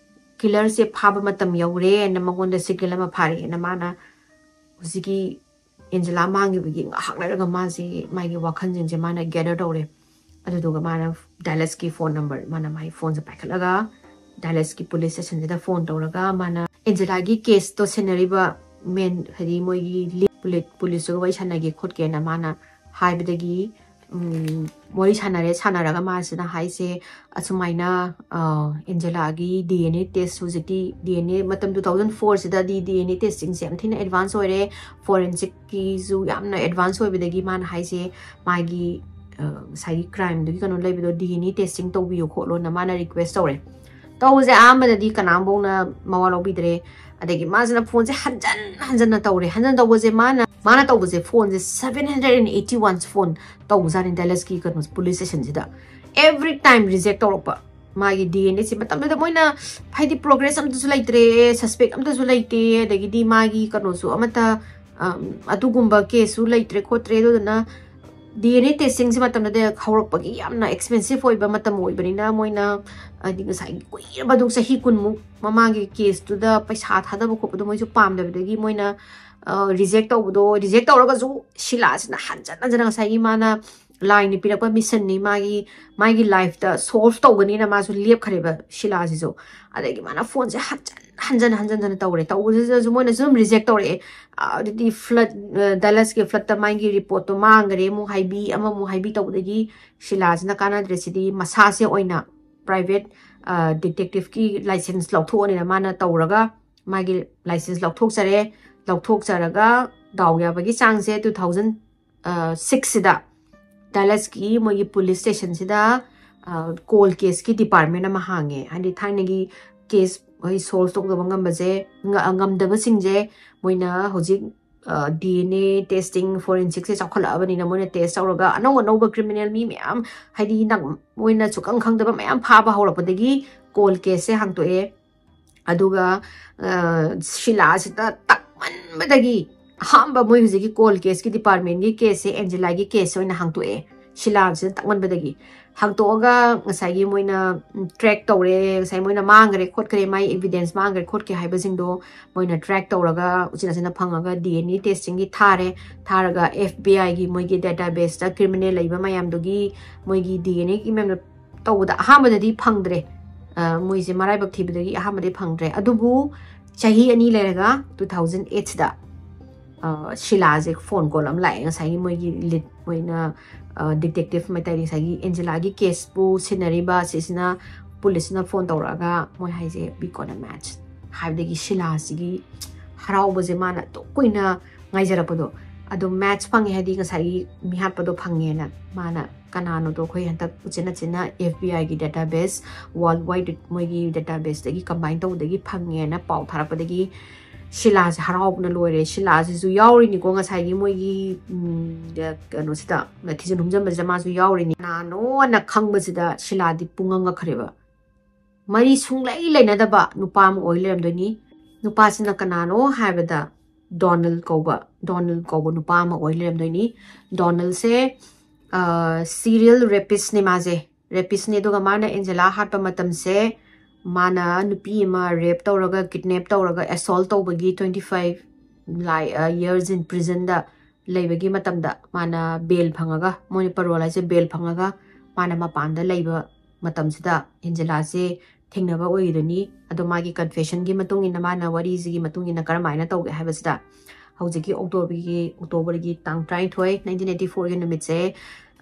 killerꯁꯦ ꯐꯥꯕ ꯃꯇꯝ ꯌꯧꯔꯦꯅ ꯃꯉꯣꯟꯗ signal ꯑꯃ ꯐꯥꯔꯛꯑꯦꯅ ꯃꯥꯅ ꯍꯧꯖꯤꯛꯀꯤ ꯑꯦꯟꯖꯦꯂꯥ ꯃꯥꯡꯈꯤꯕꯒꯤ ꯉꯥꯏꯍꯥꯛ ꯂꯩꯔꯒ ꯃꯥꯁꯦ, ꯃꯥꯒꯤ ꯋꯥꯈꯜꯁꯤꯡꯁꯦ ꯃꯥꯅ gather ꯇꯧꯔꯦ꯫ ꯑꯗꯨꯗꯨꯒ ꯃꯥꯅ Dallasꯀꯤ phone number, ꯃꯥꯅ ꯃꯥꯒꯤ phoneꯁꯦ ꯄꯥꯏꯈꯠꯂꯒ Dallasꯀꯤ police stationꯁꯤꯗ phone ꯇꯧꯔꯒ, ꯃꯥꯅ ꯑꯦꯟꯖꯦꯂꯥꯒꯤ caseꯇꯣ ꯁꯦꯟꯅꯔꯤꯕ main, ꯍꯥꯏꯗꯤ ꯃꯣꯏꯒꯤ lead police, policeꯇꯨꯒ ꯋꯥꯔꯤ ꯁꯥꯟꯅꯒꯦ ꯈꯣꯠꯀꯦꯅ ꯃꯥꯅ ꯍꯥꯏꯕꯗꯒꯤ, ꯎꯝ, ꯋꯥꯔꯤ ꯁꯥꯟꯅꯔꯦ꯫ ꯁꯥꯟꯅꯔꯒ ꯃꯥꯁꯤꯅ ꯍꯥꯏꯁꯦ, ꯑꯁꯨꯃꯥꯏꯅ, ꯑ, ꯑꯦꯟꯖꯦꯂꯥꯒꯤ DNA test, ꯍꯧꯖꯤꯛꯇꯤ DNA, ꯃꯇꯝ two thousand fourꯁꯤꯗꯗꯤ DNA testingꯁꯦ ꯌꯥꯝ ꯊꯤꯅ advance ꯑꯣꯏꯔꯦ, forensicꯀꯤꯁꯨ ꯌꯥꯝꯅ advance ꯑꯣꯏꯕꯗꯒꯤ ꯃꯥꯅ ꯍꯥꯏꯁꯦ, ꯃꯥꯒꯤ, ꯑ, ꯉꯁꯥꯏꯒꯤ crimeꯗꯨꯒꯤ ꯀꯩꯅꯣ ꯂꯩꯕꯗꯣ, DNA testing ꯇꯧꯕꯤꯌꯨ ꯈꯣꯠꯂꯣꯅ ꯃꯥꯅ request ꯇꯧꯔꯦ꯫ ꯇꯧꯕꯁꯦ ꯑꯍꯥꯟꯕꯗꯗꯤ ꯀꯅꯥꯝꯐꯧꯅ ꯃꯋꯥ ꯂꯧꯕꯤꯗ꯭ꯔꯦ꯫ ꯑꯗꯒꯤ ꯃꯥꯁꯤꯅ phoneꯁꯦ ꯍꯟꯖꯟ ꯍꯟꯖꯟꯅ ꯇꯧꯔꯦ꯫ ꯍꯟꯖꯟ ꯇꯧꯕꯁꯦ ꯃꯥꯅ, ꯃꯥꯅ ꯇꯧꯕꯁꯦ phoneꯁꯦ seven hundred and eighty one phone ꯇꯧꯕꯖꯥꯠꯅꯤ Dallasꯀꯤ ꯀꯩꯅꯣ police stationꯁꯤꯗ꯫ Every time reject ꯇꯧꯔꯛꯄ꯫ ꯃꯥꯒꯤ DNAꯁꯦ ꯃꯇꯝꯗꯨꯗ ꯃꯣꯏꯅ, ꯍꯥꯏꯗꯤ, progress ꯑꯝꯇꯁꯨ ꯂꯩꯇ꯭ꯔꯦ, suspect ꯑꯝꯇꯁꯨ ꯂꯩꯇꯦ, ꯑꯗꯒꯤꯗꯤ ꯃꯥꯒꯤ ꯀꯩꯅꯣꯁꯨ ꯑꯃꯠꯇ, ꯑꯝ, ꯑꯗꯨꯒꯨꯝꯕ caseꯁꯨ ꯂꯩꯇ꯭ꯔꯦ ꯈꯣꯠꯇ꯭ꯔꯦ꯫ ꯑꯗꯨꯗꯨꯅ DNA testingꯁꯦ ꯃꯇꯝꯗꯨꯗ ꯍꯧꯔꯛꯄꯒꯤ ꯌꯥꯝꯅ expensive ꯑꯣꯏꯕ ꯃꯇꯝ ꯑꯣꯏꯕꯅꯤꯅ ꯃꯣꯏꯅ, ꯍꯥꯏꯗꯤ, ꯉꯁꯥꯏꯒꯤ ꯀꯨꯏꯔꯕ, ꯑꯗꯨ ꯆꯍꯤ ꯀꯨꯟꯃꯨꯛ ꯃꯃꯥꯡꯒꯤ caseꯇꯨꯗ ꯄꯩꯁꯥ ꯊꯥꯗꯕ ꯈꯣꯠꯄꯗꯣ ꯃꯣꯏꯁꯨ ꯄꯥꯝꯗꯕꯗꯒꯤ ꯃꯣꯏꯅ, ꯑ, reject ꯇꯧꯕꯗꯣ, reject ꯇꯧꯔꯒꯁꯨ ꯁꯤꯂꯥꯁꯤꯅ ꯍꯟꯖꯟ ꯍꯟꯖꯟꯅ ꯉꯁꯥꯏꯒꯤ ꯃꯥꯅ ꯂꯥꯏꯅ ꯄꯤꯔꯛꯄ ꯃꯤꯁꯟꯅꯤ, ꯃꯥꯒꯤ ꯃꯥꯒꯤ ꯂꯥꯏꯐꯇ ꯁꯣꯜꯚ ꯇꯧꯒꯅꯤꯅ ꯃꯥꯁꯨ ꯂꯦꯞꯈ꯭ꯔꯦꯕ ꯁꯤꯂꯥꯁꯤꯁꯨ꯫ ꯑꯗꯒꯤ ꯃꯥꯅ ꯐꯣꯟꯁꯦ ꯍꯟꯖꯟ ꯍꯟꯖꯟ ꯍꯟꯖꯟ ꯇꯧꯔꯦ꯫ ꯇꯧꯕꯁꯤꯗꯁꯨ ꯃꯣꯏꯅꯁꯨ ꯑꯗꯨꯝ ꯔꯤꯖꯦꯛ ꯇꯧꯔꯛꯑꯦ꯫ ꯑꯗꯨꯗꯤ ꯐ꯭ꯂꯠ, ꯗꯂꯁꯀꯤ ꯐ꯭ꯂꯠꯇ ꯃꯥꯒꯤ ꯔꯤꯄꯣꯔꯠꯇꯣ ꯃꯥꯡꯈ꯭ꯔꯦ, ꯑꯃꯨꯛ ꯍꯥꯏꯕꯤ, ꯑꯃꯃꯨꯛ ꯍꯥꯏꯕꯤ ꯇꯧꯕꯗꯒꯤ ꯁꯤꯂꯥꯁꯤꯅ ꯀꯥꯟꯅꯗ꯭ꯔꯦ, ꯁꯤꯗꯤ ꯃꯁꯥꯁꯦ ꯑꯣꯏꯅ ꯄ꯭ꯔꯥꯏꯚꯦꯠ ꯗꯤꯇꯦꯛꯇꯤꯞꯀꯤ ꯂꯥꯏꯁꯦꯟꯁ ꯂꯧꯊꯣꯛꯑꯅꯤꯅ ꯃꯥꯅ ꯇꯧꯔꯒ ꯃꯥꯒꯤ ꯂꯥꯏꯁꯦꯟꯁ ꯂꯧꯊꯣꯛꯆꯔꯦ꯫ ꯂꯧꯊꯣꯛꯆꯔꯒ ꯗꯥꯎ ꯌꯥꯕꯒꯤ ꯆꯥꯡꯁꯦ ꯇꯨ ꯊꯥꯎꯖꯟ ꯁꯤꯛꯁꯁꯤꯗ ꯗꯂꯁꯀꯤ ꯃꯣꯏꯒꯤ ꯄꯨꯂꯤꯁ ꯁ꯭ꯇꯦꯁꯟꯁꯤꯗ ꯀꯣꯜ ꯀꯦꯁꯀꯤ ꯗꯤꯄꯥꯔꯠꯃꯦꯟ ꯑꯃ ꯍꯥꯡꯉꯦ꯫ ꯍꯥꯏꯗꯤ ꯊꯥꯏꯅꯒꯤ ꯀꯦꯁ ꯍꯣꯏ ꯁꯣꯜꯚ ꯇꯧꯗꯕ ꯉꯝꯕꯁꯦ, ꯉ- ꯉꯝꯗꯕꯁꯤꯡꯁꯦ ꯃꯣꯏꯅ ꯍꯧꯖꯤꯛ ꯗꯤ ꯑꯦꯟ ꯑꯦ ꯇꯦꯁꯇꯤꯡ, ꯐꯣꯔꯦꯟꯁꯤꯛꯁꯦ ꯆꯥꯎꯈꯠꯂꯛꯑꯕꯅꯤꯅ ꯃꯣꯏꯅ ꯇꯦꯁ ꯇꯧꯔꯒ ꯑꯅꯧ ꯑꯅꯧꯕ ꯀ꯭ꯔꯤꯃꯤꯅꯦꯜ ꯃꯤ ꯃꯌꯥꯝ, ꯍꯥꯏꯗꯤ ꯅꯪ ꯃꯣꯏꯅ ꯁꯨꯛꯈꯪ ꯈꯪꯗꯕ ꯃꯌꯥꯝ ꯐꯥꯕ ꯍꯧꯔꯛꯄꯗꯒꯤ ꯀꯣꯜ ꯀꯦꯁꯁꯦ ꯍꯥꯡꯇꯣꯛꯑꯦ꯫ ꯑꯗꯨꯒ ꯁꯤꯂꯥꯁꯤꯗ ꯇꯛꯃꯟꯕꯗꯒꯤ ꯑꯍꯥꯟꯕ ꯃꯣꯏ ꯍꯧꯖꯤꯛꯀꯤ ꯀꯣꯜ ꯀꯦꯁꯀꯤ ꯗꯤꯄꯥꯔꯠꯃꯦꯟꯒꯤ ꯀꯦꯁꯁꯦ ꯑꯦꯟꯖꯦꯂꯥꯒꯤ ꯀꯦꯁ ꯑꯣꯏꯅ ꯍꯥꯡꯇꯣꯛꯑꯦ꯫ ꯁꯤꯂꯥꯁꯤꯗ ꯇꯛꯃꯟꯕꯗꯒꯤ ꯍꯥꯡꯇꯣꯛꯑꯒ ꯉꯁꯥꯏꯒꯤ ꯃꯣꯏꯅ ꯇ꯭ꯔꯦꯛ ꯇꯧꯔꯦ, ꯉꯁꯥꯏ ꯃꯣꯏꯅ ꯃꯥꯡꯈ꯭ꯔꯦ ꯈꯣꯠꯈ꯭ꯔꯦ, ꯃꯥꯏ ꯏꯚꯤꯗꯦꯟꯁ ꯃꯥꯡꯈ꯭ꯔꯦ ꯈꯣꯠꯈ꯭ꯔꯦ ꯍꯥꯏꯕꯁꯤꯡꯗꯣ ꯃꯣꯏꯅ ꯇ꯭ꯔꯦꯛ ꯇꯧꯔꯒ ꯎꯆꯤꯟ ꯅꯥꯆꯤꯟꯅ ꯐꯪꯉꯒ ꯗꯤ ꯑꯦꯟ ꯑꯦ ꯇꯦꯁꯇꯤꯡꯒꯤ ꯊꯥꯔꯦ꯫ ꯊꯥꯔꯒ ꯑꯦꯐ ꯕꯤ ꯑꯥꯏꯒꯤ ꯃꯣꯏꯒꯤ ꯗꯦꯇꯥꯕꯦꯁꯇ ꯀ꯭ꯔꯤꯃꯤꯅꯦꯜ ꯂꯩꯕ ꯃꯌꯥꯝꯗꯨꯒꯤ ꯃꯣꯏꯒꯤ ꯗꯤ ꯑꯦꯟ ꯑꯦꯒꯤ ꯃꯌꯥꯝꯗꯣ ꯇꯧꯕꯗ ꯑꯍꯥꯟꯕꯗꯗꯤ ꯐꯪꯗ꯭ꯔꯦ꯫ ꯃꯣꯏꯁꯦ ꯃꯔꯥꯏꯕꯛ ꯊꯤꯕꯗꯒꯤ ꯑꯍꯥꯟꯕꯗꯤ ꯐꯪꯗ꯭ꯔꯦ꯫ ꯑꯗꯨꯕꯨ ꯆꯍꯤ ꯑꯅꯤ ꯂꯩꯔꯒ ꯇꯨ ꯊꯥꯎꯖꯟ ꯑꯩꯠꯁꯤꯗ ꯁꯤꯂꯥꯁꯦ ꯐꯣꯟ ꯀꯣꯜ ꯑꯃ ꯂꯥꯛꯑꯦ꯫ ꯉꯁꯥꯏꯒꯤ ꯃꯣꯏꯒꯤ ꯂꯤꯠ, ꯃꯣꯏꯅ ꯗꯤꯇꯦꯛꯇꯤꯞ ꯍꯥꯏꯇꯥꯔꯦ, ꯉꯁꯥꯏꯒꯤ ꯑꯦꯟꯖꯦꯂꯥꯒꯤ ꯀꯦꯁꯄꯨ ꯁꯤꯟꯅꯔꯤꯕ ꯁꯤꯁꯤꯅ ꯄꯨꯂꯤꯁꯅ ꯐꯣꯟ ꯇꯧꯔꯛꯑꯒ ꯃꯣꯏ ꯍꯥꯏꯁꯦ "We got a match" ꯍꯥꯏꯕꯗꯒꯤ ꯁꯤꯂꯥꯁꯤꯒꯤ ꯍꯔꯥꯎꯕꯁꯦ ꯃꯥꯅ ꯑꯗꯨꯛ ꯀꯨꯏꯅ ꯉꯥꯏꯖꯔꯛꯄꯗꯣ, ꯑꯗꯣ ꯃꯦꯠꯆ ꯐꯪꯉꯦ, ꯍꯥꯏꯗꯤ ꯉꯁꯥꯏꯒꯤ ꯃꯤꯍꯥꯠꯄꯗꯣ ꯐꯪꯉꯦꯅ ꯃꯥꯅ ꯀꯅꯥꯅꯣꯗꯣ ꯑꯩꯈꯣꯏ ꯍꯟꯗꯛ ꯎꯆꯤꯟ ꯅꯥꯆꯤꯟꯅ ꯑꯦꯐ ꯕꯤ ꯑꯥꯏꯒꯤ ꯗꯦꯇꯥꯕꯦꯁ, ꯋꯥꯔꯜ ꯋꯥꯏꯗ ꯃꯣꯏꯒꯤ ꯗꯦꯇꯥꯕꯦꯁꯇꯒꯤ ꯀꯝꯕꯥꯏꯟ ꯇꯧꯕꯗꯒꯤ ꯐꯪꯉꯦꯅ ꯄꯥꯎ ꯊꯥꯔꯛꯄꯗꯒꯤ ꯁꯤꯂꯥꯁꯦ ꯍꯔꯥꯎꯕꯅ ꯂꯣꯏꯔꯦ꯫ ꯁꯤꯂꯥꯁꯤꯁꯨ ꯌꯥꯎꯔꯤꯅꯤꯀꯣ ꯉꯁꯥꯏꯒꯤ ꯃꯣꯏꯒꯤ ꯎꯝ, ꯀꯩꯅꯣꯁꯤꯗ, ꯊꯤꯖꯤꯟ ꯍꯨꯝꯖꯟꯕꯁꯤꯗ ꯃꯥꯁꯨ ꯌꯥꯎꯔꯤꯅꯤ꯫ ꯀꯅꯥꯅꯣꯅ ꯈꯪꯕꯁꯤꯗ ꯁꯤꯂꯥꯗꯤ ꯄꯨꯡꯉꯛ ꯉꯛꯈ꯭ꯔꯦꯕ꯫ ꯃꯔꯤ ꯁꯨꯡꯂꯩ ꯂꯩꯅꯗꯕ ꯅꯨꯄꯥ ꯑꯃ ꯑꯣꯏ ꯂꯩꯔꯝꯗꯣꯏꯅꯤ꯫ ꯅꯨꯄꯥꯁꯤꯅ ꯀꯅꯥꯅꯣ ꯍꯥꯏꯕꯗ ꯗꯣꯅꯜ ꯀꯧꯕ, ꯗꯣꯅꯜ ꯀꯧꯕ ꯅꯨꯄꯥ ꯑꯃ ꯑꯣꯏ ꯂꯩꯔꯝꯗꯣꯏꯅꯤ꯫ ꯗꯣꯅꯜꯁꯦ ꯁꯤꯔꯤꯌꯦꯜ ꯔꯦꯄꯤꯁꯅꯦ ꯃꯥꯁꯦ꯫ ꯔꯦꯄꯤꯁꯅꯦ꯫ ꯑꯗꯨꯒ ꯃꯥꯅ ꯑꯦꯟꯖꯦꯂꯥ ꯍꯥꯠꯄ ꯃꯇꯝꯁꯦ ꯃꯥꯅ ꯅꯨꯄꯤ ꯑꯃ ꯔꯦꯞ ꯇꯧꯔꯒ, ꯀꯤꯗꯅꯦꯞ ꯇꯧꯔꯒ, ꯑꯦꯁꯣꯜ ꯇꯧꯕꯒꯤ twenty five Lai years in prisonꯗ ꯂꯩꯕꯒꯤ ꯃꯇꯝꯗ ꯃꯥꯅ ꯕꯦꯜ ꯐꯪꯉꯒ, ꯃꯣꯏꯅ ꯄꯔꯣꯜ ꯍꯥꯏꯁꯦ ꯕꯦꯜ ꯐꯪꯉꯒ, ꯃꯥꯅ ꯃꯄꯥꯟꯗ ꯂꯩꯕ ꯃꯇꯝꯁꯤꯗ ꯑꯦꯟꯖꯦꯂꯥꯁꯦ ꯊꯦꯡꯅꯕ ꯑꯣꯏꯈꯤꯗꯣꯏꯅꯤ꯫ ꯑꯗꯣ ꯃꯥꯒꯤ ꯀꯟꯐꯦꯁꯟꯒꯤ ꯃꯇꯨꯡ ꯏꯟꯅ, ꯃꯥꯅ ꯋꯥꯔꯤꯁꯤꯒꯤ ꯃꯇꯨꯡ ꯏꯟꯅ ꯀꯔꯝꯍꯥꯏꯅ ꯇꯧꯒꯦ ꯍꯥꯏꯕꯁꯤꯗ, ꯍꯧꯖꯤꯛꯀꯤ ꯑꯣꯛꯇꯣꯕꯔꯒꯤ, ꯑꯣꯛꯇꯣꯕꯔꯒꯤ ꯇꯥꯡ ꯇꯔꯥꯅꯤꯊꯣꯏ, ꯅꯥꯏꯟꯇꯤꯟ ꯑꯩꯠꯇꯤ ꯐꯣꯔꯒꯤ ꯅꯨꯃꯤꯠꯁꯦ,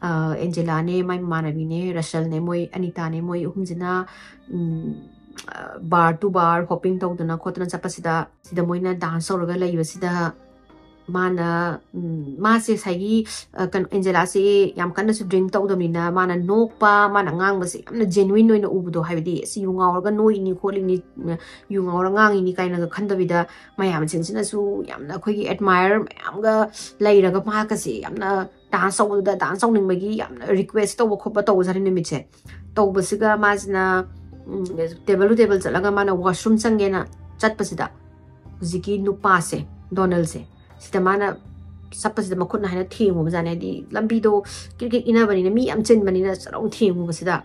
ꯑ, ꯑꯦꯟꯖꯦꯂꯥꯅꯦ, ꯃꯥꯏ ꯃꯃꯥꯟꯅꯕꯤꯅꯦ, ꯔꯁꯦꯜꯅꯦ, ꯃꯣꯏ ꯑꯅꯤꯇꯥꯅꯦ, ꯃꯣꯏ ꯑꯍꯨꯝꯁꯤꯅ, ꯎꯝ, ꯕꯥꯔ ꯇꯨ ꯕꯥꯔ ꯍꯣꯄꯤꯡ ꯇꯧꯗꯅ ꯈꯣꯠꯇꯅ ꯆꯠꯄꯁꯤꯗ, ꯁꯤꯗ ꯃꯣꯏꯅ ꯗꯥꯟꯁ ꯇꯧꯔꯒ ꯂꯩꯕꯁꯤꯗ, ꯃꯥꯅ, ꯎꯝ, ꯃꯥꯁꯦ ꯉꯁꯥꯏꯒꯤ, ꯑ, ꯀꯩꯅꯣ, ꯑꯦꯟꯖꯦꯂꯥꯁꯦ ꯌꯥꯝ ꯀꯟꯅꯁꯨ ꯗ꯭ꯔꯤꯡ ꯇꯧꯗꯕꯅꯤꯅ, ꯃꯥꯅ ꯅꯣꯛꯄ, ꯃꯥꯅ ꯉꯥꯡꯕꯁꯦ ꯌꯥꯝꯅ ꯖꯦꯅꯨꯏꯟ ꯑꯣꯏꯅ ꯎꯕꯗꯣ, ꯍꯥꯏꯕꯗꯤ, "ꯑꯁ, ꯌꯨ ꯉꯥꯎꯔꯒ ꯅꯣꯛꯏꯅꯤ ꯈꯣꯠꯂꯤꯅꯤ, ꯌꯨ ꯉꯥꯎꯔ ꯉꯥꯡꯉꯤꯅꯤ" ꯀꯥꯏꯅꯒ ꯈꯟꯗꯕꯤꯗ, ꯃꯌꯥꯝꯁꯤꯡꯁꯤꯅꯁꯨ ꯌꯥꯝꯅ ꯑꯩꯈꯣꯏꯒꯤ ꯑꯦꯗꯃꯥꯌꯔ ꯃꯌꯥꯝꯒ ꯂꯩꯔꯒ, ꯃꯥꯒꯁꯦ ꯌꯥꯝꯅ ꯗꯥꯟꯁ ꯇꯧꯕꯗꯨꯗ, ꯗꯥꯟꯁ ꯇꯧꯅꯤꯡꯕꯒꯤ ꯌꯥꯝꯅ ꯔꯤꯀ꯭ꯋꯦꯁ ꯇꯧꯕ ꯈꯣꯠꯄ ꯇꯧꯕꯖꯥꯠꯅꯤ ꯅꯨꯃꯤꯠꯁꯦ꯫ ꯇꯧꯕꯁꯤꯒ ꯃꯥꯁꯤꯅ, ꯎꯝ, ꯇꯦꯕꯜ ꯇꯨ ꯇꯦꯕꯜ ꯆꯠꯂꯒ ꯃꯥꯅ ꯋꯥꯁꯔꯨꯝ ꯆꯪꯒꯦꯅ ꯆꯠꯄꯁꯤꯗ, ꯍꯧꯖꯤꯛꯀꯤ ꯅꯨꯄꯥꯁꯦ, ꯗꯣꯅꯦꯜꯁꯦ, ꯁꯤꯗ ꯃꯥꯅ ꯆꯠꯄꯁꯤꯗ ꯃꯈꯨꯠꯅ ꯍꯥꯏꯅ ꯊꯦꯡꯉꯨꯕꯖꯥꯠꯅꯤ꯫ ꯍꯥꯏꯗꯤ, ꯂꯝꯕꯤꯗꯣ ꯀ꯭ꯔꯤꯛ ꯀ꯭ꯔꯤꯛ ꯏꯟꯅꯕꯅꯤꯅ, ꯃꯤ ꯌꯥꯝ ꯆꯤꯟꯕꯅꯤꯅ, ꯆꯠꯂꯥꯎ ꯊꯦꯡꯉꯨꯕꯁꯤꯗ,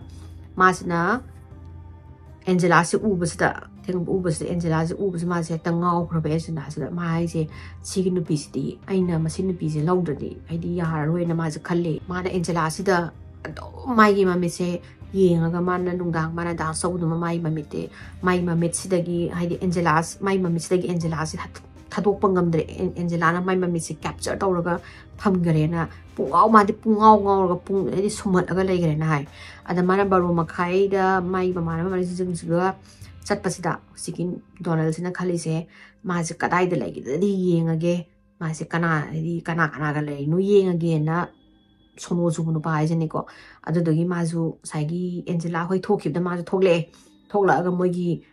ꯃꯥꯁꯤꯅ ꯑꯦꯟꯖꯦꯂꯥꯁꯦ ꯎꯕꯁꯤꯗ, ꯊꯦꯡ-, ꯎꯕꯁꯤꯗ, ꯑꯦꯟꯖꯦꯂꯥꯁꯦ ꯎꯕꯁꯤ ꯃꯥꯁꯦ ꯍꯦꯛꯇ ꯉꯥꯎꯈ꯭ꯔꯕ꯫ ꯑꯦꯟꯖꯦꯂꯥꯁꯤꯗ ꯃꯥ ꯍꯥꯏꯁꯦ, "ꯁꯤꯒꯤ ꯅꯨꯄꯤꯁꯤꯗꯤ, ꯑꯩꯅ ꯃꯁꯤ ꯅꯨꯄꯤꯁꯦ ꯂꯧꯗ꯭ꯔꯗꯤ ꯑꯩꯗꯤ ꯌꯥꯔꯔꯣꯏꯅ" ꯃꯥꯁꯦ ꯈꯜꯂꯦ꯫ ꯃꯥꯅ ꯑꯦꯟꯖꯦꯂꯥꯁꯤꯗ ꯑꯗꯨꯝ ꯃꯥꯒꯤ ꯃꯃꯤꯠꯁꯦ ꯌꯦꯡꯉꯒ, ꯃꯥꯅ ꯅꯨꯡꯗꯥꯡ ꯃꯥꯅ ꯗꯥꯟꯁ ꯇꯧꯕꯗꯨꯃ ꯃꯥꯒꯤ ꯃꯃꯤꯠꯇꯤ, ꯃꯥꯒꯤ ꯃꯃꯤꯠꯁꯤꯗꯒꯤ, ꯍꯥꯏꯗꯤ, ꯑꯦꯟꯖꯦꯂꯥꯁ-, ꯃꯥꯒꯤ ꯃꯃꯤꯠꯁꯤꯗꯒꯤ ꯑꯦꯟꯖꯦꯂꯥꯁꯦ ꯊꯥꯗꯣꯛꯄ ꯉꯝꯗ꯭ꯔꯦ꯫ ꯑꯦꯟ-, ꯑꯦꯟꯖꯦꯂꯥꯅ ꯃꯥꯏ ꯃꯃꯤꯠꯁꯦ ꯀꯦꯞꯆꯔ ꯇꯧꯔꯒ ꯊꯝꯈ꯭ꯔꯦꯅ, ꯄꯨꯡꯉꯥꯎ, ꯃꯥꯗꯤ ꯄꯨꯡꯉꯥꯎ ꯉꯥꯎꯔꯒ ꯄꯨꯡ, ꯍꯥꯏꯗꯤ, ꯁꯨꯝꯍꯠꯂꯒ ꯂꯩꯈ꯭ꯔꯦꯅ ꯍꯥꯏ꯫ ꯑꯗ ꯃꯥꯅ ꯕꯥꯔꯣ ꯃꯈꯥꯏꯗ ꯃꯥꯏ ꯃꯃꯥꯟꯅꯕ ꯃꯔꯤꯁꯤꯡꯁꯤꯒ ꯆꯠꯄꯁꯤꯗ, ꯍꯧꯖꯤꯛꯀꯤ ꯗꯣꯅꯦꯜꯁꯤꯅ ꯈꯜꯂꯤꯁꯦ, "ꯃꯥꯁꯦ ꯀꯗꯥꯏꯗ ꯂꯩꯒꯦꯗꯗꯤ ꯌꯦꯡꯉꯒꯦ, ꯃꯥꯁꯦ ꯀꯅꯥ, ꯍꯥꯏꯗꯤ, ꯀꯅꯥ ꯀꯅꯥꯒ ꯂꯩꯔꯤꯅꯣ ꯌꯦꯡꯉꯒꯦꯅ", ꯁꯣꯅꯣ ꯆꯨꯕ ꯅꯨꯄꯥ ꯍꯥꯏꯁꯤꯅꯤꯀꯣ꯫ ꯑꯗꯨꯗꯨꯒꯤ ꯃꯥꯁꯨ ꯉꯁꯥꯏꯒꯤ ꯑꯦꯟꯖꯦꯂꯥ ꯍꯣꯏ ꯊꯣꯛꯈꯤꯕꯗ ꯃꯥꯁꯨ ꯊꯣꯛꯂꯛꯑꯦ꯫ ꯊꯣꯛꯂꯛꯑꯒ ꯃꯣꯏꯒꯤ,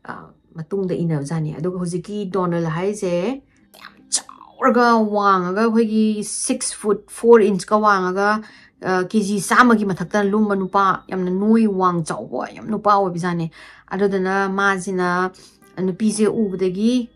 ꯑ, ꯃꯇꯨꯡꯗ ꯏꯟꯅꯕꯖꯥꯠꯅꯤ꯫ ꯑꯗꯨꯒ ꯍꯧꯖꯤꯛꯀꯤ ꯗꯣꯅꯦꯜ ꯍꯥꯏꯁꯦ ꯌꯥꯝ ꯆꯥꯎꯔꯒ ꯋꯥꯡꯉꯒ, ꯑꯩꯈꯣꯏꯒꯤ six foot four inch ꯀ ꯋꯥꯡꯉꯒ, ꯑ, ꯀꯦ ꯖꯤ ꯆꯥꯝꯃꯒꯤ ꯃꯊꯛꯇ ꯂꯨꯝꯕ ꯅꯨꯄꯥ, ꯌꯥꯝꯅ ꯅꯣꯏ ꯋꯥꯡ ꯆꯥꯎꯕ ꯌꯥꯝ ꯅꯨꯄꯥ ꯑꯣꯏꯕꯖꯥꯠꯅꯤ꯫ ꯑꯗꯨꯗꯨꯅ ꯃꯥꯁꯤꯅ ꯅꯨꯄꯤꯁꯦ ꯎꯕꯗꯒꯤ,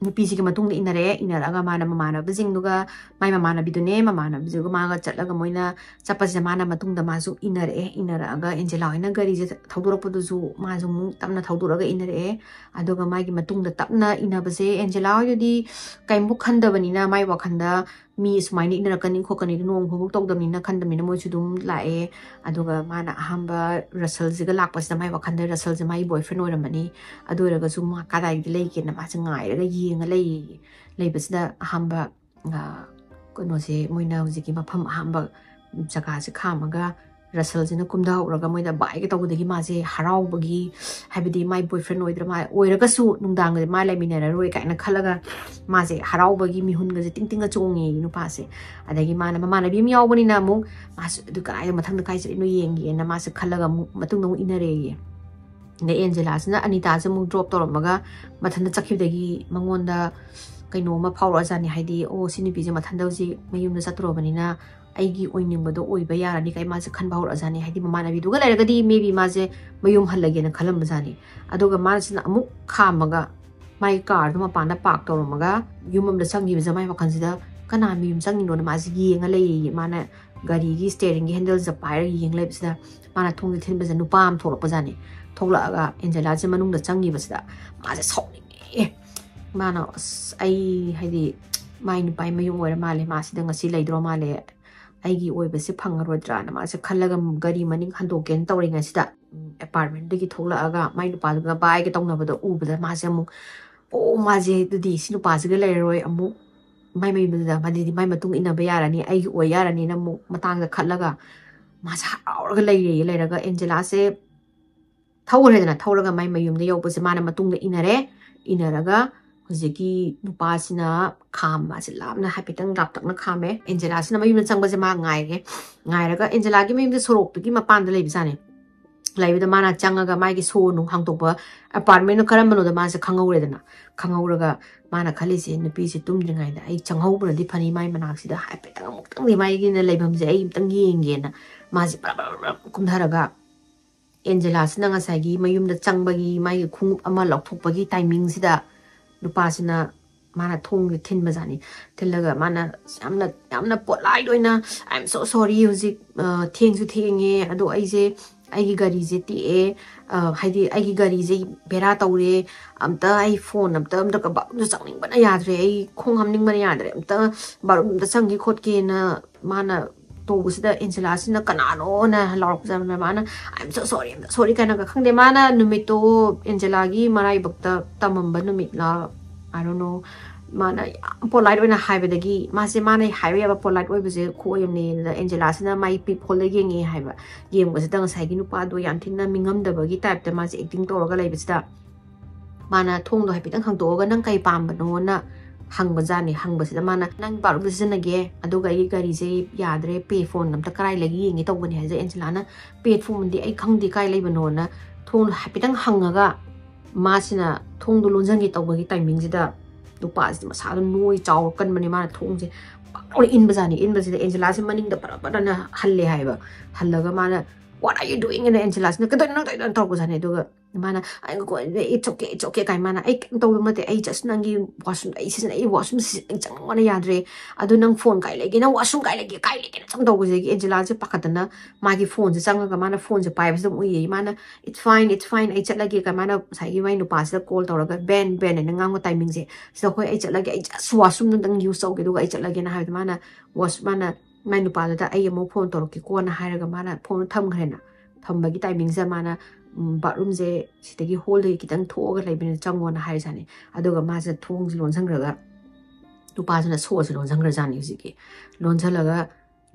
ꯅꯨꯄꯤꯁꯤꯒꯤ ꯃꯇꯨꯡꯗ ꯏꯟꯅꯔꯛꯑꯦ꯫ ꯏꯟꯅꯔꯛꯑꯒ ꯃꯥꯅ ꯃꯃꯥꯟꯅꯕꯁꯤꯡꯗꯨꯒ, ꯃꯥꯏ ꯃꯃꯥꯟꯅꯕꯤꯗꯨꯅꯦ, ꯃꯃꯥꯟꯅꯕꯤꯗꯨꯒ ꯃꯥꯒ ꯆꯠꯂꯒ ꯃꯣꯏꯅ ꯆꯠꯄꯁꯤꯗ ꯃꯥꯅ ꯃꯇꯨꯡꯗ ꯃꯥꯁꯨ ꯏꯟꯅꯔꯛꯑꯦ꯫ ꯏꯟꯅꯔꯛꯑꯒ ꯑꯦꯟꯖꯦꯂꯥ ꯍꯣꯏꯅ ꯒꯥꯔꯤꯁꯦ ꯊꯧꯗꯣꯔꯛꯄꯗꯨꯁꯨ ꯃꯥꯁꯨ ꯑꯃꯨꯛ ꯇꯞꯅ ꯊꯧꯗꯣꯔꯛꯑꯒ ꯏꯟꯅꯔꯛꯑꯦ꯫ ꯑꯗꯨꯒ ꯃꯥꯒꯤ ꯃꯇꯨꯡꯗ ꯇꯞꯅ ꯏꯟꯅꯕꯁꯦ, ꯑꯦꯟꯖꯦꯂꯥ ꯍꯣꯏꯗꯨꯗꯤ ꯀꯩꯝꯕꯨ ꯈꯟꯗꯕꯅꯤꯅ, ꯃꯥꯏ ꯋꯥꯈꯜꯗ ꯃꯤ ꯁꯨꯃꯥꯏꯅ ꯏꯟꯅꯔꯛꯀꯅꯤ ꯈꯣꯠꯀꯅꯤꯗꯣ ꯅꯣꯡ ꯐꯥꯎꯕ ꯇꯧꯗꯕꯅꯤꯅ ꯈꯟꯗꯕꯅꯤꯅ ꯃꯣꯏꯁꯨ ꯑꯗꯨꯝ ꯂꯥꯛꯑꯦ꯫ ꯑꯗꯨꯒ ꯃꯥꯅ ꯑꯍꯥꯟꯕ ꯔꯁꯜꯁꯤꯒ ꯂꯥꯛꯄꯁꯤꯗ ꯃꯥꯏ ꯋꯥꯈꯜꯗ ꯔꯁꯜꯁꯦ ꯃꯥꯒꯤ boyfriend ꯑꯣꯏꯔꯝꯃꯅꯤ꯫ ꯑꯗꯨ ꯑꯣꯏꯔꯒꯁꯨ ꯃꯥ ꯀꯗꯥꯏꯗ ꯂꯩꯒꯦꯅ ꯃꯥꯁꯦ ꯉꯥꯏꯔꯒ ꯌꯦꯡꯉ ꯂꯩ꯫ ꯂꯩꯕꯁꯤꯗ ꯑꯍꯥꯟꯕ, ꯑ, ꯀꯩꯅꯣꯁꯦ, ꯃꯣꯏꯅ ꯍꯧꯖꯤꯛꯀꯤ ꯃꯐꯝ ꯑꯍꯥꯟꯕ ꯖꯒꯥꯁꯦ ꯈꯥꯝꯃꯒ ꯔꯁꯜꯁꯤꯅ ꯀꯨꯝꯊꯍꯧꯔꯒ ꯃꯣꯏꯗ ꯕꯥꯏꯒ ꯇꯧꯕꯗꯒꯤ ꯃꯥꯁꯦ ꯍꯔꯥꯎꯕꯒꯤ, ꯍꯥꯏꯕꯗꯤ ꯃꯥꯏ boyfriend ꯑꯣꯏꯗ꯭ꯔ ꯃꯥ ꯑꯣꯏꯔꯒꯁꯨ ꯅꯨꯡꯗꯥꯡꯗꯗꯤ ꯃꯥ ꯂꯩꯃꯤꯟꯅꯔꯔꯣꯏ ꯀꯥꯏꯅ ꯈꯜꯂꯒ ꯃꯥꯁꯦ ꯍꯔꯥꯎꯕꯒꯤ ꯃꯤꯍꯨꯟꯒꯁꯦ ꯇꯤꯡ ꯇꯤꯡꯒ ꯆꯣꯡꯉꯦ ꯅꯨꯄꯥꯁꯦ꯫ ꯑꯗꯒꯤ ꯃꯥꯅ ꯃꯃꯥꯟꯅꯕꯤ ꯑꯃ ꯌꯥꯎꯕꯅꯤꯅ ꯑꯃꯨꯛ ꯃꯥꯁꯨ ꯑꯗꯨ ꯀꯗꯥꯏꯗ ꯃꯊꯪꯗ ꯀꯥꯏ ꯆꯠꯂꯤꯅꯣ ꯌꯦꯡꯒꯦꯅ ꯃꯥꯁꯦ ꯈꯜꯂꯒ ꯑꯃꯨꯛ ꯃꯇꯨꯡꯗ ꯑꯃꯨꯛ ꯏꯟꯅꯔꯦꯌꯦ꯫ ꯑꯗꯩ ꯑꯦꯟꯖꯦꯂꯥꯁꯤꯅ ꯑꯅꯤꯇꯥꯁꯦ ꯑꯃꯨꯛ drop ꯇꯧꯔꯝꯃꯒ ꯃꯊꯟꯇ ꯆꯠꯈꯤꯕꯗꯒꯤ ꯃꯉꯣꯟꯗ ꯀꯩꯅꯣꯝꯃ ꯐꯥꯎꯔꯛꯑꯖꯥꯠꯅꯤ꯫ ꯍꯥꯏꯗꯤ, "ꯑꯣ, ꯁꯤ ꯅꯨꯄꯤꯁꯦ ꯃꯊꯟꯇ ꯍꯧꯖꯤꯛ ꯃꯌꯨꯝꯗ ꯆꯠꯇꯣꯔꯕꯅꯤꯅ ꯑꯩꯒꯤ ꯑꯣꯏꯅꯤꯡꯕꯗꯣ ꯑꯣꯏꯕ ꯌꯥꯔꯅꯤ" ꯀꯥꯏ ꯃꯥꯁꯦ ꯈꯟꯕ ꯍꯧꯔꯛꯑꯖꯥꯠꯅꯤ꯫ ꯍꯥꯏꯗꯤ, ꯃꯃꯥꯟꯅꯕꯤꯗꯨꯒ ꯂꯩꯔꯒꯗꯤ maybe ꯃꯥꯁꯦ ꯃꯌꯨꯝ ꯍꯜꯂꯒꯦꯅ ꯈꯜꯂꯝꯕꯖꯥꯠꯅꯤ꯫ ꯑꯗꯨꯒ ꯃꯥꯁꯤꯅ ꯑꯃꯨꯛ ꯈꯥꯝꯃꯒ ꯃꯥꯒꯤ carꯗꯣ ꯃꯄꯥꯟꯗ park ꯇꯧꯔꯝꯃꯒ ꯌꯨꯝ ꯑꯃꯗ ꯆꯪꯈꯤꯕꯁꯦ ꯃꯥꯏ ꯋꯥꯈꯜꯁꯤꯗ, "ꯀꯅꯥ ꯃꯌꯨꯝ ꯆꯪꯉꯤꯅꯣꯅ?" ꯃꯥꯁꯦ ꯌꯦꯡꯉ ꯂꯩꯌꯦꯌꯦ꯫ ꯃꯥꯅ ꯒꯥꯔꯤꯒꯤ steeringꯒꯤ handleꯁꯦ ꯄꯥꯏꯔꯒ ꯌꯦꯡ ꯂꯩꯕꯁꯤꯗ ꯃꯥꯅ ꯊꯣꯡꯁꯦ ꯊꯤꯟꯕꯁꯦ ꯅꯨꯄꯥ ꯑꯃ ꯊꯣꯛꯂꯛꯄꯖꯥꯠꯅꯤ꯫ ꯊꯣꯛꯂꯛꯑꯒ ꯑꯦꯟꯖꯦꯂꯥꯁꯦ ꯃꯅꯨꯡꯗ ꯆꯪꯈꯤꯕꯁꯤꯗ ꯃꯥꯁꯦ ꯁꯥꯎꯅꯤꯡꯉꯦ꯫ ꯃꯥꯅ, "ꯑꯁ, ꯑꯩ, ꯍꯥꯏꯗꯤ, ꯃꯥꯏ ꯅꯨꯄꯥꯒꯤ ꯃꯌꯨꯝ ꯑꯣꯏꯔ ꯃꯥꯜꯂꯦ, ꯃꯥ ꯁꯤꯗ ꯉꯁꯤ ꯂꯩꯗ꯭ꯔꯣ ꯃꯥꯜꯂꯦ, ꯑꯩꯒꯤ ꯑꯣꯏꯕꯁꯦ ꯐꯪꯉꯔꯣꯏꯗ꯭ꯔꯥꯅ" ꯃꯥꯁꯦ ꯈꯜꯂꯒ ꯒꯥꯔꯤ ꯃꯅꯤꯡ ꯍꯟꯗꯣꯛꯀꯦꯅ ꯇꯧꯔꯤꯉꯩꯁꯤꯗ, ꯎꯝ, apartmentꯗꯒꯤ ꯊꯣꯛꯂꯛꯑꯒ ꯃꯥꯏ ꯅꯨꯄꯥꯗꯨꯒ ꯕꯥꯏꯒ ꯇꯧꯅꯕꯗꯣ ꯎꯕꯗ ꯃꯥꯁꯦ ꯑꯃꯨꯛ, "ꯑꯣ, ꯃꯥꯁꯦ ꯑꯗꯨꯗꯤ ꯁꯤ ꯅꯨꯄꯥꯁꯤꯒ ꯂꯩꯔꯔꯣꯏ, ꯑꯃꯨꯛ ꯃꯥꯏ ꯃꯌꯨꯝꯗ, ꯃꯥꯗꯤ ꯃꯥꯏ ꯃꯇꯨꯡ ꯏꯟꯅꯕ ꯌꯥꯔꯅꯤ, ꯑꯩꯒꯤ ꯑꯣꯏ ꯌꯥꯔꯅꯤꯅ" ꯑꯃꯨꯛ ꯃꯇꯥꯡꯗ ꯈꯜꯂꯒ ꯃꯥꯁꯦ ꯍꯔꯥꯎꯔꯒ ꯂꯩꯔꯦꯌꯦ꯫ ꯂꯩꯔꯒ ꯑꯦꯟꯖꯦꯂꯥꯁꯦ ꯊꯧꯈ꯭ꯔꯦꯗꯅ, ꯊꯧꯔꯒ ꯃꯥꯏ ꯃꯌꯨꯝꯗ ꯌꯧꯕꯁꯦ ꯃꯥꯅ ꯃꯇꯨꯡꯗ ꯏꯟꯅꯔꯦ꯫ ꯏꯟꯅꯔꯒ ꯍꯧꯖꯤꯛꯀꯤ ꯅꯨꯄꯥꯁꯤꯅ ꯈꯥꯝꯕꯁꯦ ꯂꯥꯞꯅ ꯍꯥꯏꯐꯦꯠꯇꯪ ꯂꯥꯞꯇꯛꯅ ꯈꯥꯝꯃꯦ꯫ ꯑꯦꯟꯖꯦꯂꯥꯁꯤꯅ ꯃꯌꯨꯝꯗ ꯆꯪꯕꯁꯦ ꯃꯥ ꯉꯥꯏꯔꯦ꯫ ꯉꯥꯏꯔꯒ ꯑꯦꯟꯖꯦꯂꯥꯒꯤ ꯃꯌꯨꯝꯗ ꯁꯣꯔꯣꯛꯇꯨꯒꯤ ꯃꯄꯥꯟꯗ ꯂꯩꯕꯖꯥꯠꯅꯤ꯫ ꯂꯩꯕꯗ ꯃꯥꯅ ꯆꯪꯉꯒ ꯃꯥꯒꯤ ꯁꯣ ꯅꯨꯡ ꯍꯥꯡꯗꯣꯛꯄ, apartmentꯗꯣ ꯀꯔꯝꯕꯅꯣꯗꯣ ꯃꯥꯁꯦ ꯈꯪꯍꯧꯔꯦꯗꯅ꯫ ꯈꯪꯍꯧꯔꯒ ꯃꯥꯅ ꯈꯜꯂꯤꯁꯦ, "ꯅꯨꯄꯤꯁꯦ ꯇꯨꯝꯗ꯭ꯔꯤꯉꯩꯗ ꯑꯩ ꯆꯪꯍꯧꯕꯅꯗꯤ ꯐꯅꯤ, ꯃꯥꯏ ꯃꯅꯥꯛꯁꯤꯗ ꯍꯥꯏꯐꯦꯠꯇꯪ ꯑꯃꯨꯛꯇꯪꯗꯤ ꯃꯥꯒꯤꯅ ꯂꯩꯐꯝꯁꯦ ꯑꯩ ꯑꯃꯨꯛꯇꯪ ꯌꯦꯡꯒꯦꯅ" ꯃꯥꯁꯦ ꯕ꯭ꯔ ꯕ꯭ꯔ ꯕ꯭ꯔ ꯀꯨꯝꯊꯔꯒ ꯑꯦꯟꯖꯦꯂꯥꯁꯤꯅ ꯉꯁꯥꯏꯒꯤ ꯃꯌꯨꯝꯗ ꯆꯪꯕꯒꯤ ꯃꯥꯒꯤ ꯈꯣꯡꯎꯞ ꯑꯃ ꯂꯧꯊꯣꯛꯄꯒꯤ timingꯁꯤꯗ ꯅꯨꯄꯥꯁꯤꯅ ꯃꯥꯅ ꯊꯣꯡꯁꯦ ꯊꯤꯟꯕꯖꯥꯠꯅꯤ꯫ ꯊꯤꯜꯂꯒ ꯃꯥꯅ ꯌꯥꯝꯅ, ꯌꯥꯝꯅ polite ꯑꯣꯏꯅ, "I'm so sorry, ꯍꯧꯖꯤꯛ, ꯑ, ꯊꯦꯡꯁꯨ ꯊꯦꯡꯉꯦ, ꯑꯗꯣ ꯑꯩꯁꯦ ꯑꯩꯒꯤ ꯒꯥꯔꯤꯁꯦ ꯇꯦꯛꯑꯦ, ꯑ, ꯍꯥꯏꯗꯤ ꯑꯩꯒꯤ ꯒꯥꯔꯤꯁꯦ ꯕꯦꯔꯥ ꯇꯧꯔꯦ, ꯑꯝꯇ ꯑꯩ ꯐꯣꯟ ꯑꯝꯇ ꯑꯝꯇ ꯕꯥꯠꯔꯨꯝꯗ ꯆꯪꯅꯤꯡꯕꯅ ꯌꯥꯗ꯭ꯔꯦ, ꯑꯩ ꯈꯣꯡ ꯍꯥꯝꯅꯤꯡꯕꯅ ꯌꯥꯗ꯭ꯔꯦ, ꯑꯝꯇ ꯕꯥꯠꯔꯨꯝ ꯑꯝꯇ ꯆꯪꯒꯦ ꯈꯣꯠꯀꯦꯅ ꯃꯥꯅ ꯇꯧꯕꯁꯤꯗ ꯑꯦꯟꯖꯦꯂꯥꯁꯤꯅ ꯀꯅꯥꯅꯣꯅ ꯂꯥꯎꯔꯛꯄꯁꯤꯗ ꯃꯥꯅ "I am so sorry, I am so sorry" ꯀꯥꯏꯅꯒ, ꯈꯪꯗꯦ, ꯃꯥꯅ ꯅꯨꯃꯤꯠꯇꯣ ꯑꯦꯟꯖꯦꯂꯥꯒꯤ ꯃꯔꯥꯏꯕꯛꯇ ꯇꯝꯃꯝꯕ ꯅꯨꯃꯤꯠꯂ, I don't know, ꯃꯥꯅ ꯌꯥꯝ ꯄꯣꯂꯥꯏꯠ ꯑꯣꯏꯅ ꯍꯥꯏꯕꯗꯒꯤ, ꯃꯥꯁꯦ ꯃꯥꯅ ꯍꯥꯏꯕ ꯌꯥꯕ ꯄꯣꯂꯥꯏꯠ ꯑꯣꯏꯕꯁꯦ ꯈꯨꯑꯣꯏ ꯑꯃꯅꯦ꯫ ꯑꯗꯨꯗ ꯑꯦꯟꯖꯦꯂꯥꯁꯤꯅ ꯃꯥꯏ ꯄꯤꯞ ꯍꯣꯜꯗ ꯌꯦꯡꯉꯦ ꯍꯥꯏꯕ, ꯌꯦꯡꯕꯁꯤꯗ ꯉꯁꯥꯏꯒꯤ ꯅꯨꯄꯥꯗꯣ ꯌꯥꯝ ꯊꯤꯅ ꯃꯤꯉꯝꯗꯕꯒꯤ ꯇꯥꯏꯞꯇ ꯃꯥꯁꯦ ꯑꯦꯛꯇꯤꯡ ꯇꯧꯔꯒ ꯂꯩꯕꯁꯤꯗ, ꯃꯥꯅ ꯊꯣꯡꯗꯣ ꯍꯥꯏꯐꯦꯠꯇꯪ ꯍꯥꯡꯗꯣꯛꯑꯒ "ꯅꯪ ꯀꯩ ꯄꯥꯝꯕꯅꯣꯅ?" ꯍꯪꯕꯖꯥꯠꯅꯤ꯫ ꯍꯪꯕꯁꯤꯗ ꯃꯥꯅ "ꯅꯪ ꯕꯥꯠꯔꯨꯝꯗ ꯁꯤꯖꯤꯟꯅꯒꯦ, ꯑꯗꯨꯒ ꯑꯩꯒꯤ ꯒꯥꯔꯤꯁꯦ ꯌꯥꯗ꯭ꯔꯦ, ꯄꯦ ꯐꯣꯟ ꯑꯝꯇ ꯀꯔꯥꯏ ꯂꯩꯒꯦ ꯌꯦꯡꯒꯦ ꯇꯧꯕꯅꯦ" ꯍꯥꯏꯁꯦ, ꯑꯦꯟꯖꯦꯂꯥꯅ "ꯄꯦ ꯐꯣꯟꯗꯤ ꯑꯩ ꯈꯪꯗꯦ ꯀꯥꯏ ꯂꯩꯕꯅꯣꯅ", ꯊꯣꯡꯗꯣ ꯍꯥꯏꯐꯦꯠꯇꯪ ꯍꯪꯉꯒ ꯃꯥꯁꯤꯅ ꯊꯣꯡꯗꯣ ꯂꯣꯟꯁꯤꯟꯒꯦ ꯇꯧꯕꯒꯤ ꯇꯥꯏꯃꯤꯡꯁꯤꯗ, ꯅꯨꯄꯥꯁꯤꯗꯤ ꯃꯁꯥꯗꯣ ꯅꯣꯏ ꯆꯥꯎꯔ ꯀꯟꯕꯅꯦ, ꯃꯥꯅ ꯊꯣꯡꯁꯦ ꯄꯥꯛ ꯂꯥꯎꯅ ꯏꯟꯕꯖꯥꯠꯅꯤ꯫ ꯏꯟꯕꯁꯤꯗ ꯑꯦꯟꯖꯦꯂꯥꯁꯦ ꯃꯅꯤꯡꯗ ꯐꯔ ꯐꯔꯅ ꯍꯜꯂꯦ ꯍꯥꯏꯕ꯫ ꯍꯜꯂꯒ ꯃꯥꯅ "What are you doing?" ꯑꯅ ꯑꯦꯟꯖꯦꯂꯥꯁꯤꯅ "ꯀꯩꯗꯧꯔꯤꯅꯣ, ꯅꯪ ꯇꯧꯔꯤꯗꯣ?" ꯇꯧꯔꯛꯄꯖꯥꯠꯅꯤ꯫ ꯑꯗꯨꯒ ꯃꯥꯅ "ꯑꯩ ꯀꯣ-, it's okay, it's okay" ꯀꯥꯏ, ꯃꯥꯅ "ꯑꯩ ꯀꯩꯝ ꯇꯧꯕ ꯅꯠꯇꯦ, ꯑꯩ just ꯅꯪꯒꯤ ꯋꯥꯁꯔꯨꯝꯗ ꯑꯩ ꯁꯤꯖꯤꯟꯅ, ꯑꯩ ꯋꯥꯁꯔꯨꯝ ꯁꯤꯖꯤꯟꯅ ꯆꯪꯉꯣꯅ ꯌꯥꯗ꯭ꯔꯦ, ꯑꯗꯨ ꯅꯪ ꯐꯣꯟ ꯀꯥꯏ ꯂꯩꯒꯦ, ꯅꯪ ꯋꯥꯁꯔꯨꯝ ꯀꯥꯏ ꯂꯩꯒꯦ, ꯀꯥꯏ ꯂꯩꯒꯦꯅ ꯁꯨꯝ ꯇꯧꯕꯁꯤꯗꯒꯤ ꯑꯦꯟꯖꯦꯂꯥꯁꯦ ꯄꯥꯈꯠꯇꯅ ꯃꯥꯒꯤ ꯐꯣꯟꯁꯦ ꯆꯪꯉꯒ ꯃꯥꯅ ꯐꯣꯟꯁꯦ ꯄꯥꯏꯕꯁꯤꯗ ꯑꯃꯨꯛ ꯎꯏꯌꯦ꯫ ꯃꯥꯅ "It's fine, it's fine, ꯑꯩ ꯆꯠꯂꯒꯦ" ꯀꯥꯏ, ꯃꯥꯅ ꯉꯁꯥꯏꯒꯤ ꯃꯥꯏ ꯅꯨꯄꯥꯁꯤꯗ ꯀꯣꯜ ꯇꯧꯔꯒ "Ben, Ben" ꯍꯥꯏꯅ ꯉꯥꯡꯕ ꯇꯥꯏꯃꯤꯡꯁꯦ ꯁꯤꯗ, "ꯍꯣꯏ, ꯑꯩ ꯆꯠꯂꯒꯦ, ꯑꯩ just ꯋꯥꯁꯔꯨꯝꯗꯨꯗꯪ ꯌꯨꯁ ꯇꯧꯒꯦ, ꯑꯗꯨꯒ ꯑꯩ ꯆꯠꯂꯒꯦꯅ" ꯍꯥꯏꯕꯗ ꯃꯥꯅ ꯋꯥꯁ-, ꯃꯥꯅ ꯃꯥꯏ ꯅꯨꯄꯥꯗꯨꯗ "ꯑꯩ ꯑꯃꯨꯛ ꯐꯣꯟ ꯇꯧꯔꯛꯀꯦꯀꯣꯅ" ꯍꯥꯏꯔꯒ ꯃꯥꯅ ꯐꯣꯟꯗꯣ ꯊꯝꯈ꯭ꯔꯦꯅ꯫ ꯊꯝꯕꯒꯤ ꯇꯥꯏꯃꯤꯡꯁꯤꯗ ꯃꯥꯅ, ꯎꯝ, "ꯕꯥꯠꯔꯨꯝꯁꯦ ꯁꯤꯗꯒꯤ ꯍꯣꯜꯗꯒꯤ ꯈꯤꯇꯪ ꯊꯣꯛꯑꯒ ꯂꯩꯕꯅꯤꯅ ꯆꯪꯉꯣꯅ" ꯍꯥꯏꯔꯖꯥꯠꯅꯤ꯫ ꯑꯗꯨꯒ ꯃꯥꯁꯦ ꯊꯣꯡꯁꯦ ꯂꯣꯟꯁꯤꯟꯈ꯭ꯔꯒ ꯅꯨꯄꯥꯁꯤꯅ ꯁꯣꯁꯦ ꯂꯣꯟꯁꯤꯟꯈ꯭ꯔꯖꯥꯠꯅꯤ ꯍꯧꯖꯤꯛꯀꯤ꯫ ꯂꯣꯟꯁꯤꯜꯂꯒ,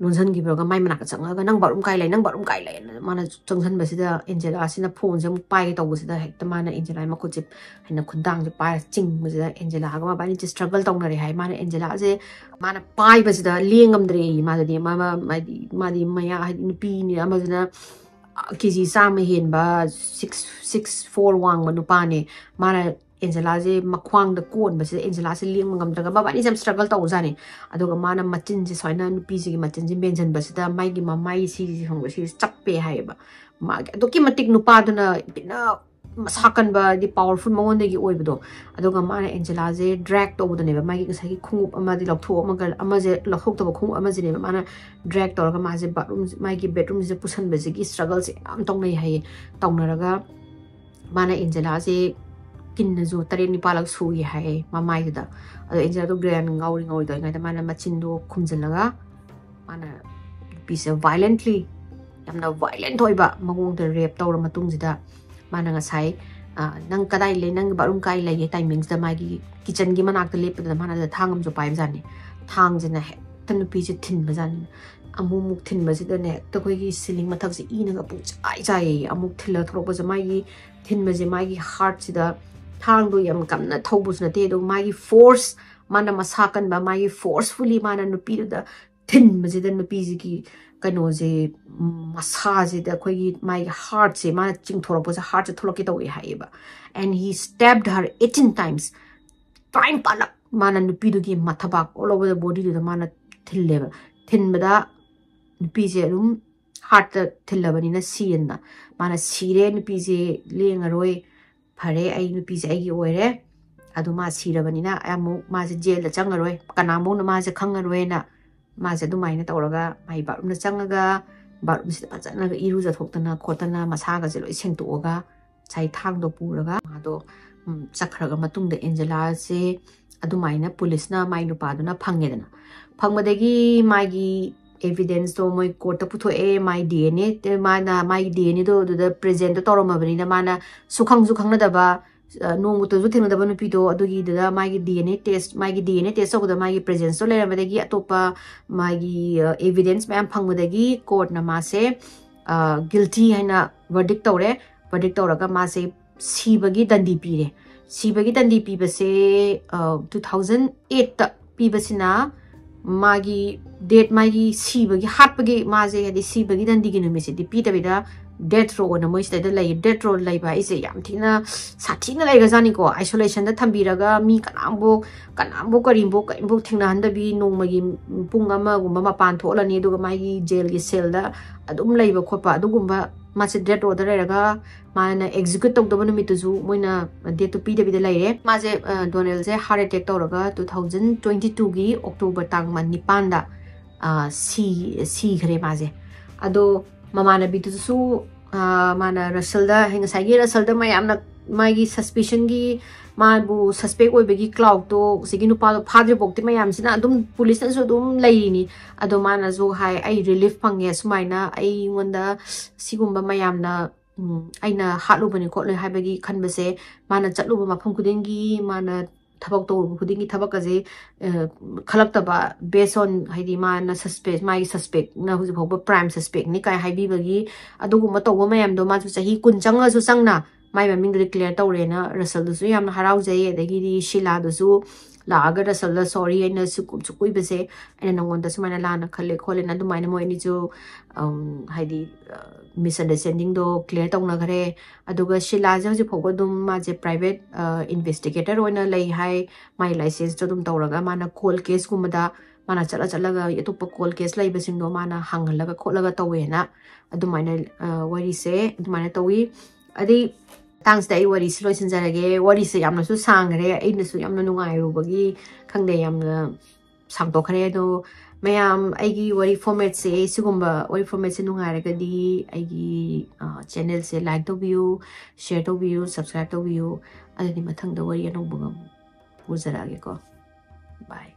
ꯂꯣꯟꯁꯤꯟꯈꯤꯕꯒ ꯃꯥꯏ ꯃꯅꯥꯛꯇ ꯆꯪꯉꯒ "ꯅꯪ ꯕꯥꯠꯔꯨꯝ ꯀꯥꯏ ꯂꯩ? ꯅꯪ ꯕꯥꯠꯔꯨꯝ ꯀꯥꯏ ꯂꯩ?" ꯑꯅ ꯃꯥꯅ ꯆꯪꯁꯤꯟꯕꯁꯤꯗ ꯑꯦꯟꯖꯦꯂꯥꯁꯤꯅ ꯐꯣꯟꯁꯦ ꯑꯃꯨꯛ ꯄꯥꯏꯒꯦ ꯇꯧꯕꯁꯤꯗ ꯍꯦꯛꯇ ꯃꯥꯅ ꯑꯦꯟꯖꯦꯂꯥꯒꯤ ꯃꯈꯨꯠꯁꯦ ꯍꯥꯏꯅ ꯈꯨꯗꯥꯡꯁꯦ ꯄꯥꯏꯔ ꯆꯤꯡꯕꯁꯤꯗ ꯑꯦꯟꯖꯦꯂꯥꯒ ꯃꯕꯥꯅꯤꯁꯦ ꯁ꯭ꯇ꯭ꯔꯒꯜ ꯇꯧꯅꯔꯦ ꯍꯥꯏ꯫ ꯃꯥꯅ ꯑꯦꯟꯖꯦꯂꯥꯁꯦ ꯃꯥꯅ ꯄꯥꯏꯕꯁꯤꯗ ꯂꯦꯡꯉꯝꯗ꯭ꯔꯦ꯫ ꯃꯥꯗꯗꯤ ꯃꯥ-, ꯃꯥ-, ꯃꯥꯗꯤ, ꯃꯥꯗꯤ ꯃꯌꯥ, ꯍꯥꯏꯗꯤ ꯅꯨꯄꯤꯅꯤ, ꯑꯃꯗꯨꯅ ꯀꯦ ꯖꯤ ꯆꯥꯝꯃ ꯍꯦꯟꯕ, six, six four ꯋꯥꯡꯕ ꯅꯨꯄꯥꯅꯦ꯫ ꯃꯥꯅ ꯑꯦꯟꯖꯦꯂꯥꯁꯦ ꯃꯈ꯭ꯋꯥꯡꯗ ꯀꯣꯟꯕꯁꯤꯗ ꯑꯦꯟꯖꯦꯂꯥꯁꯦ ꯂꯦꯡꯕ ꯉꯝꯗ꯭ꯔꯒ ꯃꯕꯥꯅꯤꯁꯦ ꯌꯥꯝ ꯁ꯭ꯇ꯭ꯔꯒꯜ ꯇꯧꯕꯖꯥꯠꯅꯤ꯫ ꯑꯗꯨꯒ ꯃꯥꯅ ꯃꯆꯤꯟꯁꯦ ꯁꯨꯃꯥꯏꯅ ꯅꯨꯄꯤꯁꯤꯒꯤ ꯃꯆꯤꯟꯁꯦ ꯃꯦꯟꯁꯤꯟꯕꯁꯤꯗ ꯃꯥꯒꯤ ꯃꯃꯥꯏ ꯁꯤꯁꯦ ꯈꯪꯕ꯭ꯔꯥ? ꯁꯤꯁꯦ ꯆꯞꯄꯦ ꯍꯥꯏꯌꯦꯕ꯫ ꯃꯥꯒꯤ ꯑꯗꯨꯛꯀꯤ ꯃꯇꯤꯛ ꯅꯨꯄꯥꯗꯨꯅ ꯄꯤꯅ ꯃꯁꯥ ꯀꯟꯕ ꯍꯥꯏꯗꯤ ꯄꯥꯋꯔꯐꯨꯜ ꯃꯉꯣꯟꯗꯒꯤ ꯑꯣꯏꯕꯗꯣ꯫ ꯑꯗꯨꯒ ꯃꯥꯅ ꯑꯦꯟꯖꯦꯂꯥꯁꯦ ꯗ꯭ꯔꯦꯒ ꯇꯧꯕꯗꯅꯦꯕ, ꯃꯥꯒꯤ ꯉꯁꯥꯏꯒꯤ ꯈꯣꯡꯎꯞ ꯑꯃꯗꯤ ꯂꯧꯊꯣꯛꯑꯝꯃꯒ ꯑꯃꯁꯦ ꯂꯧꯊꯣꯛꯇꯕ ꯈꯣꯡꯎꯞ ꯑꯃꯁꯤꯅꯦꯕ ꯃꯥꯅ ꯗ꯭ꯔꯦꯒ ꯇꯧꯔꯒ ꯃꯥꯁꯦ ꯕꯥꯠꯔꯨꯝ, ꯃꯥꯒꯤ ꯕꯦꯗꯔꯨꯝꯁꯤꯗ ꯄꯨꯁꯟꯕꯁꯤꯒꯤ ꯁ꯭ꯇ꯭ꯔꯒꯜꯁꯦ ꯌꯥꯝ ꯇꯧꯅꯩ ꯍꯥꯏꯌꯦ꯫ ꯇꯧꯅꯔꯒ ꯃꯥꯅ ꯑꯦꯟꯖꯦꯂꯥꯁꯦ ꯀꯤꯟꯅꯁꯨ ꯇꯔꯦꯠ ꯅꯤꯄꯥꯜꯂꯛ ꯁꯨꯏ ꯍꯥꯏꯌꯦ ꯃꯃꯥꯏꯗꯨꯗ꯫ ꯑꯗꯣ ꯑꯦꯟꯖꯦꯂꯥꯗꯣ ꯒ꯭ꯔꯦꯟ ꯉꯥꯎꯔꯤ ꯉꯥꯎꯔꯤ ꯇꯧꯔꯤꯉꯩꯗ ꯃꯥꯅ ꯃꯆꯤꯟꯗꯣ ꯈꯨꯝꯖꯤꯜꯂꯒ ꯃꯥꯅ ꯅꯨꯄꯤꯁꯦ ꯚꯥꯏꯂꯦꯟꯠꯂꯤ, ꯌꯥꯝꯅ ꯚꯥꯏꯂꯦꯟꯠ ꯑꯣꯏꯕ ꯃꯑꯣꯡꯗ ꯔꯦꯞ ꯇꯧꯔ ꯃꯇꯨꯡꯁꯤꯗ ꯃꯥꯅ ꯉꯁꯥꯏ, "ꯑ, ꯅꯪ ꯀꯗꯥꯏ ꯂꯩ? ꯅꯪꯒꯤ ꯕꯥꯠꯔꯨꯝ ꯀꯥꯏ ꯂꯩꯒꯦ?" ꯇꯥꯏꯃꯤꯡꯁꯤꯗ ꯃꯥꯒꯤ ꯀꯤꯆꯟꯒꯤ ꯃꯅꯥꯛꯇ ꯂꯦꯞꯄꯗꯨꯗ ꯃꯥꯅ ꯊꯥꯡ ꯑꯃꯁꯨ ꯄꯥꯏꯕꯖꯥꯠꯅꯤ꯫ ꯊꯥꯡꯁꯤꯅ ꯍꯦꯛꯇ ꯅꯨꯄꯤꯁꯦ ꯊꯤꯟꯕꯖꯥꯠꯅꯤ꯫ ꯑꯃꯨꯛ ꯑꯃꯨꯛ ꯊꯤꯟꯕꯁꯤꯗꯅꯦ ꯍꯦꯛꯇ ꯑꯩꯈꯣꯏꯒꯤ ꯁꯤꯂꯤꯡ ꯃꯊꯛꯁꯦ ꯏꯅꯒ ꯄꯨꯡꯆꯥꯏ ꯆꯥꯏꯌꯦ꯫ ꯑꯃꯨꯛ ꯊꯤꯜꯂ ꯊꯣꯛꯂꯛꯄꯁꯦ ꯃꯥꯒꯤ ꯊꯤꯟꯕꯁꯦ ꯃꯥꯒꯤ ꯍꯥꯔꯠꯁꯤꯗ, ꯊꯥꯡꯗꯣ ꯌꯥꯝ ꯀꯟꯅ ꯊꯧꯕꯁꯨ ꯅꯠꯇꯦ, ꯑꯗꯨꯒ ꯃꯥꯒꯤ ꯐꯣꯔꯁ, ꯃꯥꯅ ꯃꯁꯥ ꯀꯟꯕ, ꯃꯥꯒꯤ ꯐꯣꯔꯁꯐꯨꯜꯂꯤ ꯃꯥꯅ ꯅꯨꯄꯤꯗꯨꯗ ꯊꯤꯟꯕꯁꯤꯗ ꯅꯨꯄꯤꯁꯤꯒꯤ ꯀꯩꯅꯣꯁꯦ, ꯎꯝ, ꯃꯁꯥꯁꯤꯗ ꯑꯩꯈꯣꯏꯒꯤ ꯃꯥꯒꯤ ꯍꯥꯔꯠꯁꯦ, ꯃꯥꯅ ꯆꯤꯡꯊꯣꯔꯛꯄꯁꯦ ꯍꯥꯔꯠꯁꯦ ꯊꯣꯛꯂꯛꯀꯦ ꯇꯧꯋꯦ ꯍꯥꯏꯌꯦꯕ꯫ And he stabbed her eighteen times. ꯇꯔꯥꯅꯤꯄꯥꯜꯂꯛ ꯃꯥꯅ ꯅꯨꯄꯤꯗꯨꯒꯤ ꯃꯊꯕꯥꯛ, all over the bodyꯗꯨꯗ ꯃꯥꯅ ꯊꯤꯜꯂꯦꯕ꯫ ꯊꯤꯟꯕꯗ ꯅꯨꯄꯤꯁꯦ ꯑꯗꯨꯝ ꯍꯥꯔꯠꯇ ꯊꯤꯜꯂꯕꯅꯤꯅ ꯁꯤꯌꯦꯅ꯫ ꯃꯥꯅ ꯁꯤꯔꯦ, ꯅꯨꯄꯤꯁꯦ ꯂꯦꯡꯉꯔꯣꯏ, ꯐꯔꯦ, ꯑꯩ ꯅꯨꯄꯤꯁꯦ ꯑꯩꯒꯤ ꯑꯣꯏꯔꯦ꯫ ꯑꯗꯨ ꯃꯥ ꯁꯤꯔꯕꯅꯤꯅ ꯑꯃꯨꯛ ꯃꯥꯁꯦ ꯖꯦꯜꯗ ꯆꯪꯉꯔꯣꯏ, ꯀꯅꯥꯝꯕꯧꯅ ꯃꯥꯁꯦ ꯈꯪꯉꯔꯣꯏꯅ ꯃꯥꯁꯦ ꯑꯗꯨꯃꯥꯏꯅ ꯇꯧꯔꯒ ꯃꯥꯒꯤ ꯕꯥꯠꯔꯨꯝꯗ ꯆꯪꯉꯒ ꯕꯥꯠꯔꯨꯝꯁꯤꯗ ꯐꯖꯅꯒ ꯏꯔꯨꯖꯊꯣꯛꯇꯅ ꯈꯣꯠꯇꯅ ꯃꯁꯥꯒꯁꯦ ꯂꯣꯏ ꯁꯦꯡꯇꯣꯛꯑꯒ ꯉꯁꯥꯏ ꯊꯥꯡꯗꯣ ꯄꯨꯔꯒ ꯃꯥꯗꯣ, ꯎꯝ, ꯆꯠꯈ꯭ꯔꯒ ꯃꯇꯨꯡꯗ ꯑꯦꯟꯖꯦꯂꯥꯁꯦ ꯑꯗꯨꯃꯥꯏꯅ ꯄꯨꯂꯤꯁꯅ ꯃꯥꯏ ꯅꯨꯄꯥꯗꯨꯅ ꯐꯪꯉꯦꯗꯅ꯫ ꯐꯪꯕꯗꯒꯤ ꯃꯥꯒꯤ ꯑꯦꯚꯤꯗꯦꯟꯁꯇꯣ ꯃꯣꯏ ꯀꯣꯔꯠꯇ ꯄꯨꯊꯣꯛꯑꯦ꯫ ꯃꯥꯏ ꯗꯤ ꯑꯦꯟ ꯑꯦ, ꯃꯥꯅ ꯃꯥꯒꯤ ꯗꯤ ꯑꯦꯟ ꯑꯦꯗꯣ ꯑꯗꯨꯗ ꯄ꯭ꯔꯦꯖꯦꯟꯠꯇꯣ ꯇꯧꯔꯝꯃꯕꯅꯤꯅ ꯃꯥꯅ ꯁꯨꯈꯪꯁꯨ ꯈꯪꯅꯗꯕ, ꯑ, ꯅꯣꯡꯃꯇꯁꯨ ꯊꯦꯡꯅꯗꯕ ꯅꯨꯄꯤꯗꯣ, ꯑꯗꯨꯒꯤꯗꯨꯗ ꯃꯥꯒꯤ ꯗꯤ ꯑꯦꯟ ꯑꯦ ꯇꯦꯁ, ꯃꯥꯒꯤ ꯗꯤ ꯑꯦꯟ ꯑꯦ ꯇꯦꯁ ꯇꯧꯕꯗ ꯃꯥꯒꯤ ꯄ꯭ꯔꯦꯖꯦꯟꯁꯇꯣ ꯂꯩꯔꯝꯕꯗꯒꯤ ꯑꯇꯣꯞꯄ ꯃꯥꯒꯤ, ꯑ, ꯑꯦꯚꯤꯗꯦꯟꯁ ꯃꯌꯥꯝ ꯐꯪꯕꯗꯒꯤ ꯀꯣꯔꯠꯅ ꯃꯥꯁꯦ, ꯑ, ꯒꯤꯜꯇꯤ ꯍꯥꯏꯅ ꯚꯔꯗꯤꯛ ꯇꯧꯔꯦ꯫ ꯚꯔꯗꯤꯛ ꯇꯧꯔꯒ ꯃꯥꯁꯦ ꯁꯤꯕꯒꯤ ꯗꯟꯗꯤ ꯄꯤꯔꯦ꯫ ꯁꯤꯕꯒꯤ ꯗꯟꯗꯤ ꯄꯤꯕꯁꯦ, ꯑ, two thousand eight ꯄꯤꯕꯁꯤꯅ ꯃꯥꯒꯤ ꯗꯦꯠ, ꯃꯥꯒꯤ ꯁꯤꯕꯒꯤ, ꯍꯥꯠꯄꯒꯤ, ꯃꯥꯁꯦ ꯍꯥꯏꯗꯤ ꯁꯤꯕꯒꯤ ꯗꯟꯗꯤꯒꯤ ꯅꯨꯃꯤꯠꯁꯤꯗꯤ ꯄꯤꯗꯕꯤꯗ ꯗꯦꯠ ꯔꯣ ꯑꯅ ꯃꯣꯏ ꯁꯤꯗꯩꯗ ꯂꯩ꯫ ꯗꯦꯠ ꯔꯣ ꯂꯩꯕ ꯍꯥꯏꯁꯦ ꯌꯥꯝ ꯊꯤꯅ ꯁꯥꯊꯤꯅ ꯂꯩꯈ꯭ꯔꯖꯥꯠꯅꯤꯀꯣ꯫ ꯑꯥꯏꯁꯣꯂꯦꯁꯟꯗ ꯊꯝꯕꯤꯔꯒ ꯃꯤ ꯀꯅꯥꯝꯕꯨ ꯀꯅꯥꯝꯕꯨ ꯀꯔꯤꯝꯕꯨ ꯀꯔꯤꯝꯕꯨ ꯊꯦꯡꯅꯍꯟꯗꯕꯤ, ꯅꯣꯡꯃꯒꯤ ꯄꯨꯡ ꯑꯃꯒꯨꯝꯕ ꯃꯄꯥꯟ ꯊꯣꯛꯍꯜꯂꯅꯤ, ꯑꯗꯨꯒ ꯃꯥꯒꯤ ꯖꯦꯜꯒꯤ ꯁꯦꯜꯗ ꯑꯗꯨꯝ ꯂꯩꯕ ꯈꯣꯠꯄ ꯑꯗꯨꯒꯨꯝꯕ꯫ ꯃꯥꯁꯦ ꯗꯦꯠ ꯔꯣꯗ ꯂꯩꯔꯒ ꯃꯥꯅ ꯑꯦꯛꯖꯤꯀ꯭ꯌꯨꯠ ꯇꯧꯗꯕ ꯅꯨꯃꯤꯠꯇꯨꯁꯨ ꯃꯣꯏꯅ ꯗꯦꯠꯇꯨ ꯄꯤꯗꯕꯤꯗ ꯂꯩꯔꯦ꯫ ꯃꯥꯁꯦ, ꯑ, ꯗꯣꯅꯦꯜꯁꯦ ꯍꯥꯔꯠ ꯑꯦꯇꯦꯛ ꯇꯧꯔꯒ ꯇꯨ ꯊꯥꯎꯖꯟ ꯇ꯭ꯋꯦꯟꯇꯤ ꯇꯨꯒꯤ ꯑꯣꯛꯇꯣꯕꯔ ꯇꯥꯡ ꯃ-, ꯅꯤꯄꯥꯟꯗ, ꯑ, ꯁꯤ-, ꯁꯤꯈ꯭ꯔꯦ ꯃꯥꯁꯦ꯫ ꯑꯗꯣ ꯃꯃꯥꯟꯅꯕꯤꯗꯨꯁꯨ, ꯑ, ꯃꯥꯅ ꯔꯁꯜꯗ, ꯉꯁꯥꯏꯒꯤ ꯔꯁꯜꯗ ꯃꯌꯥꯝꯅ ꯃꯥꯒꯤ ꯁꯁꯄꯤꯁꯟꯒꯤ, ꯃꯥꯕꯨ ꯁꯁꯄꯦꯛ ꯑꯣꯏꯕꯒꯤ ꯀ꯭ꯂꯥꯎꯗꯇꯣ ꯍꯧꯖꯤꯛꯀꯤ ꯅꯨꯄꯥꯗꯣ ꯐꯥꯗ꯭ꯔꯤꯐꯥꯎꯗꯤ ꯃꯌꯥꯝꯁꯤꯅ ꯑꯗꯨꯝ, ꯄꯨꯂꯤꯁꯅꯁꯨ ꯑꯗꯨꯝ ꯂꯩꯔꯤꯅꯤ꯫ ꯑꯗꯣ ꯃꯥꯅꯁꯨ ꯍꯥꯏ, "ꯑꯩ ꯔꯤꯂꯤꯐ ꯐꯪꯉꯦ, ꯁꯨꯃꯥꯏꯅ ꯑꯩꯉꯣꯟꯗ ꯁꯤꯒꯨꯝꯕ ꯃꯌꯥꯝꯅ, ꯎꯝ, ꯑꯩꯅ ꯍꯥꯠꯂꯨꯕꯅꯤ ꯈꯣꯠꯂꯨ ꯍꯥꯏꯕꯒꯤ ꯈꯟꯕꯁꯦ, ꯃꯥꯅ ꯆꯠꯂꯨꯕ ꯃꯐꯝ ꯈꯨꯗꯤꯡꯒꯤ, ꯃꯥꯅ ꯊꯕꯛ ꯇꯧꯔꯨꯕ ꯈꯨꯗꯤꯡꯒꯤ ꯊꯕꯛ ꯑꯁꯦ, ꯑ, ꯈꯜꯂꯛꯇꯕ, based on, ꯍꯥꯏꯗꯤ, ꯃꯥꯅ ꯁꯁꯄꯦꯛ, ꯃꯥꯒꯤ ꯁꯁꯄꯦꯛꯅ ꯍꯧꯖꯤꯛ ꯐꯥꯎꯕ ꯄ꯭ꯔꯥꯏꯝ ꯁꯁꯄꯦꯛꯅꯤ ꯀꯥꯏ ꯍꯥꯏꯕꯤꯕꯒꯤ ꯑꯗꯨꯒꯨꯝꯕ ꯇꯧꯕ ꯃꯌꯥꯝꯗꯣ ꯃꯥꯁꯨ ꯆꯍꯤ ꯀꯨꯟ ꯆꯪꯉꯁꯨ ꯆꯪꯅ ꯃꯥꯏ ꯃꯃꯤꯡꯗꯣ ꯗꯤꯀ꯭ꯂꯦꯌꯔ ꯇꯧꯔꯦꯅ ꯔꯁꯜꯗꯨꯁꯨ ꯌꯥꯝꯅ ꯍꯔꯥꯎꯖꯩ꯫ ꯑꯗꯒꯤꯗꯤ ꯁꯤꯂꯥꯗꯨꯁꯨ ꯂꯥꯛꯑꯒ ꯔꯁꯜꯗ, "ꯁꯣꯔꯤ, ꯑꯩꯅ ꯁꯨꯛ-, ꯁꯨꯛ ꯀꯨꯏꯕꯁꯦ ꯑꯩꯅ ꯅꯪꯉꯣꯟꯗ ꯁꯨꯃꯥꯏꯅ ꯂꯥꯟꯅ ꯈꯜꯂꯦ ꯈꯣꯠꯂꯦꯅ" ꯑꯗꯨꯃꯥꯏꯅ ꯃꯣꯏ ꯑꯅꯤꯁꯨ, ꯑꯝ, ꯍꯥꯏꯗꯤ, ꯑ, ꯃꯤꯁꯑꯟꯗꯔꯁ꯭ꯇꯦꯟꯗꯤꯡꯗꯣ ꯀ꯭ꯂꯤꯌꯔ ꯇꯧꯅꯈ꯭ꯔꯦ꯫ ꯑꯗꯨꯒ ꯁꯤꯂꯥꯁꯦ ꯍꯧꯖꯤꯛ ꯐꯥꯎꯕ ꯑꯗꯨꯝ ꯃꯥꯁꯦ ꯄ꯭ꯔꯥꯏꯚꯦꯠ, ꯑ, ꯏꯟꯚꯦꯁꯇꯤꯒꯦꯇꯔ ꯑꯣꯏꯅ ꯂꯩ ꯍꯥꯏ꯫ ꯃꯥꯏ ꯂꯥꯏꯁꯦꯟꯁꯇꯣ ꯑꯗꯨꯝ ꯇꯧꯔꯒ ꯃꯥꯅ ꯀꯣꯜ ꯀꯦꯁꯀꯨꯝꯕꯗ ꯃꯥꯅ ꯆꯠꯂ ꯆꯠꯂꯒ ꯑꯇꯣꯞꯄ ꯀꯣꯜ ꯀꯦꯁ ꯂꯩꯕꯁꯤꯡꯗꯣ ꯃꯥꯅ ꯍꯪꯍꯜꯂꯒ ꯈꯣꯠꯂꯒ ꯇꯧꯋꯦꯅ ꯑꯗꯨꯃꯥꯏꯅ, ꯑ, ꯋꯥꯔꯤꯁꯦ ꯑꯗꯨꯃꯥꯏꯅ ꯇꯧꯋꯤ꯫ ꯑꯗꯩ ꯃꯇꯥꯡꯁꯤꯗ ꯑꯩ ꯋꯥꯔꯤꯁꯤ ꯂꯣꯏꯁꯤꯟꯖꯔꯒꯦ꯫ ꯋꯥꯔꯤꯁꯦ ꯌꯥꯝꯅꯁꯨ ꯁꯥꯡꯈ꯭ꯔꯦ, ꯑꯩꯅꯁꯨ ꯌꯥꯝꯅ ꯅꯨꯡꯉꯥꯏꯔꯨꯕꯒꯤ ꯈꯪꯗꯦ, ꯌꯥꯝꯅ ꯁꯥꯡꯗꯣꯛꯈ꯭ꯔꯦ꯫ ꯑꯗꯣ ꯃꯌꯥꯝ, ꯑꯩꯒꯤ ꯋꯥꯔꯤ ꯐꯣꯔꯃꯦꯠꯁꯦ, ꯁꯤꯒꯨꯝꯕ ꯋꯥꯔꯤ ꯐꯣꯔꯃꯦꯠꯁꯦ ꯅꯨꯡꯉꯥꯏꯔꯒꯗꯤ ꯑꯩꯒꯤ, ꯑ, ꯆꯦꯅꯦꯜꯁꯦ ꯂꯥꯏꯛ ꯇꯧꯕꯤꯌꯨ, ꯁꯤꯌꯔ ꯇꯧꯕꯤꯌꯨ, ꯁꯕꯁꯀ꯭ꯔꯥꯏꯕ ꯇꯧꯕꯤꯌꯨ꯫ ꯑꯗꯨꯗꯤ ꯃꯊꯪꯗ ꯋꯥꯔꯤ ꯑꯅꯧꯕꯒ ꯑꯃꯨꯛ ꯄꯨꯖꯔꯛꯑꯒꯦꯀꯣ꯫ ꯕꯥꯏ꯫